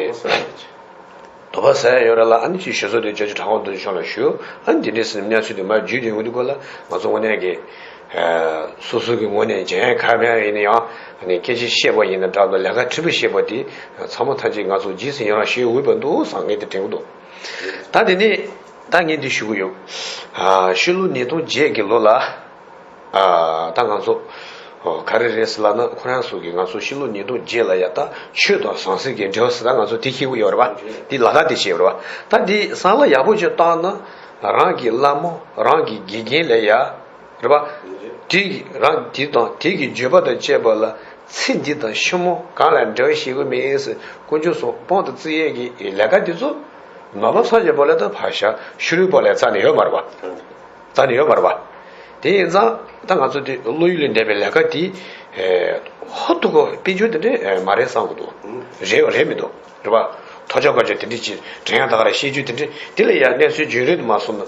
དོགས་པ་ཟ་ཡ་ཡོད་རེད་ལ། ཨ་ནི་ཅིག་ཞུ་སྲོལ་དེ་ཅོ་ཅོ་དྲང་པོ་འདུག་ཤོག་ལ་ཞུ། ཨ་ནི་དེ་འདྲའི་སེམས་གནས་ཚུལ་དེ་མར་བརྒྱུད་དེ་ཡོང་དུས་སྐོར་ལ་ང་ཚོ་དངོས་གནས་ཀྱི་སོ་སོ་གི་ངོས་ནས་འཇོན་ཁ་མེད་ཡིན་ན་ཡང་ཨ་ནི་སྐད་ཆ་བཤད་པ་ཡིན་ན་འདྲ་འདུག་ལས་ཀ་འཁྲི་པོ་བཤད་པ་དེ་ཚང་མ་ཐམས་ཅད་ང་ཚོ་རྗེས་སུ་ཡི་རང་ཞུ་འོས་པ་འདུག་བསམ་ངས་དེ་དྲན་གྱི་འདུག་ད་དེ་ནས་ད་ངས་འདི་ཞུ་གི་ཡོད། ཨ་ཕྱི་ལོ་ཉིས་སྟོང་བརྒྱད་ཀྱི་ལོ་ལ། ཨ་ད་ང་ཚོ་ཨོ་ག་རེ་རེད་ཟེར་ལབ་ན། ཁོ་རང་ཚོ་གིས་ང་ཚོ་ཕྱི་ལོ་ཉིས་སྟོང་བརྒྱད་ལ་ཡ་ད་ཆོས་དང་ཟང་ཟིང་གི་འབྲེལ་བ་ཟེར། ད་ང་ཚོ་དེ་ཤེས་ཀྱི་ཡོད་རེད་པ། དེ་ལ་དྭགས་དེ་ཤེས་ཡོད་རེད་པ། ད་འདི་བསམ་བློ་ཡག་པོ་ཅིག་བཏང་ན་རང་གི་བླ་མ་རང་གི་དགེ་རྒན་ལ་ཡ། རེད་པ། དེ་གི་རང་དེ་དང་དེ་གི་བརྗོད་པ་དང་བཅས་པ་ལ་ཚེ་འདི་དང་ཕྱི་མ་གང་ལ་འབྲེལ་བ་ཞིག་གི་མེད་ཟེར་དཀོན་མཆོག་གསུམ་དཔང་དུ་བཙུགས་ཡས་ཀྱི་ལས་ཀ་དེ་ཚོ་ནང་པ་སངས་རྒྱས་པ་ལ་ད་ཕར་བཞག་ཕྱི་རོལ་པ་ལ་རྩ་ནས་ཡོད་མ་རེད་པ། རྩ་ནས་ཡོད་མ་རེད་པ། དེ་ཡིན་ཙང་ད་ང་ཚོ་དེ་བློ་ཡུལ་ལས་འདས་པའི་ལས་ཀ་དེ་ཧོབ་ཏེ་གོ་སྤེལ་རྒྱུ་དེ་འདྲ་མ་རེད་བསམ་གི་འདུག་རེད་རེད་མི་འདུག་རེད་པ། ཐོ་ཅག་གོ་ཅག་དེ་འདྲ་ཅིག་དྲན་ཡག་ད་ག་རང་བཤད་རྒྱུ་དེ་འདྲ་དེ་ལ་ཡ་གནས་ཚུལ་རྒྱུན་རིང་དུ་མ་སོང་ན།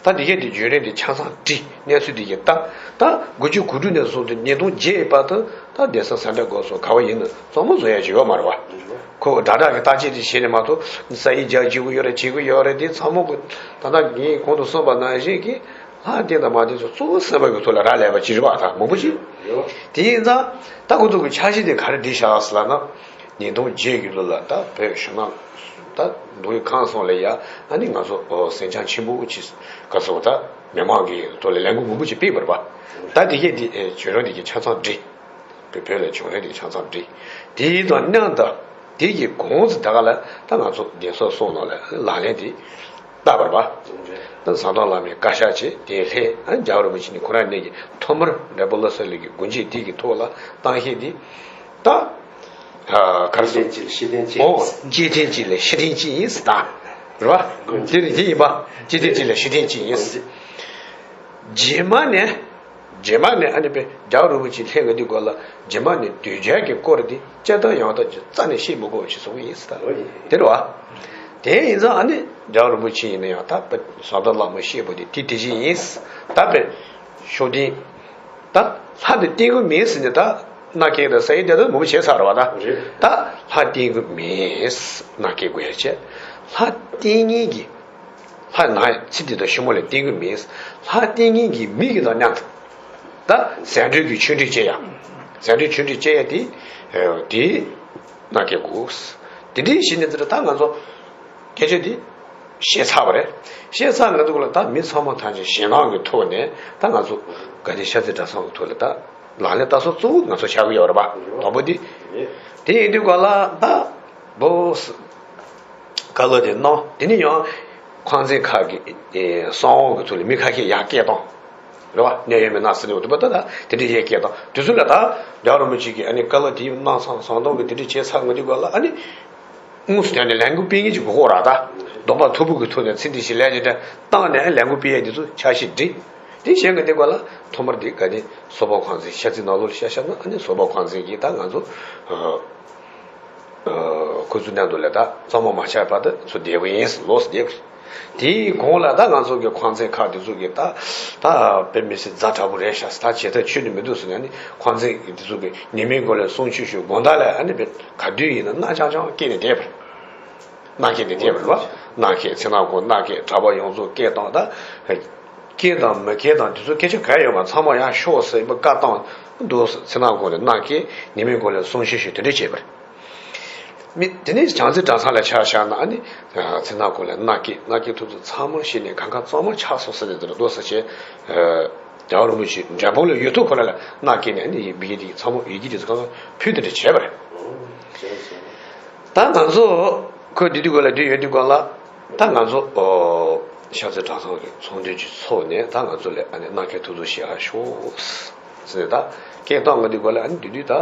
ད་འདི་གས་དེ་རྒྱུན་རིང་དེ་ཆ་ཚང་བྲིས། གནས་ཚུལ་དེ་གས་ད་ད་དགུ་བཅུ་གོ་དྲུག་ནས་བཟུང་སྟེ་ཉིས་སྟོང་བརྒྱད་བར་དུ་ད་གདན་ས་སེ་འབྲས་དགོན་སོགས་ག་བ་ཡིན་ན་གཙང་མ་བཟོ་ཡ་ཅིག་ཡོད་མ་རེད་པ། ཁོ་སྒྲ་གྲགས་ཀྱི་བརྟག་དཔྱད་ཅིག་བྱས་ནས་མ་གཏོགས་ས་ཡིག་རྒྱག་བྱེད་དགོས་ཡོད་རེད། བྱེད་དགོས་ཡོད་རེད། དེ་ཚང་མ་གི་ད་ལྟ་ངས་གོང་དུ་གསུངས་པ་ནང་བཞིན་གྱི་ལྷ་བསྟེན་དང་མ་བསྟེན་སོགས་གཙོ་བོ་སེམས་པ་གི་ཐོག་ལ་རག་ལས་པ་ཅིག་རེད་པ། ད་མང་པོ་ཅིག་དེ་ཡིན་ཙང་ད་ཁོ་ཚོ་གི་འཆར་གཞི་དེ་ག་རེ་བསྒྲིགས་བཞག་ཟེར་ལབ་ན། ཉིས་སྟོང་བརྒྱད་ཀྱི་ལོ་ལ་ད་བོད་གཞུང་ནང་ད་མདོ་དབུས་ཁམས་གསུམ་ལ་ཡ་ཨ་ནི་ང་ཚོ་ཟིང་ཆ་ཆེན་པོ་ཅིག་ག་ཚོད་ད་མི་མང་གི་ཐོག་ལ་ལས་འགུལ་མང་པོ་ཅིག་སྤེལ་བ་རེད་པ། ད་དེ་གས་དེ་བྱུང་རིམ་དེ་གས་ཆ་ཚང་བསྒྲིགས། བོད་ལ་བྱུང་རིམ་དེ་གས་ཆ་ཚང་བསྒྲིགས། དེ་དང་མཉམ་དུ་དེ་གི་གོང་ཚད་ད་ག་ལ་ད་ང་ཚོ་གདན་ས་གསུམ་ནང་ལ་ལག་ལེན་དེ་བསྟར་བ་རེད་པ། ད་ཟམ་གདོང་བླ་མའི་བཀའ་ཤག་བྱས། དེ་ལྷན་རྒྱལ་བ་རིན་པོ་ཆེ་ནས་ཁོ་རང་ནས་ཀྱི་ཐོག་མར་རེ་པོ་ལ་ས་ལི་གི་སྒོ་འབྱེད་དེ་གི་ཐོག་ལ་བཏང་ཤེས་དེ། ད་གར་སོང་། སྐྱེ་ཐེངས་གཅིག་ལ་ཤི་ཐེངས་གཅིག་ཨོ་སྐྱེ་ཐེངས་གཅིག་ལ་ཤི་ཐེངས་གཅིག་ཡིན་ཟེར། ད་རེད་པ། དེ་རེད། དེ་ཡིན་པ། སྐྱེ་ཐེངས་གཅིག་ལ་ཤི་ཐེངས་གཅིག་ཡིན་ཟེར། རྗེས་མ་ནས། རྗེས་མ་ནས་ཨ་ནི་པའི་རྒྱལ་བ་རིན་པོ་ཆེ་ལྷན་ང་འདི་སྐོར་ལ་རྗེས་མ་ནས་དོལ་རྒྱལ་གྱི་སྐོར་འདི་སྤྱིར་བཏང་ཡང་དག་ཅིག་རྩ་ནས་བཤད་མི་དགོས་པ་ཞིག་བཟོ་གི་ཡིན་ཟེར། ད་དེ་རེད་པ། དེ་ཡིན་ཙང་ཨ་ནི་རྒྱལ་བ་རིན་པོ་ཆེ་ཡིན་ན་ཡང་ད་པ་ཟམ་གདོང་བླ་མ་བཤད་པ་དེ་དེ་དེ་བཞིན་ཡིན། ད་པའི་ཤོག་ལྡན་ད་ལྷ་དེ་བསྟེན་གྱི་མིན་ཟེར་ནས་ད་མནའ་བསྐྱལ་དང་ས་ཡི་དེ་ད་མང་པོ་བྱས་ཚར་བ། ད་རེད། ད་ལྷ་བསྟེན་གྱི་མིན་མནའ་བསྐྱལ་དགོས་ཡ་བྱས། ལྷ་བསྟེན་མཁན་གྱི་ལྷ་ནང་ཚེ་འདི་དང་ཕྱི་མ་ལ་བསྟེན་གྱི་མིན། ལྷ་བསྟེན་མཁན་གྱི་མི་གི་དང་མཉམ་དུ་ད་ཟས་འབྲུ་གི་ཆོས་འབྲེལ་བཅད་ཡ། ཟས་འབྲུ་ཆོས་འབྲེལ་བཅད་ཡ་དེ་དེ་མནའ་བསྐྱལ་དགོས། དེ་འདྲའི་བྱས་ནས་ཚེ་ད་ང་ཚོ་སྐད་ཆ་འདི་བཤད་ཚར་བ་རེད། བཤད་ཚར་ང་ཚོ་ལ་ད་མི་ཚང་མ་ཐམས་ཅད་ཞེད་སྣང་གི་ཐོག་ནས་ད་ང་ཚོ་དགའ་ལྡན་ཤར་རྩེ་གྲྭ་ཚང་གི་ཐོག་ལ་ད་ལག་ལེན་བསྟར་ས་གཙོ་བོ་ང་ཚོ་ཆགས་ཀྱི་ཡོད་རེད་པ། དང་པོ་འདི། དེ་ཡིན་དུས་ག་ལ་ད་བོ་བཀའ་སློབ་དེ་གནང་། དེ་ནས་ཡང་ཁང་ཚན་ཁག་གི་གསང་བ་གི་ཐོག་ལ་མི་ཁ་ཤས་ཡར་སྐད་བཏང་། རེད་པ། གནད་ཡོད་མི་སྣ་ཟེར་ནས་འོ་དེ་པ་ད་ད་དེ་འདྲ་ཡར་སྐད་བཏང་། དེ་ཚོ་ལ་ད་རྒྱལ་བ་རིན་པོ་ཆེ་གིས་ཨ་ནི་བཀའ་སློབ་དེ་གནང་ཚང་ཟམ་གདོང་གིས་དེ་འདྲ་བྱས་ཚར་ང་དུས་ག་ལ་ཨ་ནི་དངོས་སུ་དེ་ནས་ལས་འགུལ་སྤེལ་མཁན་ཅིག་དགོས་ཀྱི་རེད། ད་དོགས་པ་མཐུག་པོ་གི་ཐོག་ནས་ཚེ་འདི་ཞིག་ལས་ཀྱི་འདྲ་བཏང་ནས་ལས་འགུལ་སྤེལ་ཡས་དེ་ཚོ་འཆར་གཞི་བསྒྲིགས། དེ་བྱས་ང་དེ་ག་ལ་ཐོག་མར་དེ་ག་ནས་སོག་པོ་ཁང་ཚན་ཤར་རྩེ་ནང་ལོགས་ལ་ཤར་ཤར་ན་ཨ་ནི་སོག་པོ་ཁང་ཚན་གྱིས་ད་ང་ཚོ་ཁོ་ཚོ་མཉམ་དུ་ལས་ད་གཙང་མ་མ་ཆགས་བར་དུ་ཚུར་བསྡད་པ་ཡིན། ལོགས་སུ་བསྡད་པ་རེད། དེའི་གོང་ལ་ད་ང་ཚོ་གི་ཁང་ཚན་ཁག་དེ་ཚོ་གི་ད་ད་དཔེ་མི་སྲིད་ཛ་དྲག་པོ་རེད་ཤག་ད་བྱེད་ཐབས་ཁྱོན་ནས་མི་འདུག་ཟེར་ནས་ཨ་ནི་ཁང་ཚན་དེ་ཚོ་གི་ཉི་མའི་འགོ་ལ་གསུང་ཆོས་ཞུ་དགོང་དག་ལ་ཨ་ནི་དཔེ་ག་དུས་ཡིན་ན་མནའ་རྐྱང་རྐྱང་སྐྱེལ་ནས་བསྡད་པ་རེད། མནའ་སྐྱེལ་ནས་བསྡད་པ་རེད་པ། མནའ་སྐྱེལ་ཚེ་ནག་ཁོང་མནའ་སྐྱེལ་གྲྭ་པ་ཡོངས་རྫོགས་སྐད་བཏང་། ད་སྐྱེལ་དང་མི་སྐྱེལ་དང་དེ་ཚོ་སྐད་ཆ་ག་ཡོད་མ་ཚང་མ་ཡང་ཤོག་ཟེར་བ་བཀའ་བཏང་འདུག་ཚེ་ནག་ཁོང་ནས་མནའ་སྐྱེལ། ཉི་མའི་འགོ་ལ་གསུང་ཆོས་ཞུ་དེ་འདྲ་བྱས་པ་རེད། མི་དེ་ནས་བྱང་རྩེ་གྲྭ་ཚང་ལ་ཆ་བཞག་ན་ཨ་ནི་ཚེ་ནག་ཁོང་ལ་མནའ་སྐྱེལ། མནའ་སྐྱེལ་ཐུབ་ཚོད་ཚང་མ་ཤེས་ནས་གང་ག་གཙང་མ་ཆགས་སོང་ཟེར་ནས་དེ་འདྲ་འདུག་ཟེར་བྱས། རྒྱལ་བ་རིན་པོ་ཆེ་འབྲས་སྤུངས་ལ་ཡོད་དུས་ཁོ་རང་ལ་མནའ་སྐྱེལ་ནས་ཨ་ནི་ཡི་གེ་དེ་ཚང་མ་ཡི་གེ་དེ་ཚོ་གང་ག་ཕུལ་དེ་འདྲ་བྱས་པ་རེད། ད་ང་ཚོ་ཁོས་འདི་དུས་ག་ལ་འདི་ཡོད་དུས་ག་ལ་ད་ང་ཚོ་ཤར་རྩེ་གྲྭ་ཚང་གི་ཚོགས་འདུ་ཅིག་ཚོགས་ནས་ད་ང་ཚོ་ལ་ཨ་ནི་མནའ་སྐྱེལ་ཐུབ་ཚོད་བྱེད་ཧ་ཤོག་ཟེར་ནས་ད་ སྐད་གཏོང་གི་འདུག་ག་ལ། ཨ་ནི་དེ་དུས་ད་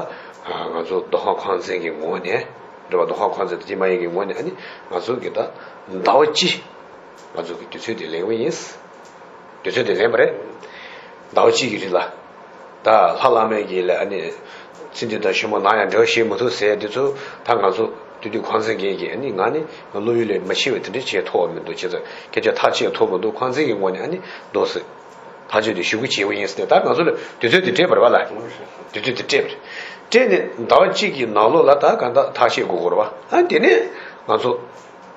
ང་ཚོ་ཟློས་ཁང་ཁང་ཚན་གྱི་ངོས་ནས་རེད་བ། ཟློས་ཁང་ཁང་ཚན་དང་དེ་མ་ཡིན་གྱི་ངོས་ནས་ཨ་ནི་ང་ཚོ་གི་ད་ཟླ་བ་གཅིག་ང་ཚོ་གི་དུས་ཚོད་དེ་ལེན་པ་ཡིན། དུས་ཚོད་དེ་ལེན་པ་རེད། ཟླ་བ་གཅིག་གི་རིང་ལ། ད་ལྷ་བླ་མའི་གི་ལ་ཨ་ནི་ཚེ་འདི་དང་ཤུལ་མ་ནམ་ཡང་འབྲེལ་བ་བྱེད་མི་ཐུབ་ཟེར་དེ་ཚོ་ད་ང་ཚོ་དུས་དུས་ཁང་ཚན་འགན་གྱི་ཨ་ནི་ང་ནི་བློ་ཡུལ་ལས་མ་ཕྱིན་པ་དེ་འདྲ་བྱེད་ཐུབ་པ་མི་འདུག་བྱས་ཙང་སྐད་ཆ་ཐག་བཅད་ཐུབ་མི་འདུག་ཁང་ཚན་གྱི་ངོས་ནས་ཨ་ནི་འདུག་ཟེར། ཐག་གཅོད་དེ་ཞུ་གི་བྱེད་པ་ཡིན་ཟེར་ནས་ད་ང་ཚོ་ལ་དུས་ཚོད་དེ་སྤྲད་པ་རེད་བ་ལ། དུས་ཚོད་དེ་སྤྲད་པ་རེད། སྤྲད་ནས་ཟླ་བ་གཅིག་གི་ནང་ལོགས་ལ་ད་ག་ད་ཐག་བཅད་དགོས་ཀྱི་རེད་བ། ཨ་དེ་ནས་ང་ཚོ་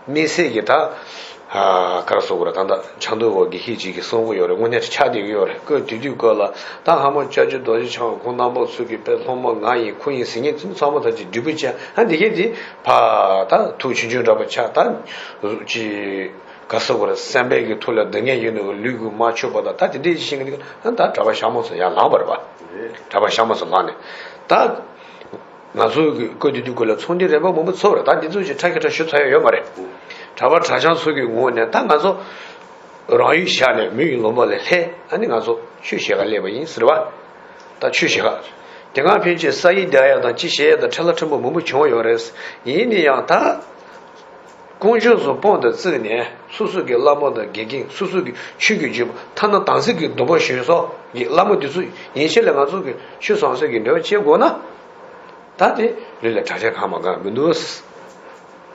དམིགས་བསལ་གྱི་ད་ཨ་ག་རེ་ཟེར་དགོས་རེད། ད་ད་ཆབ་མདོ་བ་དགེ་བཤེས་གཅིག་གིས་གསུང་གི་ཡོད་རེད། དངོས་གནས་ཆགས་བསྡད་ཀྱི་ཡོད་རེད། སྐབས་དེ་དུས་སྐབས་ལ་ད་ཧ་མོ་སྐྱབས་རྗེ་རྡོ་རྗེ་འཆང་ཁོང་རྣམ་པ་ཚོ་གི་དཔེ་སློབ་མ་ང་ཡིན་ཁོ་ཡིན་ཟེར་མཁན་ཚོ་ཚང་མ་ད་ཅིག་འབྲས་བུ་ཅན་ཨ་འདི་གས་དེ་ཕ་ད་ཐུགས་ཆུང་ཆུང་འདྲ་པོ་ཆགས། ད་ཅིག་ག་ཟེར་དགོས་རེད། སེམས་པའི་གི་ཐོག་ལ་སྡུག་བསྔལ་ཡོད་ནོ་གི་ལུས་ཀྱིས་མ་ཆོད་པ་དང་ད་དེ་འདྲའི་ཞིག་གི་ད་གྲྭ་པ་ཞྭ་མོ་ཚོ་ཡར་ལངས་པ་རེད་པ། གྲྭ་པ་ཞྭ་མོ་ཚོ་ལངས་ནས་ད་ང་ཚོ་གི་སྐབས་དེ་དུས་སྐབས་ལ་ཚོང་འདུས་རིམ་པ་མང་པོ་ཚོགས་རེད། ད་འདི་ཚོ་ཞིག་ཁྲ་ཁྱི་ཁྲ་ཞུ་ཚར་ཡ་ཡོད་མ་རེད། གྲྭ་པ་གྲྭ་རྐྱང་ཚོ་གི་ངོས་ནས་ད་ང་ཚོ་རང་ཡུལ་བཞག་ནས་མི་ཡི་ལུང་པ་ལ་སླེབས། ཨ་ནི་ང་ཚོ་ཆོས་བྱེད་ག་སླེབས་པ་ཡིན་ཟེར་བ། ད་ཆོས་བྱེད་ག་དེ་སྔ་ཕན་ཆད་ས་ཡིག་བསྡད་ཡ་དང་ཅི་བྱེད་ཡ་དང་ཁྲེལ་ལྷ་ཁྲེལ་མོ་མང་པོ་བྱུང་ཡོད་རེད། ཡིན་ན་ཡང་ད། དཀོན་མཆོག་གསུམ་དཔང་དུ་བཙུགས་ནས་སོ་སོ་གི་བླ་མ་དང་དགེ་རྒན། སོ་སོ་གི་ཆོས་ཀྱི་བརྒྱུད་པ། ཐ་ན་དམ་ཚིག་གི་སྡོམ་པ་ཞུ་སོགས་ཀྱི་བླ་མ་དེ་ཚོ་ཡན་ཆད་ལ་ང་ཚོ་གི་ཆོས་ཟང་ཟིང་གི་འབྲེལ་བ་བྱེད་དགོས་ན། ད་དེ་ལུས་ལ་གྲྭ་ཆས་གང་མ་གང་མི་འདུག་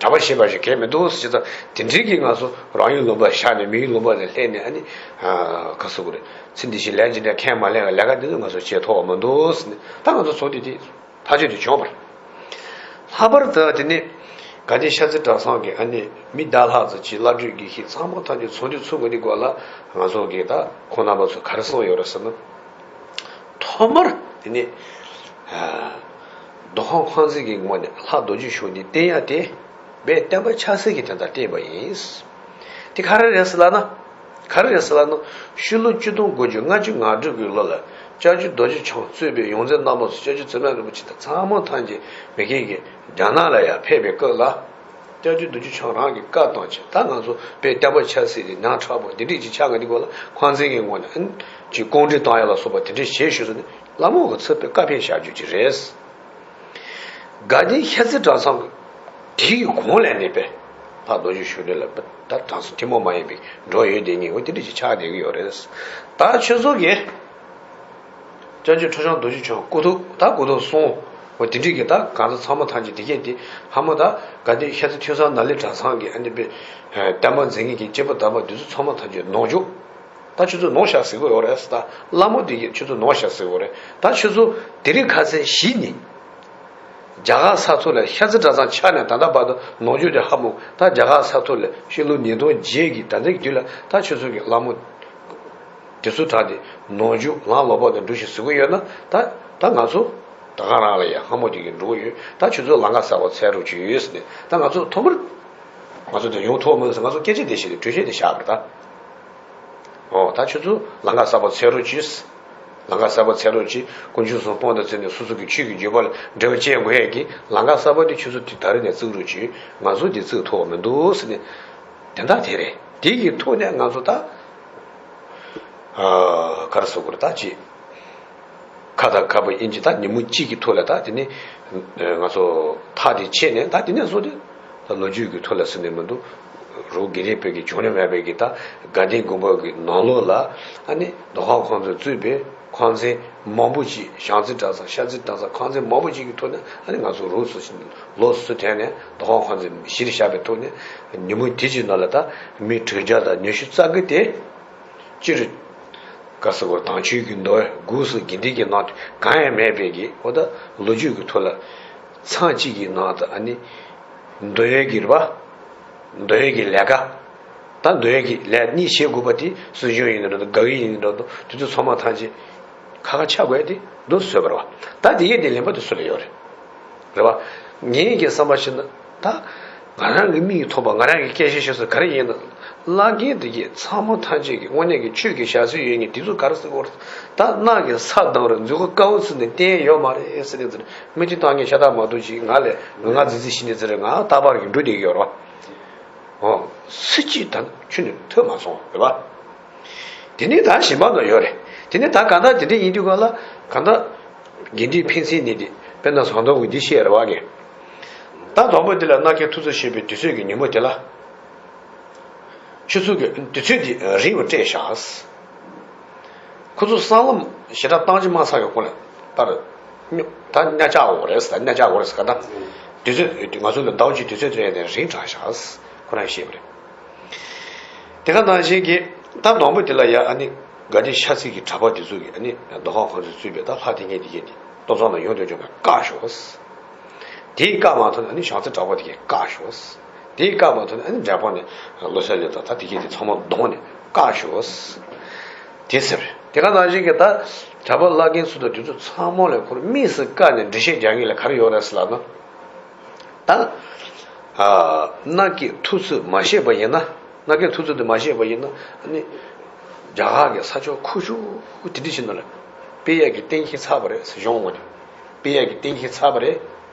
གྲྭ་པ་ཞེས་པ་ཞིག་གལ་མི་འདུག་ཟེར་ཙང་དེ་འདྲའི་གི་ང་ཚོ་རང་ཡུལ་ལུང་པ་བཞག་ནས་མི་ཡུལ་ལུང་པ་ལ་སླེབས་ནས་ཨ་ནི་ག་ཟེར་དགོས་རེད། ཚེ་འདི་ཕྱི་ལན་ཅི་འདྲ་ཁས་མ་ལེན་ལ་ལས་ཀ་འདི་ཚོ་ང་ཚོ་བྱེད་ཐུབ་པ་མི་འདུག་ཟེར་ནས་ད་ང་ཚོ་ཚོགས་འདུ་དེ། ཐག་གཅོད་དེ་བྱུང་བ་རེད། ལྷག་པར་དུ་དེ་ནས་དགའ་ལྡན་ཤར་རྩེ་གྲྭ་ཚང་གི་ཨ་ནི་མི་དག་ལྷག་ཙམ་གྱིས་བླ་སྤྲུལ་དགེ་བཤེས་ཚང་མ་ཐམས་ཅད་ཚོགས་འདུ་ཚུགས་པ་འདི་སྐོར་ལ་ང་ཚོ་གིས་ད་ཁོང་རྣམ་པ་ཚོ་ག་རེ་གསུངས་ཡོད་རེད་ཟེར་ན། ཐོག་མར་དེ་ནས་ཨ་མདོ་ཁམས་ཁང་ཚན་གྱི་ངོས་ནས་ལྷ་རྡོ་རྗེ་ཤུགས་ལྡན་བསྟེན་ཡ་དེ་དཔལ་བསྟན་པ་ཆབ་སྲིད་ཀྱི་དོན་དག་བསྟེན་པ་ཡིན། དེ་ག་རེ་རེད་ཟེར་ལབ་ན། ག་རེ་རེད་ཟེར་ལབ་ན། ཕྱི་ལོ་ཆིག་སྟོང་དགུ་བརྒྱ་ལྔ་བཅུ་ང་དྲུག་གི་ལོ་ལ་སྐྱབས་རྗེ་རྡོ་རྗེ་འཆང་གཙོས་པའི་ཡོངས་འཛིན་རྣམ་པ་ཚོ་སྐྱབས་རྗེ་བཙུན་མ་རིན་པོ་ཆེ་དང་ཚང་མ་ཐམས་ཅད་མི་སྐད་ཀྱི་རྒྱ་ནག་ལ་ཡར་ཕེབས་པའི་སྐབས་ལ། སྐྱབས་རྗེ་རྡོ་རྗེ་འཆང་རང་གི་བཀའ་བཏང་བྱས་ད་ང་ཚོ་དཔལ་བསྟན་པ་ཆབ་སྲིད་དེ་ཉག་ཕྲ་པོ་འདི་འདྲས་ཅིག་ཆགས་ཀྱི་འདུག་ག་ལ། ཁང་ཚན་གྱི་ངོས་ནས་ཨ་ནི་ཅིག་བསྐོང་འདྲེན་བཏང་ཡ་ལ་སོགས་པ་དེ་འདྲས་བྱེད་ཞུས་ཟེར་ནས་བླ་མ་གིས་ཚུད་པའི་བཀའ་ཕེབས་བཞག་རྒྱུ་ཅིག་རེད། དགའ་ལྡན་ཤར་རྩེ་གྲྭ་ཚང་གི་དེའི་གོང་ལས་ནས་པས་ལྷ་རྡོ་རྗེ་ཤུགས་ལྡན་ལ་ད་གྲྭ་ཚང་ཐུན་མོང་མ་ཡིན་པའི་འགྲོ་ཡོད་དེ་ངེས་འོ་དེ་འདྲ་ཞིག་ཆགས་བསྡད་ཀྱི་ཡོད་རེད། ད་ཁྱོད་ཚོ་གིས་སྐྱབས་རྗེ་ཁྲོ་ཆང་རྡོ་རྗེ་འཆང་སྐུ་ཐོག་ད་སྐུ་ཐོག་སོང་འོ་དེ་འདྲ་གི་ད་གང་ཟག་ཚང་མ་ཐམས་ཅད་དེ་གས་དེ་ཧ་མོ་ད་དགའ་ལྡན་ཤར་རྩེ་ཐོས་བསམ་ནཱ་ལེནྡྲ་གྲྭ་ཚང་གི་ཨ་ནི་པས་བསྟན་པ་འཛིན་མཁན་གྱི་སྐྱེས་བུ་དམ་པ་འདི་ཚོ་ཚང་མ་ཐམས་ཅད་ནོར་འཇུག་ད་ཁྱོད་ཚོ་ནོར་ཤག་ཟེར་གི་ཡོད་རེད་ཟེར། ད་བླ་མ་དེ་གིས་ཁྱོད་ཚོ་ནོར་ཤག་ཟེར་གི་ཡོད་རེད། ད་ཁྱོད་ཚོ་དེ་རིང་ཁ་སང་གཞི་ནས་རྒྱ་གར་ས་ཐོག་ལ་ཤར་རྩེ་གྲྭ་ཚང་ཆགས་ནས་ད་ལྟ་བར་དུ་ནོར་འཁྲུལ་དེ་ཧ་མོ་ད་རྒྱ་གར་ས་ཐོག་ལ་ཕྱི་ལོ་ཉིས་སྟོང་བརྒྱད་ཀྱི་ད་ལྟའི་དུས་ལ་ད་ཁྱོད་ཚོ་གི་བླ་མ་དེ་ཚོ་དྲག་སྟེ་ནོར་འཁྲུལ་ལམ་ལོག་པ་དང་འགྲོ་ཞིག་ཟེར་གི་ཡོད་ན་ད་ད་ང་ཚོ་ད་ག་རང་ལ་ཡ་ཧ་མོ་དེ་གི་འགྲོ་གི་ཡོད། ད་ཁྱོད་ཚོ་ལམ་ཁ་གསར་པ་འཚོལ་རོགས་བྱོས་ཟེར་ནས་ད་ང་ཚོ་ཐོག་མར་ང་ཚོ་དེ་ཡོང་ཐུབ་མིན་ཟེར་ང་ཚོ་སྐད་ཆ་དེ་བཤད་དེ་གྲོས་ཆོད་དེ་བཞག་པ་རེད་ད། ཨོ་ད་ཁྱོད་ཚོ་ལམ་ཁ་གསར་པ་འཚོལ་རོགས་གྱིས། ལམ་ཁ་གསར་པ་འཚོལ་རོགས་གྱིས། དཀོན་མཆོག་གསུམ་དཔང་དུ་བཙུགས་ནས་སོ་སོ་གི་ཆོས་ཀྱི་བརྒྱུད་པ་ལ་འབྲེལ་བ་བཅད་དགོས་ཡས་ཀྱི་ལམ་ཁ་གསར་པ་དེ་ཁྱོད་ཚོ་དེ་ད་རེས་ནས་བཙུགས་རོགས་གྱིས། ང་ཚོ་དེ་བཙུགས་ཐུབ་པ་མི་འདུག་ཟེར་ནས། དེ་འདྲ་དེ་རེད། དེ་གི་ཐོག་ནས་ང་ཚོ་ད་ཨ་ག་རེ་ཟེར་དགོས་རེད་ད་ཅི། ཁ་དང་ཁ་པར་དབྱིན་ཇི་ད་ཉིན་མོ་གཅིག་གི་ཐོག་ལ་ད་དེ་ནས་ང་ཚོ་ཐག་དེ་ཆད་ནས་ད་དེ་ནས་བཟུང་སྟེ་ད་ལོ་རྒྱུས་ཀྱི་ཐོག་ལ་ཟེར་ནས་མི་འདུག་རོགས་དགེ་ལས་པའི་གི་བྱུང་རིམ་མེད་པའི་གི་ད་དགའ་ལྡན་དགོན་པ་གི་ནང་ལོགས་ལ་ཨ་ནི་ཟློས་གར་ཁང་ཚན་གཙོས་པའི་ཁང་ཚན་མང་པོ་ཅིག་བྱང་རྩེ་གྲྭ་ཚང་ཤར་རྩེ་གྲྭ་ཚང་ཁང་ཚན་མང་པོ་ཅིག་གི་ཐོག་ནས་ཨ་ནི་ང་ཚོ་རོགས་སུ་ལོགས་སུ་ཐོན་ནས་ཟློས་གར་ཁང་ཚན་གཞིར་བཞག་པའི་ཐོག་ནས་ཉིན་མོ་དེ་གཅིག་ནང་ལ་ད་མི་དྲུག་བརྒྱ་དང་ཉི་ཤུ་རྩ་དགུ་དེ། སྤྱིར་ག་ཟེར་དགོས་དྭངས་ཆོས་ཀྱི་མདོ་སྒོས་སུ་དགེ་འདུན་གྱི་ནང་དུ་གང་ཡང་མེད་པའི་གི་འོ་ད་ལོ་རྒྱུས་ཀྱི་ཐོག་ལ་ཚང་གཅིག་གི་ནང་དུ་ཨ་ནི་མདོ་ཡི་གི་རེད་པ། མདོ་ཡི་གི་ལས་ཀ། ད་མདོ་ཡི་གི་ལས་གཉིས་བྱེད་དགོས་པ་དེ་སྲིད་གཞུང་ཡིན་འགྲོ་འདུག་དགའ་བའི་ཡིན་འགྲོ་འདུག་དེ་ཚོ་ཚང་མ་ཐམས་ཅད་ཁ་ཁ་ཆག་དགོས་དེ་འདུག་བཟོས་པ་རེད་པ། ད་དེ་གའི་དེ་ལེན་པ་དེ་སུ་ལ་ཡོད་རེད། རེད་པ། ངེད་ཀྱི་བསམ་པ་བཞིན་ད་ང་རང་གི་མིག་མཐོང་པ་ང་རང་གི་སྐད་ཆ་བཤད་ས་ག་རེ་ཡིན་ན། བླ་རྒན་དེ་གས་ཚང་མ་ཐམས་ཅད་ཀྱི་དངོས་གནས་ཀྱི་ཆོས་ཀྱི་ཞབས་སུ་ཡོད་མཁན་དེ་ཚོ་ག་རེ་ཟེར་གོ་རེད། ད་ནགས་ཀྱི་ས་དང་རུ་མཛུབ་གུ་དཀར་པོ་ཚུགས་ནས་བསྟན་ཡོད་མ་རེད་ཟེར་ནས་ཚུར་མི་གཅིག་བཏང་མཁན་ཤ་སྟག་མ་གཏོགས་ཅིག་ང་ལས་ང་ང་རྫིག་རྫིག་བྱས་ནས་ཚུར་ང་རྟག་པར་གྱི་འགྲོ་བསྡད་ཀྱི་ཡོད་རེད་པ། ཨོ། སུ་གཅིག་ད་ཁྱོན་ནས་ཐོས་མ་སོང་རེད་པ། དེ་ནས་ད་གཞན་པ་ན་ཡོད་རེད། དེ་ནས་ད་གང་ལྟར་དེ་འདྲ་ཡིན་དུས་ག་ལ་གང་ལྟར་ དགེ་འདུན་ཕན་ཚུན་གཉིས་དེ་དཔེར་ན་ཟམ་གདོང་གི་འདི་བཤད་རེད་བ་གི། ད་དང་པོ་དེ་ལ་མནའ་བསྐྱལ་ཐུགས་བརྩེ་ཞུས་པའི་དུས་ཚོད་ཀྱི་ཉིན་མོ་དེ་ལ། ཆུ་ཚོད་ཀྱི་དུས་ཚོད་དེ་རིང་བ་སྤྲད་བཞག་ཁོ་ཚོ་སྲང་ལམ་ཞེ་དྲག་བཏང་རྗེས་མ་ཚར་གི་ཁོ་ལ་ད་རེད། ད་གནས་བཅག་དགོས་རེད་ཟེར། གནས་བཅག་དགོས་རེད་ཟེར་ག་ད། དུས་ཚོད་ང་ཚོ་ལ་ཟླ་བ་གཅིག་དུས་ཚོད་དེ་ནས་རིང་དྲགས་བཞག་ཁོ་རང་བཤད་པ་རེད། དེ་ག་ནང་བཞིན་གྱི་ད་དང་པོ་དེ་ལ་ཡ་ཨ་ནི་དགའ་ལྡན་ཤར་རྩེ་གི་གྲྭ་པ་དེ་ཚོ་གི་ཨ་ནི་མདོ་ཁམས་ཁོང་ཚོས་གཙོས་པའི་ད་ལྷ་དེ་ངན་དེ་གས་དེ་སྟོད་འཚོང་ནང་ཡོང་དུས་ཀྱང་བཀག་ཤོག་དེའི་བཀག་མ་ཐུབ་ནས་ཨ་ནི་བྱང་རྩེ་གྲྭ་པ་དེ་གས་བཀག་ཤོག་དེའི་བཀག་མ་ཐུབ་ནས་ཨ་ནི་འབྲས་སྤུངས་ནས་བློ་གསལ་གླིང་དང་ད་དེ་གས་དེ་ཚང་མ་བསྡོངས་ནས་བཀག་ཤོག་དེ་ཟེར། དེ་ག་ནང་བཞིན་གྱི་ད་གྲྭ་པ་བླ་རྒན་ཚོ་དང་དེ་ཚོ་ཚང་མ་ལ་ཁོར་དམིགས་སུ་བཀར་ནས་འགྲེལ་བཤད་རྒྱག་མཁན་ལ་ག་རེ་ཡོད་རེད་ཟེར་ལབ་ན། ད་ཨ་མནའ་བསྐྱལ་ཐུབ་ཚོད་མ་བཤད་པ་ཡིན་ན། མནའ་བསྐྱལ་ཐུབ་ཚོད་དེ་མ་བཤད་པ་ཡིན་ན་ཨ་ནི་རྒྱ་གར་གྱི་ས་ཕྱོགས་ཁུག་ཀྱོག་དེ་འདྲ་ཞིག་ནང་ལ་སྤེལ་ཡག་གི་གཏན་འཁེལ་ཚར་བ་རེད་ཟེར། གཞུང་ངོས་ནས་སྤེལ་ཡག་གི་གཏན་འཁེལ་ཚར་བ་རེད།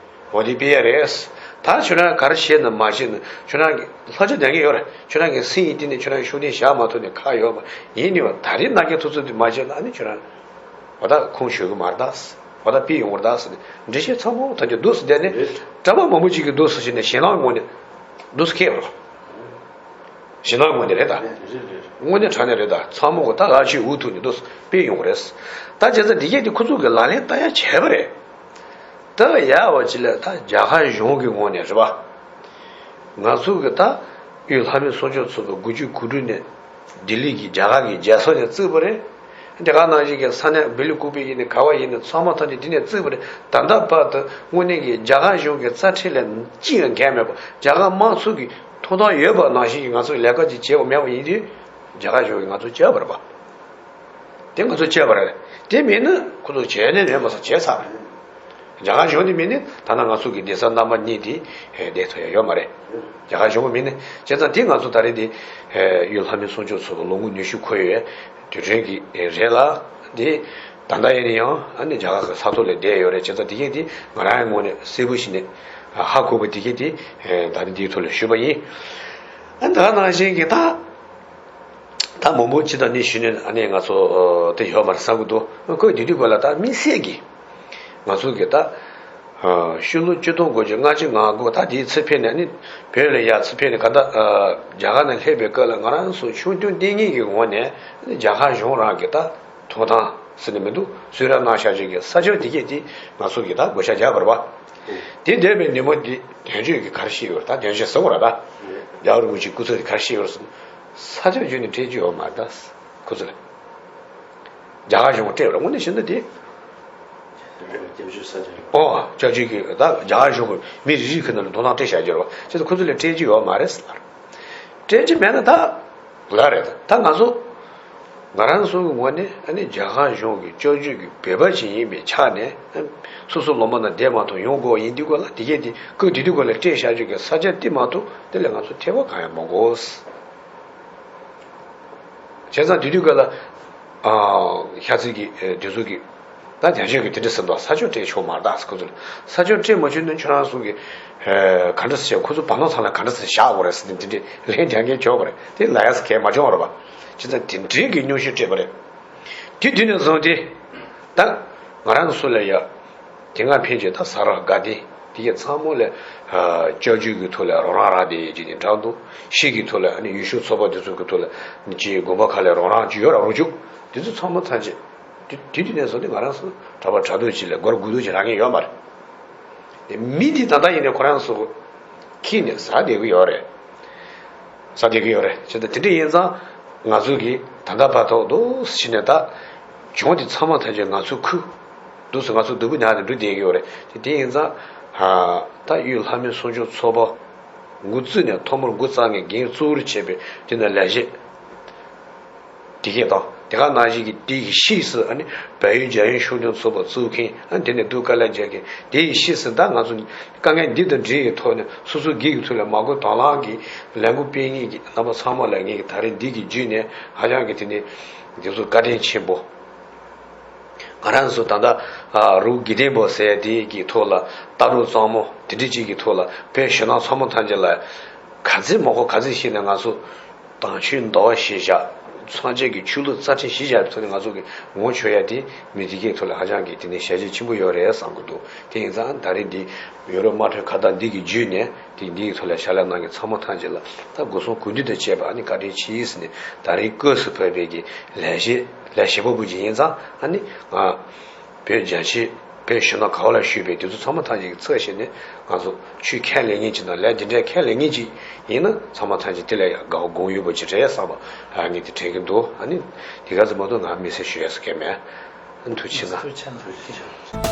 འོ་དེ་སྤེལ་ཡག་རེད། ད་ཁྱོད་རང་ག་རེ་བྱས་ན་མ་བྱས་ན་ཁྱོད་རང་གི་ལྷག་ཆ་ལྡན་གྱི་ཡོད་རེད། ཁྱོད་རང་གི་སེམས་ཡིན་དེ་ནས་ཁྱོད་རང་ཤུགས་ལྡན་བཞག་མ་ཐུབ་ནས་ཁག་ཡོད་མ་ཡིན་ནི་བ། ད་རེས་མནའ་བསྐྱལ་ཐུབ་ཚོད་དེ་མ་བྱས་ན་ཨ་ནི་ཁྱོད་རང་འོ་ད་ཁུངས་ཞུ་གི་མ་རེད་ད། འོ་ད་སྤེལ་ཡོང་བར་ད་ཟེར་ནས་འགྲེལ་བཤད་ཚང་མ་ཐམས་ཅད་འདུག་སེ་བསྡད་ནས་གྲྭ་པ་མང་པོ་ཅིག་གིས་འདུག་སེ་བྱས་ནས་ཞེད་སྣང་ངོས་ནས་འདུག་སེ་ཁེལ་བ་རེད། ཞེད་སྣང་ངོས་ནས་རེད་ད། དངོས་གནས་དྲང་གནས་རེད་ད། ཚང་མ་གོ་ད་ལག་ཕྱིས་འུ་ཐུག་ནས་འདུག་སེ་སྤེལ་ཡོང་གི་རེད། ད་བྱས་ཙང་འདི་གས་དེ་ཁོ་ཚོ་གིས་ལག་ལེན་བསྟར་ཡག་བྱས་པ་རེད། ད་ཡག་བ་ཅིག་ལ་ད་རྒྱ་གར་གཞུང་གི་ངོས་ནས་རེད་པ། ང་ཚོ་གི་ད་དབུས་ལྷ་མོའི་སྲུང་སྐྱོབ་ཚོགས་པ་དགུ་བཅུ་གོ་དྲུག་ནས་ལྡི་ལི་གི་རྒྱ་གར་གི་རྒྱལ་ས་ནས་བཙུགས་པ་རེད། དེ་ག་ནང་བཞིན་གྱི་ས་གནས་བི་ལི་ཀུ་པེ་ཡིན་ནའི་ག་བ་ཡིན་ནའི་ཚང་མ་ཐམས་ཅད་འདི་ནས་བཙུགས་པ་རེད། ད་ལྟ་བར་དུ་དངོས་གནས་ཀྱི་རྒྱ་གར་གཞུང་གི་རྩ་ཁྲིམས་ལ་ཅི་ཡང་འགལ་མེད་པ། རྒྱ་གར་དམངས་གཙོ་གི་ཐོབ་ཐང་ཡོད་པ་ནང་བཞིན་གྱི་ང་ཚོས་ལས་ཀ་ཅིག་བྱེད་དགོས་མེད་པ་ཡིན་དུས་རྒྱ་གར་གཞུང་གིས་ང་ཚོ་བཅད་པ་རེད་པ། དེ་ང་ཚོ་བཅད་པ་རེད། དེ་མིན་ན་ཁོ་ཚོ་བྱས་ནས་མེད་མ་ས་བྱས་ཚར་རེད། རྒྱ་གར་གཞུང་དེ་མིན་ནི་ད་ལྟ་ང་ཚོ་གི་གདན་ས་རྣམ་པ་གཉིས་དེ་བསྡད་ཐུབ་ཡ་ཡོད་མ་རེད། རྒྱ་གར་གཞུང་མིན་ནི་བྱས་ཙང་དེ་ང་ཚོ་ད་རེས་དེ་དབུས་ལྷ་མོའི་སྲུང་སྐྱོབ་ཚོགས་པ་ལོ་ངོ་ཉི་ཤུ་འཁོར་ཡོད་དུས་དྲན་གྱི་རེད་ལ། དེ་ད་ལྟ་ཡིན་ན་ཡང་ཨ་ནི་རྒྱ་གར་གྱི་ས་ཐོག་ལ་བསྡད་ཡོད་རེད། བྱས་ཙང་དེ་གས་དེ་ང་རང་ངོས་ནས་གསལ་པོ་ཞིག་ནས་ཧ་གོ་བ་དེ་གས་དེ་ད་རེས་འདིའི་ཐོག་ལ་ཞུས་པ་ཡིན། ཨ་ནི་ད་ག་ནང་བཞིན་གྱི་ད། ད་མང་པོ་ཅི་ལྟར་ནི་ཞུས་ནས་ཨ་ནི་ང་ཚོ་དེ་ཡོད་མ་རེད་བསམ་གྱི་འདུག་ཁོས་དེ་དུས་སྐབས་ལ་ད་དམིགས་བསལ་གྱི་ང་ཚོ་གི་ད་ཕྱི་ལོ་ཆིག་སྟོང་དགུ་བརྒྱ་ལྔ་བཅུ་ང་དགུ་ད་དེའི་ཚེ་ཕེབས་ནས་ཨ་ནི་བོད་ལ་ཡར་ཚེ་ཕེབས་ནས་ག་ད་རྒྱ་གར་ནང་སླེབས་པའི་སྐབས་ལ་ང་རང་ཚོ་ཆུང་དུས་ལྟས་ངན་གྱི་ངོ་ནས་ཨ་ནི་རྒྱ་གར་གཞུང་རང་གི་ད་ཐོབ་ཐང་ཟེར་ནས་མི་འདུག་གསོལ་རས་གནང་བཞག་ཅིག་གི་ས་ཆ་དེ་གས་དེ་ང་ཚོ་གི་ད་བགོ་བཤའ་རྒྱག་པ་རེད་པ། དེ་འདས་པའི་ཉིན་མོ་འདི་དོན་གཅོད་ཀྱིས་ག་རེ་བཤད་ཡོད་རེད། ད་དོན་གཅོད་ཟེར་དགོས་རེད་ད། རྒྱལ་བ་རིན་པོ་ཆེའི་སྐུ་ཚབ་ཀྱིས་ག་རེ་བཤད་ཡོད་རེད་ཟེར་ན། ས་ཆ་བརྒྱུད་ནས་སྤྲད་རྒྱུ་ཡོད་མ་རེད་ད། ཁོ་ཚོ་ལ་རྒྱ་གར་གཞུང་སྤྲད་པ་རེད། དངོས་གནས་བྱས་ན་དེ་རྒྱབ་སྐྱོར་ས་ཆ་རེད། ཨོ་སྐྱབས་བཅོལ་གྱི་ད་རྒྱ་གར་གཞུང་གི་མི་རེ་རེ་ཁྱོན་ནས་ཐོབ་ཐང་སྤྲད་བཞག་རྒྱུ་རེད་པ། བྱས་ཙང་ཁོ་ཚོ་ལ་སྤྲད་རྒྱུ་ཡོད་མ་རེད་ཟེར་ལབ་རེད། སྤྲད་རྒྱུ་མེད་ན་ད་ལབ་རེད། ད་ང་ཚོ་ང་རང་ཚོ་གི་ངོས་ནས་ཨ་ནི་རྒྱ་གར་གཞུང་གི་སྐྱབས་བཅོལ་གྱི་བོད་པ་ཞིག་ཡིན་པའི་ཆ་ནས་སོ་སོ་ལོ་མ་ནང་བསྡད་མ་ཐུབ་ཡོང་དགོས་ཡིན་དུས་སྐབས་ལ་དེ་གས་དེ་སྐབས་དེ་དུས་སྐབས་ལ་སྤྲད་བཞག་རྒྱུ་གི་ས་ཆ་དེ་མ་གཏོགས་དེ་ལ་ང་ཚོ་ཐེ་བ་གང་ཡང་མ་དགོས། བྱས་ཙང་དེ་དུས་སྐབས་ལ་ཤར་རྩེ་གི་དེ་ཚོ་གི་ད་རྒྱ་ཆེ་གི་དེ་འདྲ་ཟེར་འདུག་ས་ཆ་སྤྲད་ཆོག་མ་རེད་ད་ཟེར། ཁོ་ཚོ་ལ་ས་ཆ་སྤྲད་མ་བཅུག་ན་ཁྱོད་རང་ཚོ་གི་ག་འདྲ་ཟེར་བྱས། ཁོ་ཚོ་བར་ན་ཚང་ལ་ག་འདྲ་ཟེར་བཞག་དགོས་རེད་ཟེར་ནས་དེ་འདྲའི་ལན་རྒྱག་མཁན་བྱོས་པ་རེད། དེ་ལབ་ཡག་གལ་མ་བྱུང་བ་རེད་པ། བྱས་ཙང་དེ་འདྲའི་གི་སྙན་ཞུ་སྤྲད་པ་རེད། དེ་དུས་ནས་བཟུང་སྟེ་ད་ང་རང་ཚོ་ལ་ཡ་དེ་སྔ་ཕན་ཆད་ད་ས་རཱ་དགའ་ལྡན་དེ་གས་ཚང་མ་ལ་སྐྱབས་བཅོལ་གྱི་ཐོག་ལ་རོགས་རམ་རག་བསྡད་ཡོད་ཅེས་ནས་འདྲ་འདུག་ཤེས་ཀྱི་ཐོག་ལ་ཨ་ནི་ཡུལ་ཤུལ་ཚོགས་པ་དེ་ཚོ་གི་ཐོག་ལ་ནི་ཅིག་དགོན་པ་ཁག་ལ་རོགས་རམ་ཅིག་ཡོད་ར་རུང་བཅུག་དེ་ཚོ་ཚང་མ་ཐམས་ཅད་དེ་དེ་དུས་ནས་བཟུང་སྟེ་ང་རང་ཚོ་གྲྭ་པ་གྲྭ་རྡོ་ཅིག་ལ་སྒོར་དགུ་ཐུག་ཅིག་རག་མཁན་ཡོད་མ་རེད། དེ་མི་དེ་ད་ལྟ་ཡིན་ནའི་ཁོ་རང་ཚོ་ཁྱེར་ནས་ཟ་བསྡད་ཀྱི་ཡོད་རེད། ཟ་བསྡད་ཀྱི་ཡོད་རེད། བྱས་ཙང་དེ་འདྲ་ཡིན་ཙང་ང་ཚོ་གིས་ད་ལྟ་བར་དུ་འདུག་སེ་བྱས་ནས་ད་གྱོང་དེ་ཚང་མ་ཐམས་ཅད་ང་ཚོའི་ཁུར། འདུག་སེ་ང་ཚོ་སྡུག་པོ་ནང་ནས་འགྲོ་བསྡད་ཀྱི་ཡོད་རེད། དེ་དེ་ཡིན་ཙང་ད་དབུས་ལྷ་མོའི་སྲུང་སྐྱོབ་ཚོགས་པ་འགོ་བཙུགས་ནས་ཐོག་མར་འགོ་བརྩམས་མཁན་འགན་གཙོ་བོར་བྱས་པའི་དེ་ནས་ལས་བྱེད་དེ་གས་དང་དེ་ག་ནང་བཞིན་གྱི་དེ་ཡི་ཕྱིས་སུ་ཨ་ནི་བལ་ཡུལ་རྒྱལ་ཡོངས་ཤུགས་སྣོན་ཚོགས་པ་བཙུགས་མཁན། ཨ་ནི་དེ་ནས་སྡུག་དཀའ་ལས་མཇལ་མཁན། དེ་ཡི་ཕྱིས་སུ་ད་ང་ཚོ་དཀའ་ངལ་འདི་དང་འབྲེལ་བའི་ཐོག་ནས་སོ་སོ་སྒེར་གྱི་ཐོག་ལ་མ་བསྐོར་དང་བླངས་ཀྱི་ལས་འགུལ་སྤེལ་མཁན་གྱི་རྣམ་པ་ཚང་མ་ལ་ངས་ཀྱི་ད་རེས་འདི་གི་བརྒྱུད་ནས་ཧ་ཅང་གི་དེ་ནས་འདི་ཚོ་བཀའ་དྲིན་ཆེན་པོ། ང་རང་ཚོ་ད་ལྟ་རུ་དགེ་ལྡན་པ་ཟེར་དེ་གི་ཐོག་ལ་ལྟ་རོགས་གཙང་མ་དེ་འདྲ་ཅིག་གི་ཐོག་ལ་བོད་ཞེད་སྣང་ཚང་མ་ཐམས་ཅད་ལ་ག་ཚོད་མང་པོ་ག་ཚོད་ཞིག་ནས་ང་ཚོ་དང་ཆོས་འདུལ་བ་ཞེས་བྱ་ སངས་རྒྱས་ཀྱི་ཆོས་ལུགས་རྩ་ཁྲིམས་གཞི་བཞག་པའི་ཐོག་ནས་ང་ཚོ་གི་ངོ་ཆོད་ཡ་དེ་མི་དེ་གའི་ཐོག་ལ་ཧ་ཅང་གི་དེ་ནས་ཞལ་བཞེས་ཆེན་པོ་ཡོད་རེད་བསམ་གི་འདུག་དེ་ཡིན་ཙང་ད་རེས་འདི་ཡོ་རོབ་དམག་གྲོན་ཁ་བརྡ་འདི་གི་བརྒྱུད་ནས་དེ་འདི་གི་ཐོག་ལ་ཞལ་ལག་གནང་མཁན་ཚང་མ་ཐམས་ཅད་ལ་ད་སྒོ་གསུམ་གུས་འདུད་དང་བཅས་པ་ཨ་ནི་བཀའ་དྲིན་ཆེ་ཟེར་ནས། ད་རེས་སྐབས་སུ་བབས་པའི་གི་ལས་བྱེད་ལས་བྱེད་པ་པོ་ཅིག་ཡིན་ཙང་ཨ་ནི་ང་བོད་རྒྱ་ཆེ་བོད་གཞོན་ནུ་ག་བ་ལ་བཞུགས་པའི་དེ་ཚོ་ཚང་མ་ཐམས་ཅད་ཀྱི་ཚབ་བྱས་ནས་ང་ཚོ་ཆོས་ཁས་ལེན་མཁན་ཅིག་དང་ལས་འདི་འདྲའི་ཁས་ལེན་མཁན་ཅིག་ཡིན་ན་ཚང་མ་ཐམས་ཅད་དེ་ལ་ཡང་དགའ་བ་དགོངས་ཡོད་པ་ཅིག་རེད་བསམ་པ་ངས་དེ་དྲན་གྱི་འདུག་ཨ་ནི་དེ་ག་ཙམ་མ་གཏོགས་ང་དམིགས་བསལ་ཞུ་ཡས་སུ་གལ་མེད། ཨ་ནི་ཐུགས་རྗེ་ཆེ་གནང་། ཐུགས་རྗེ་ཆེ་གནང་།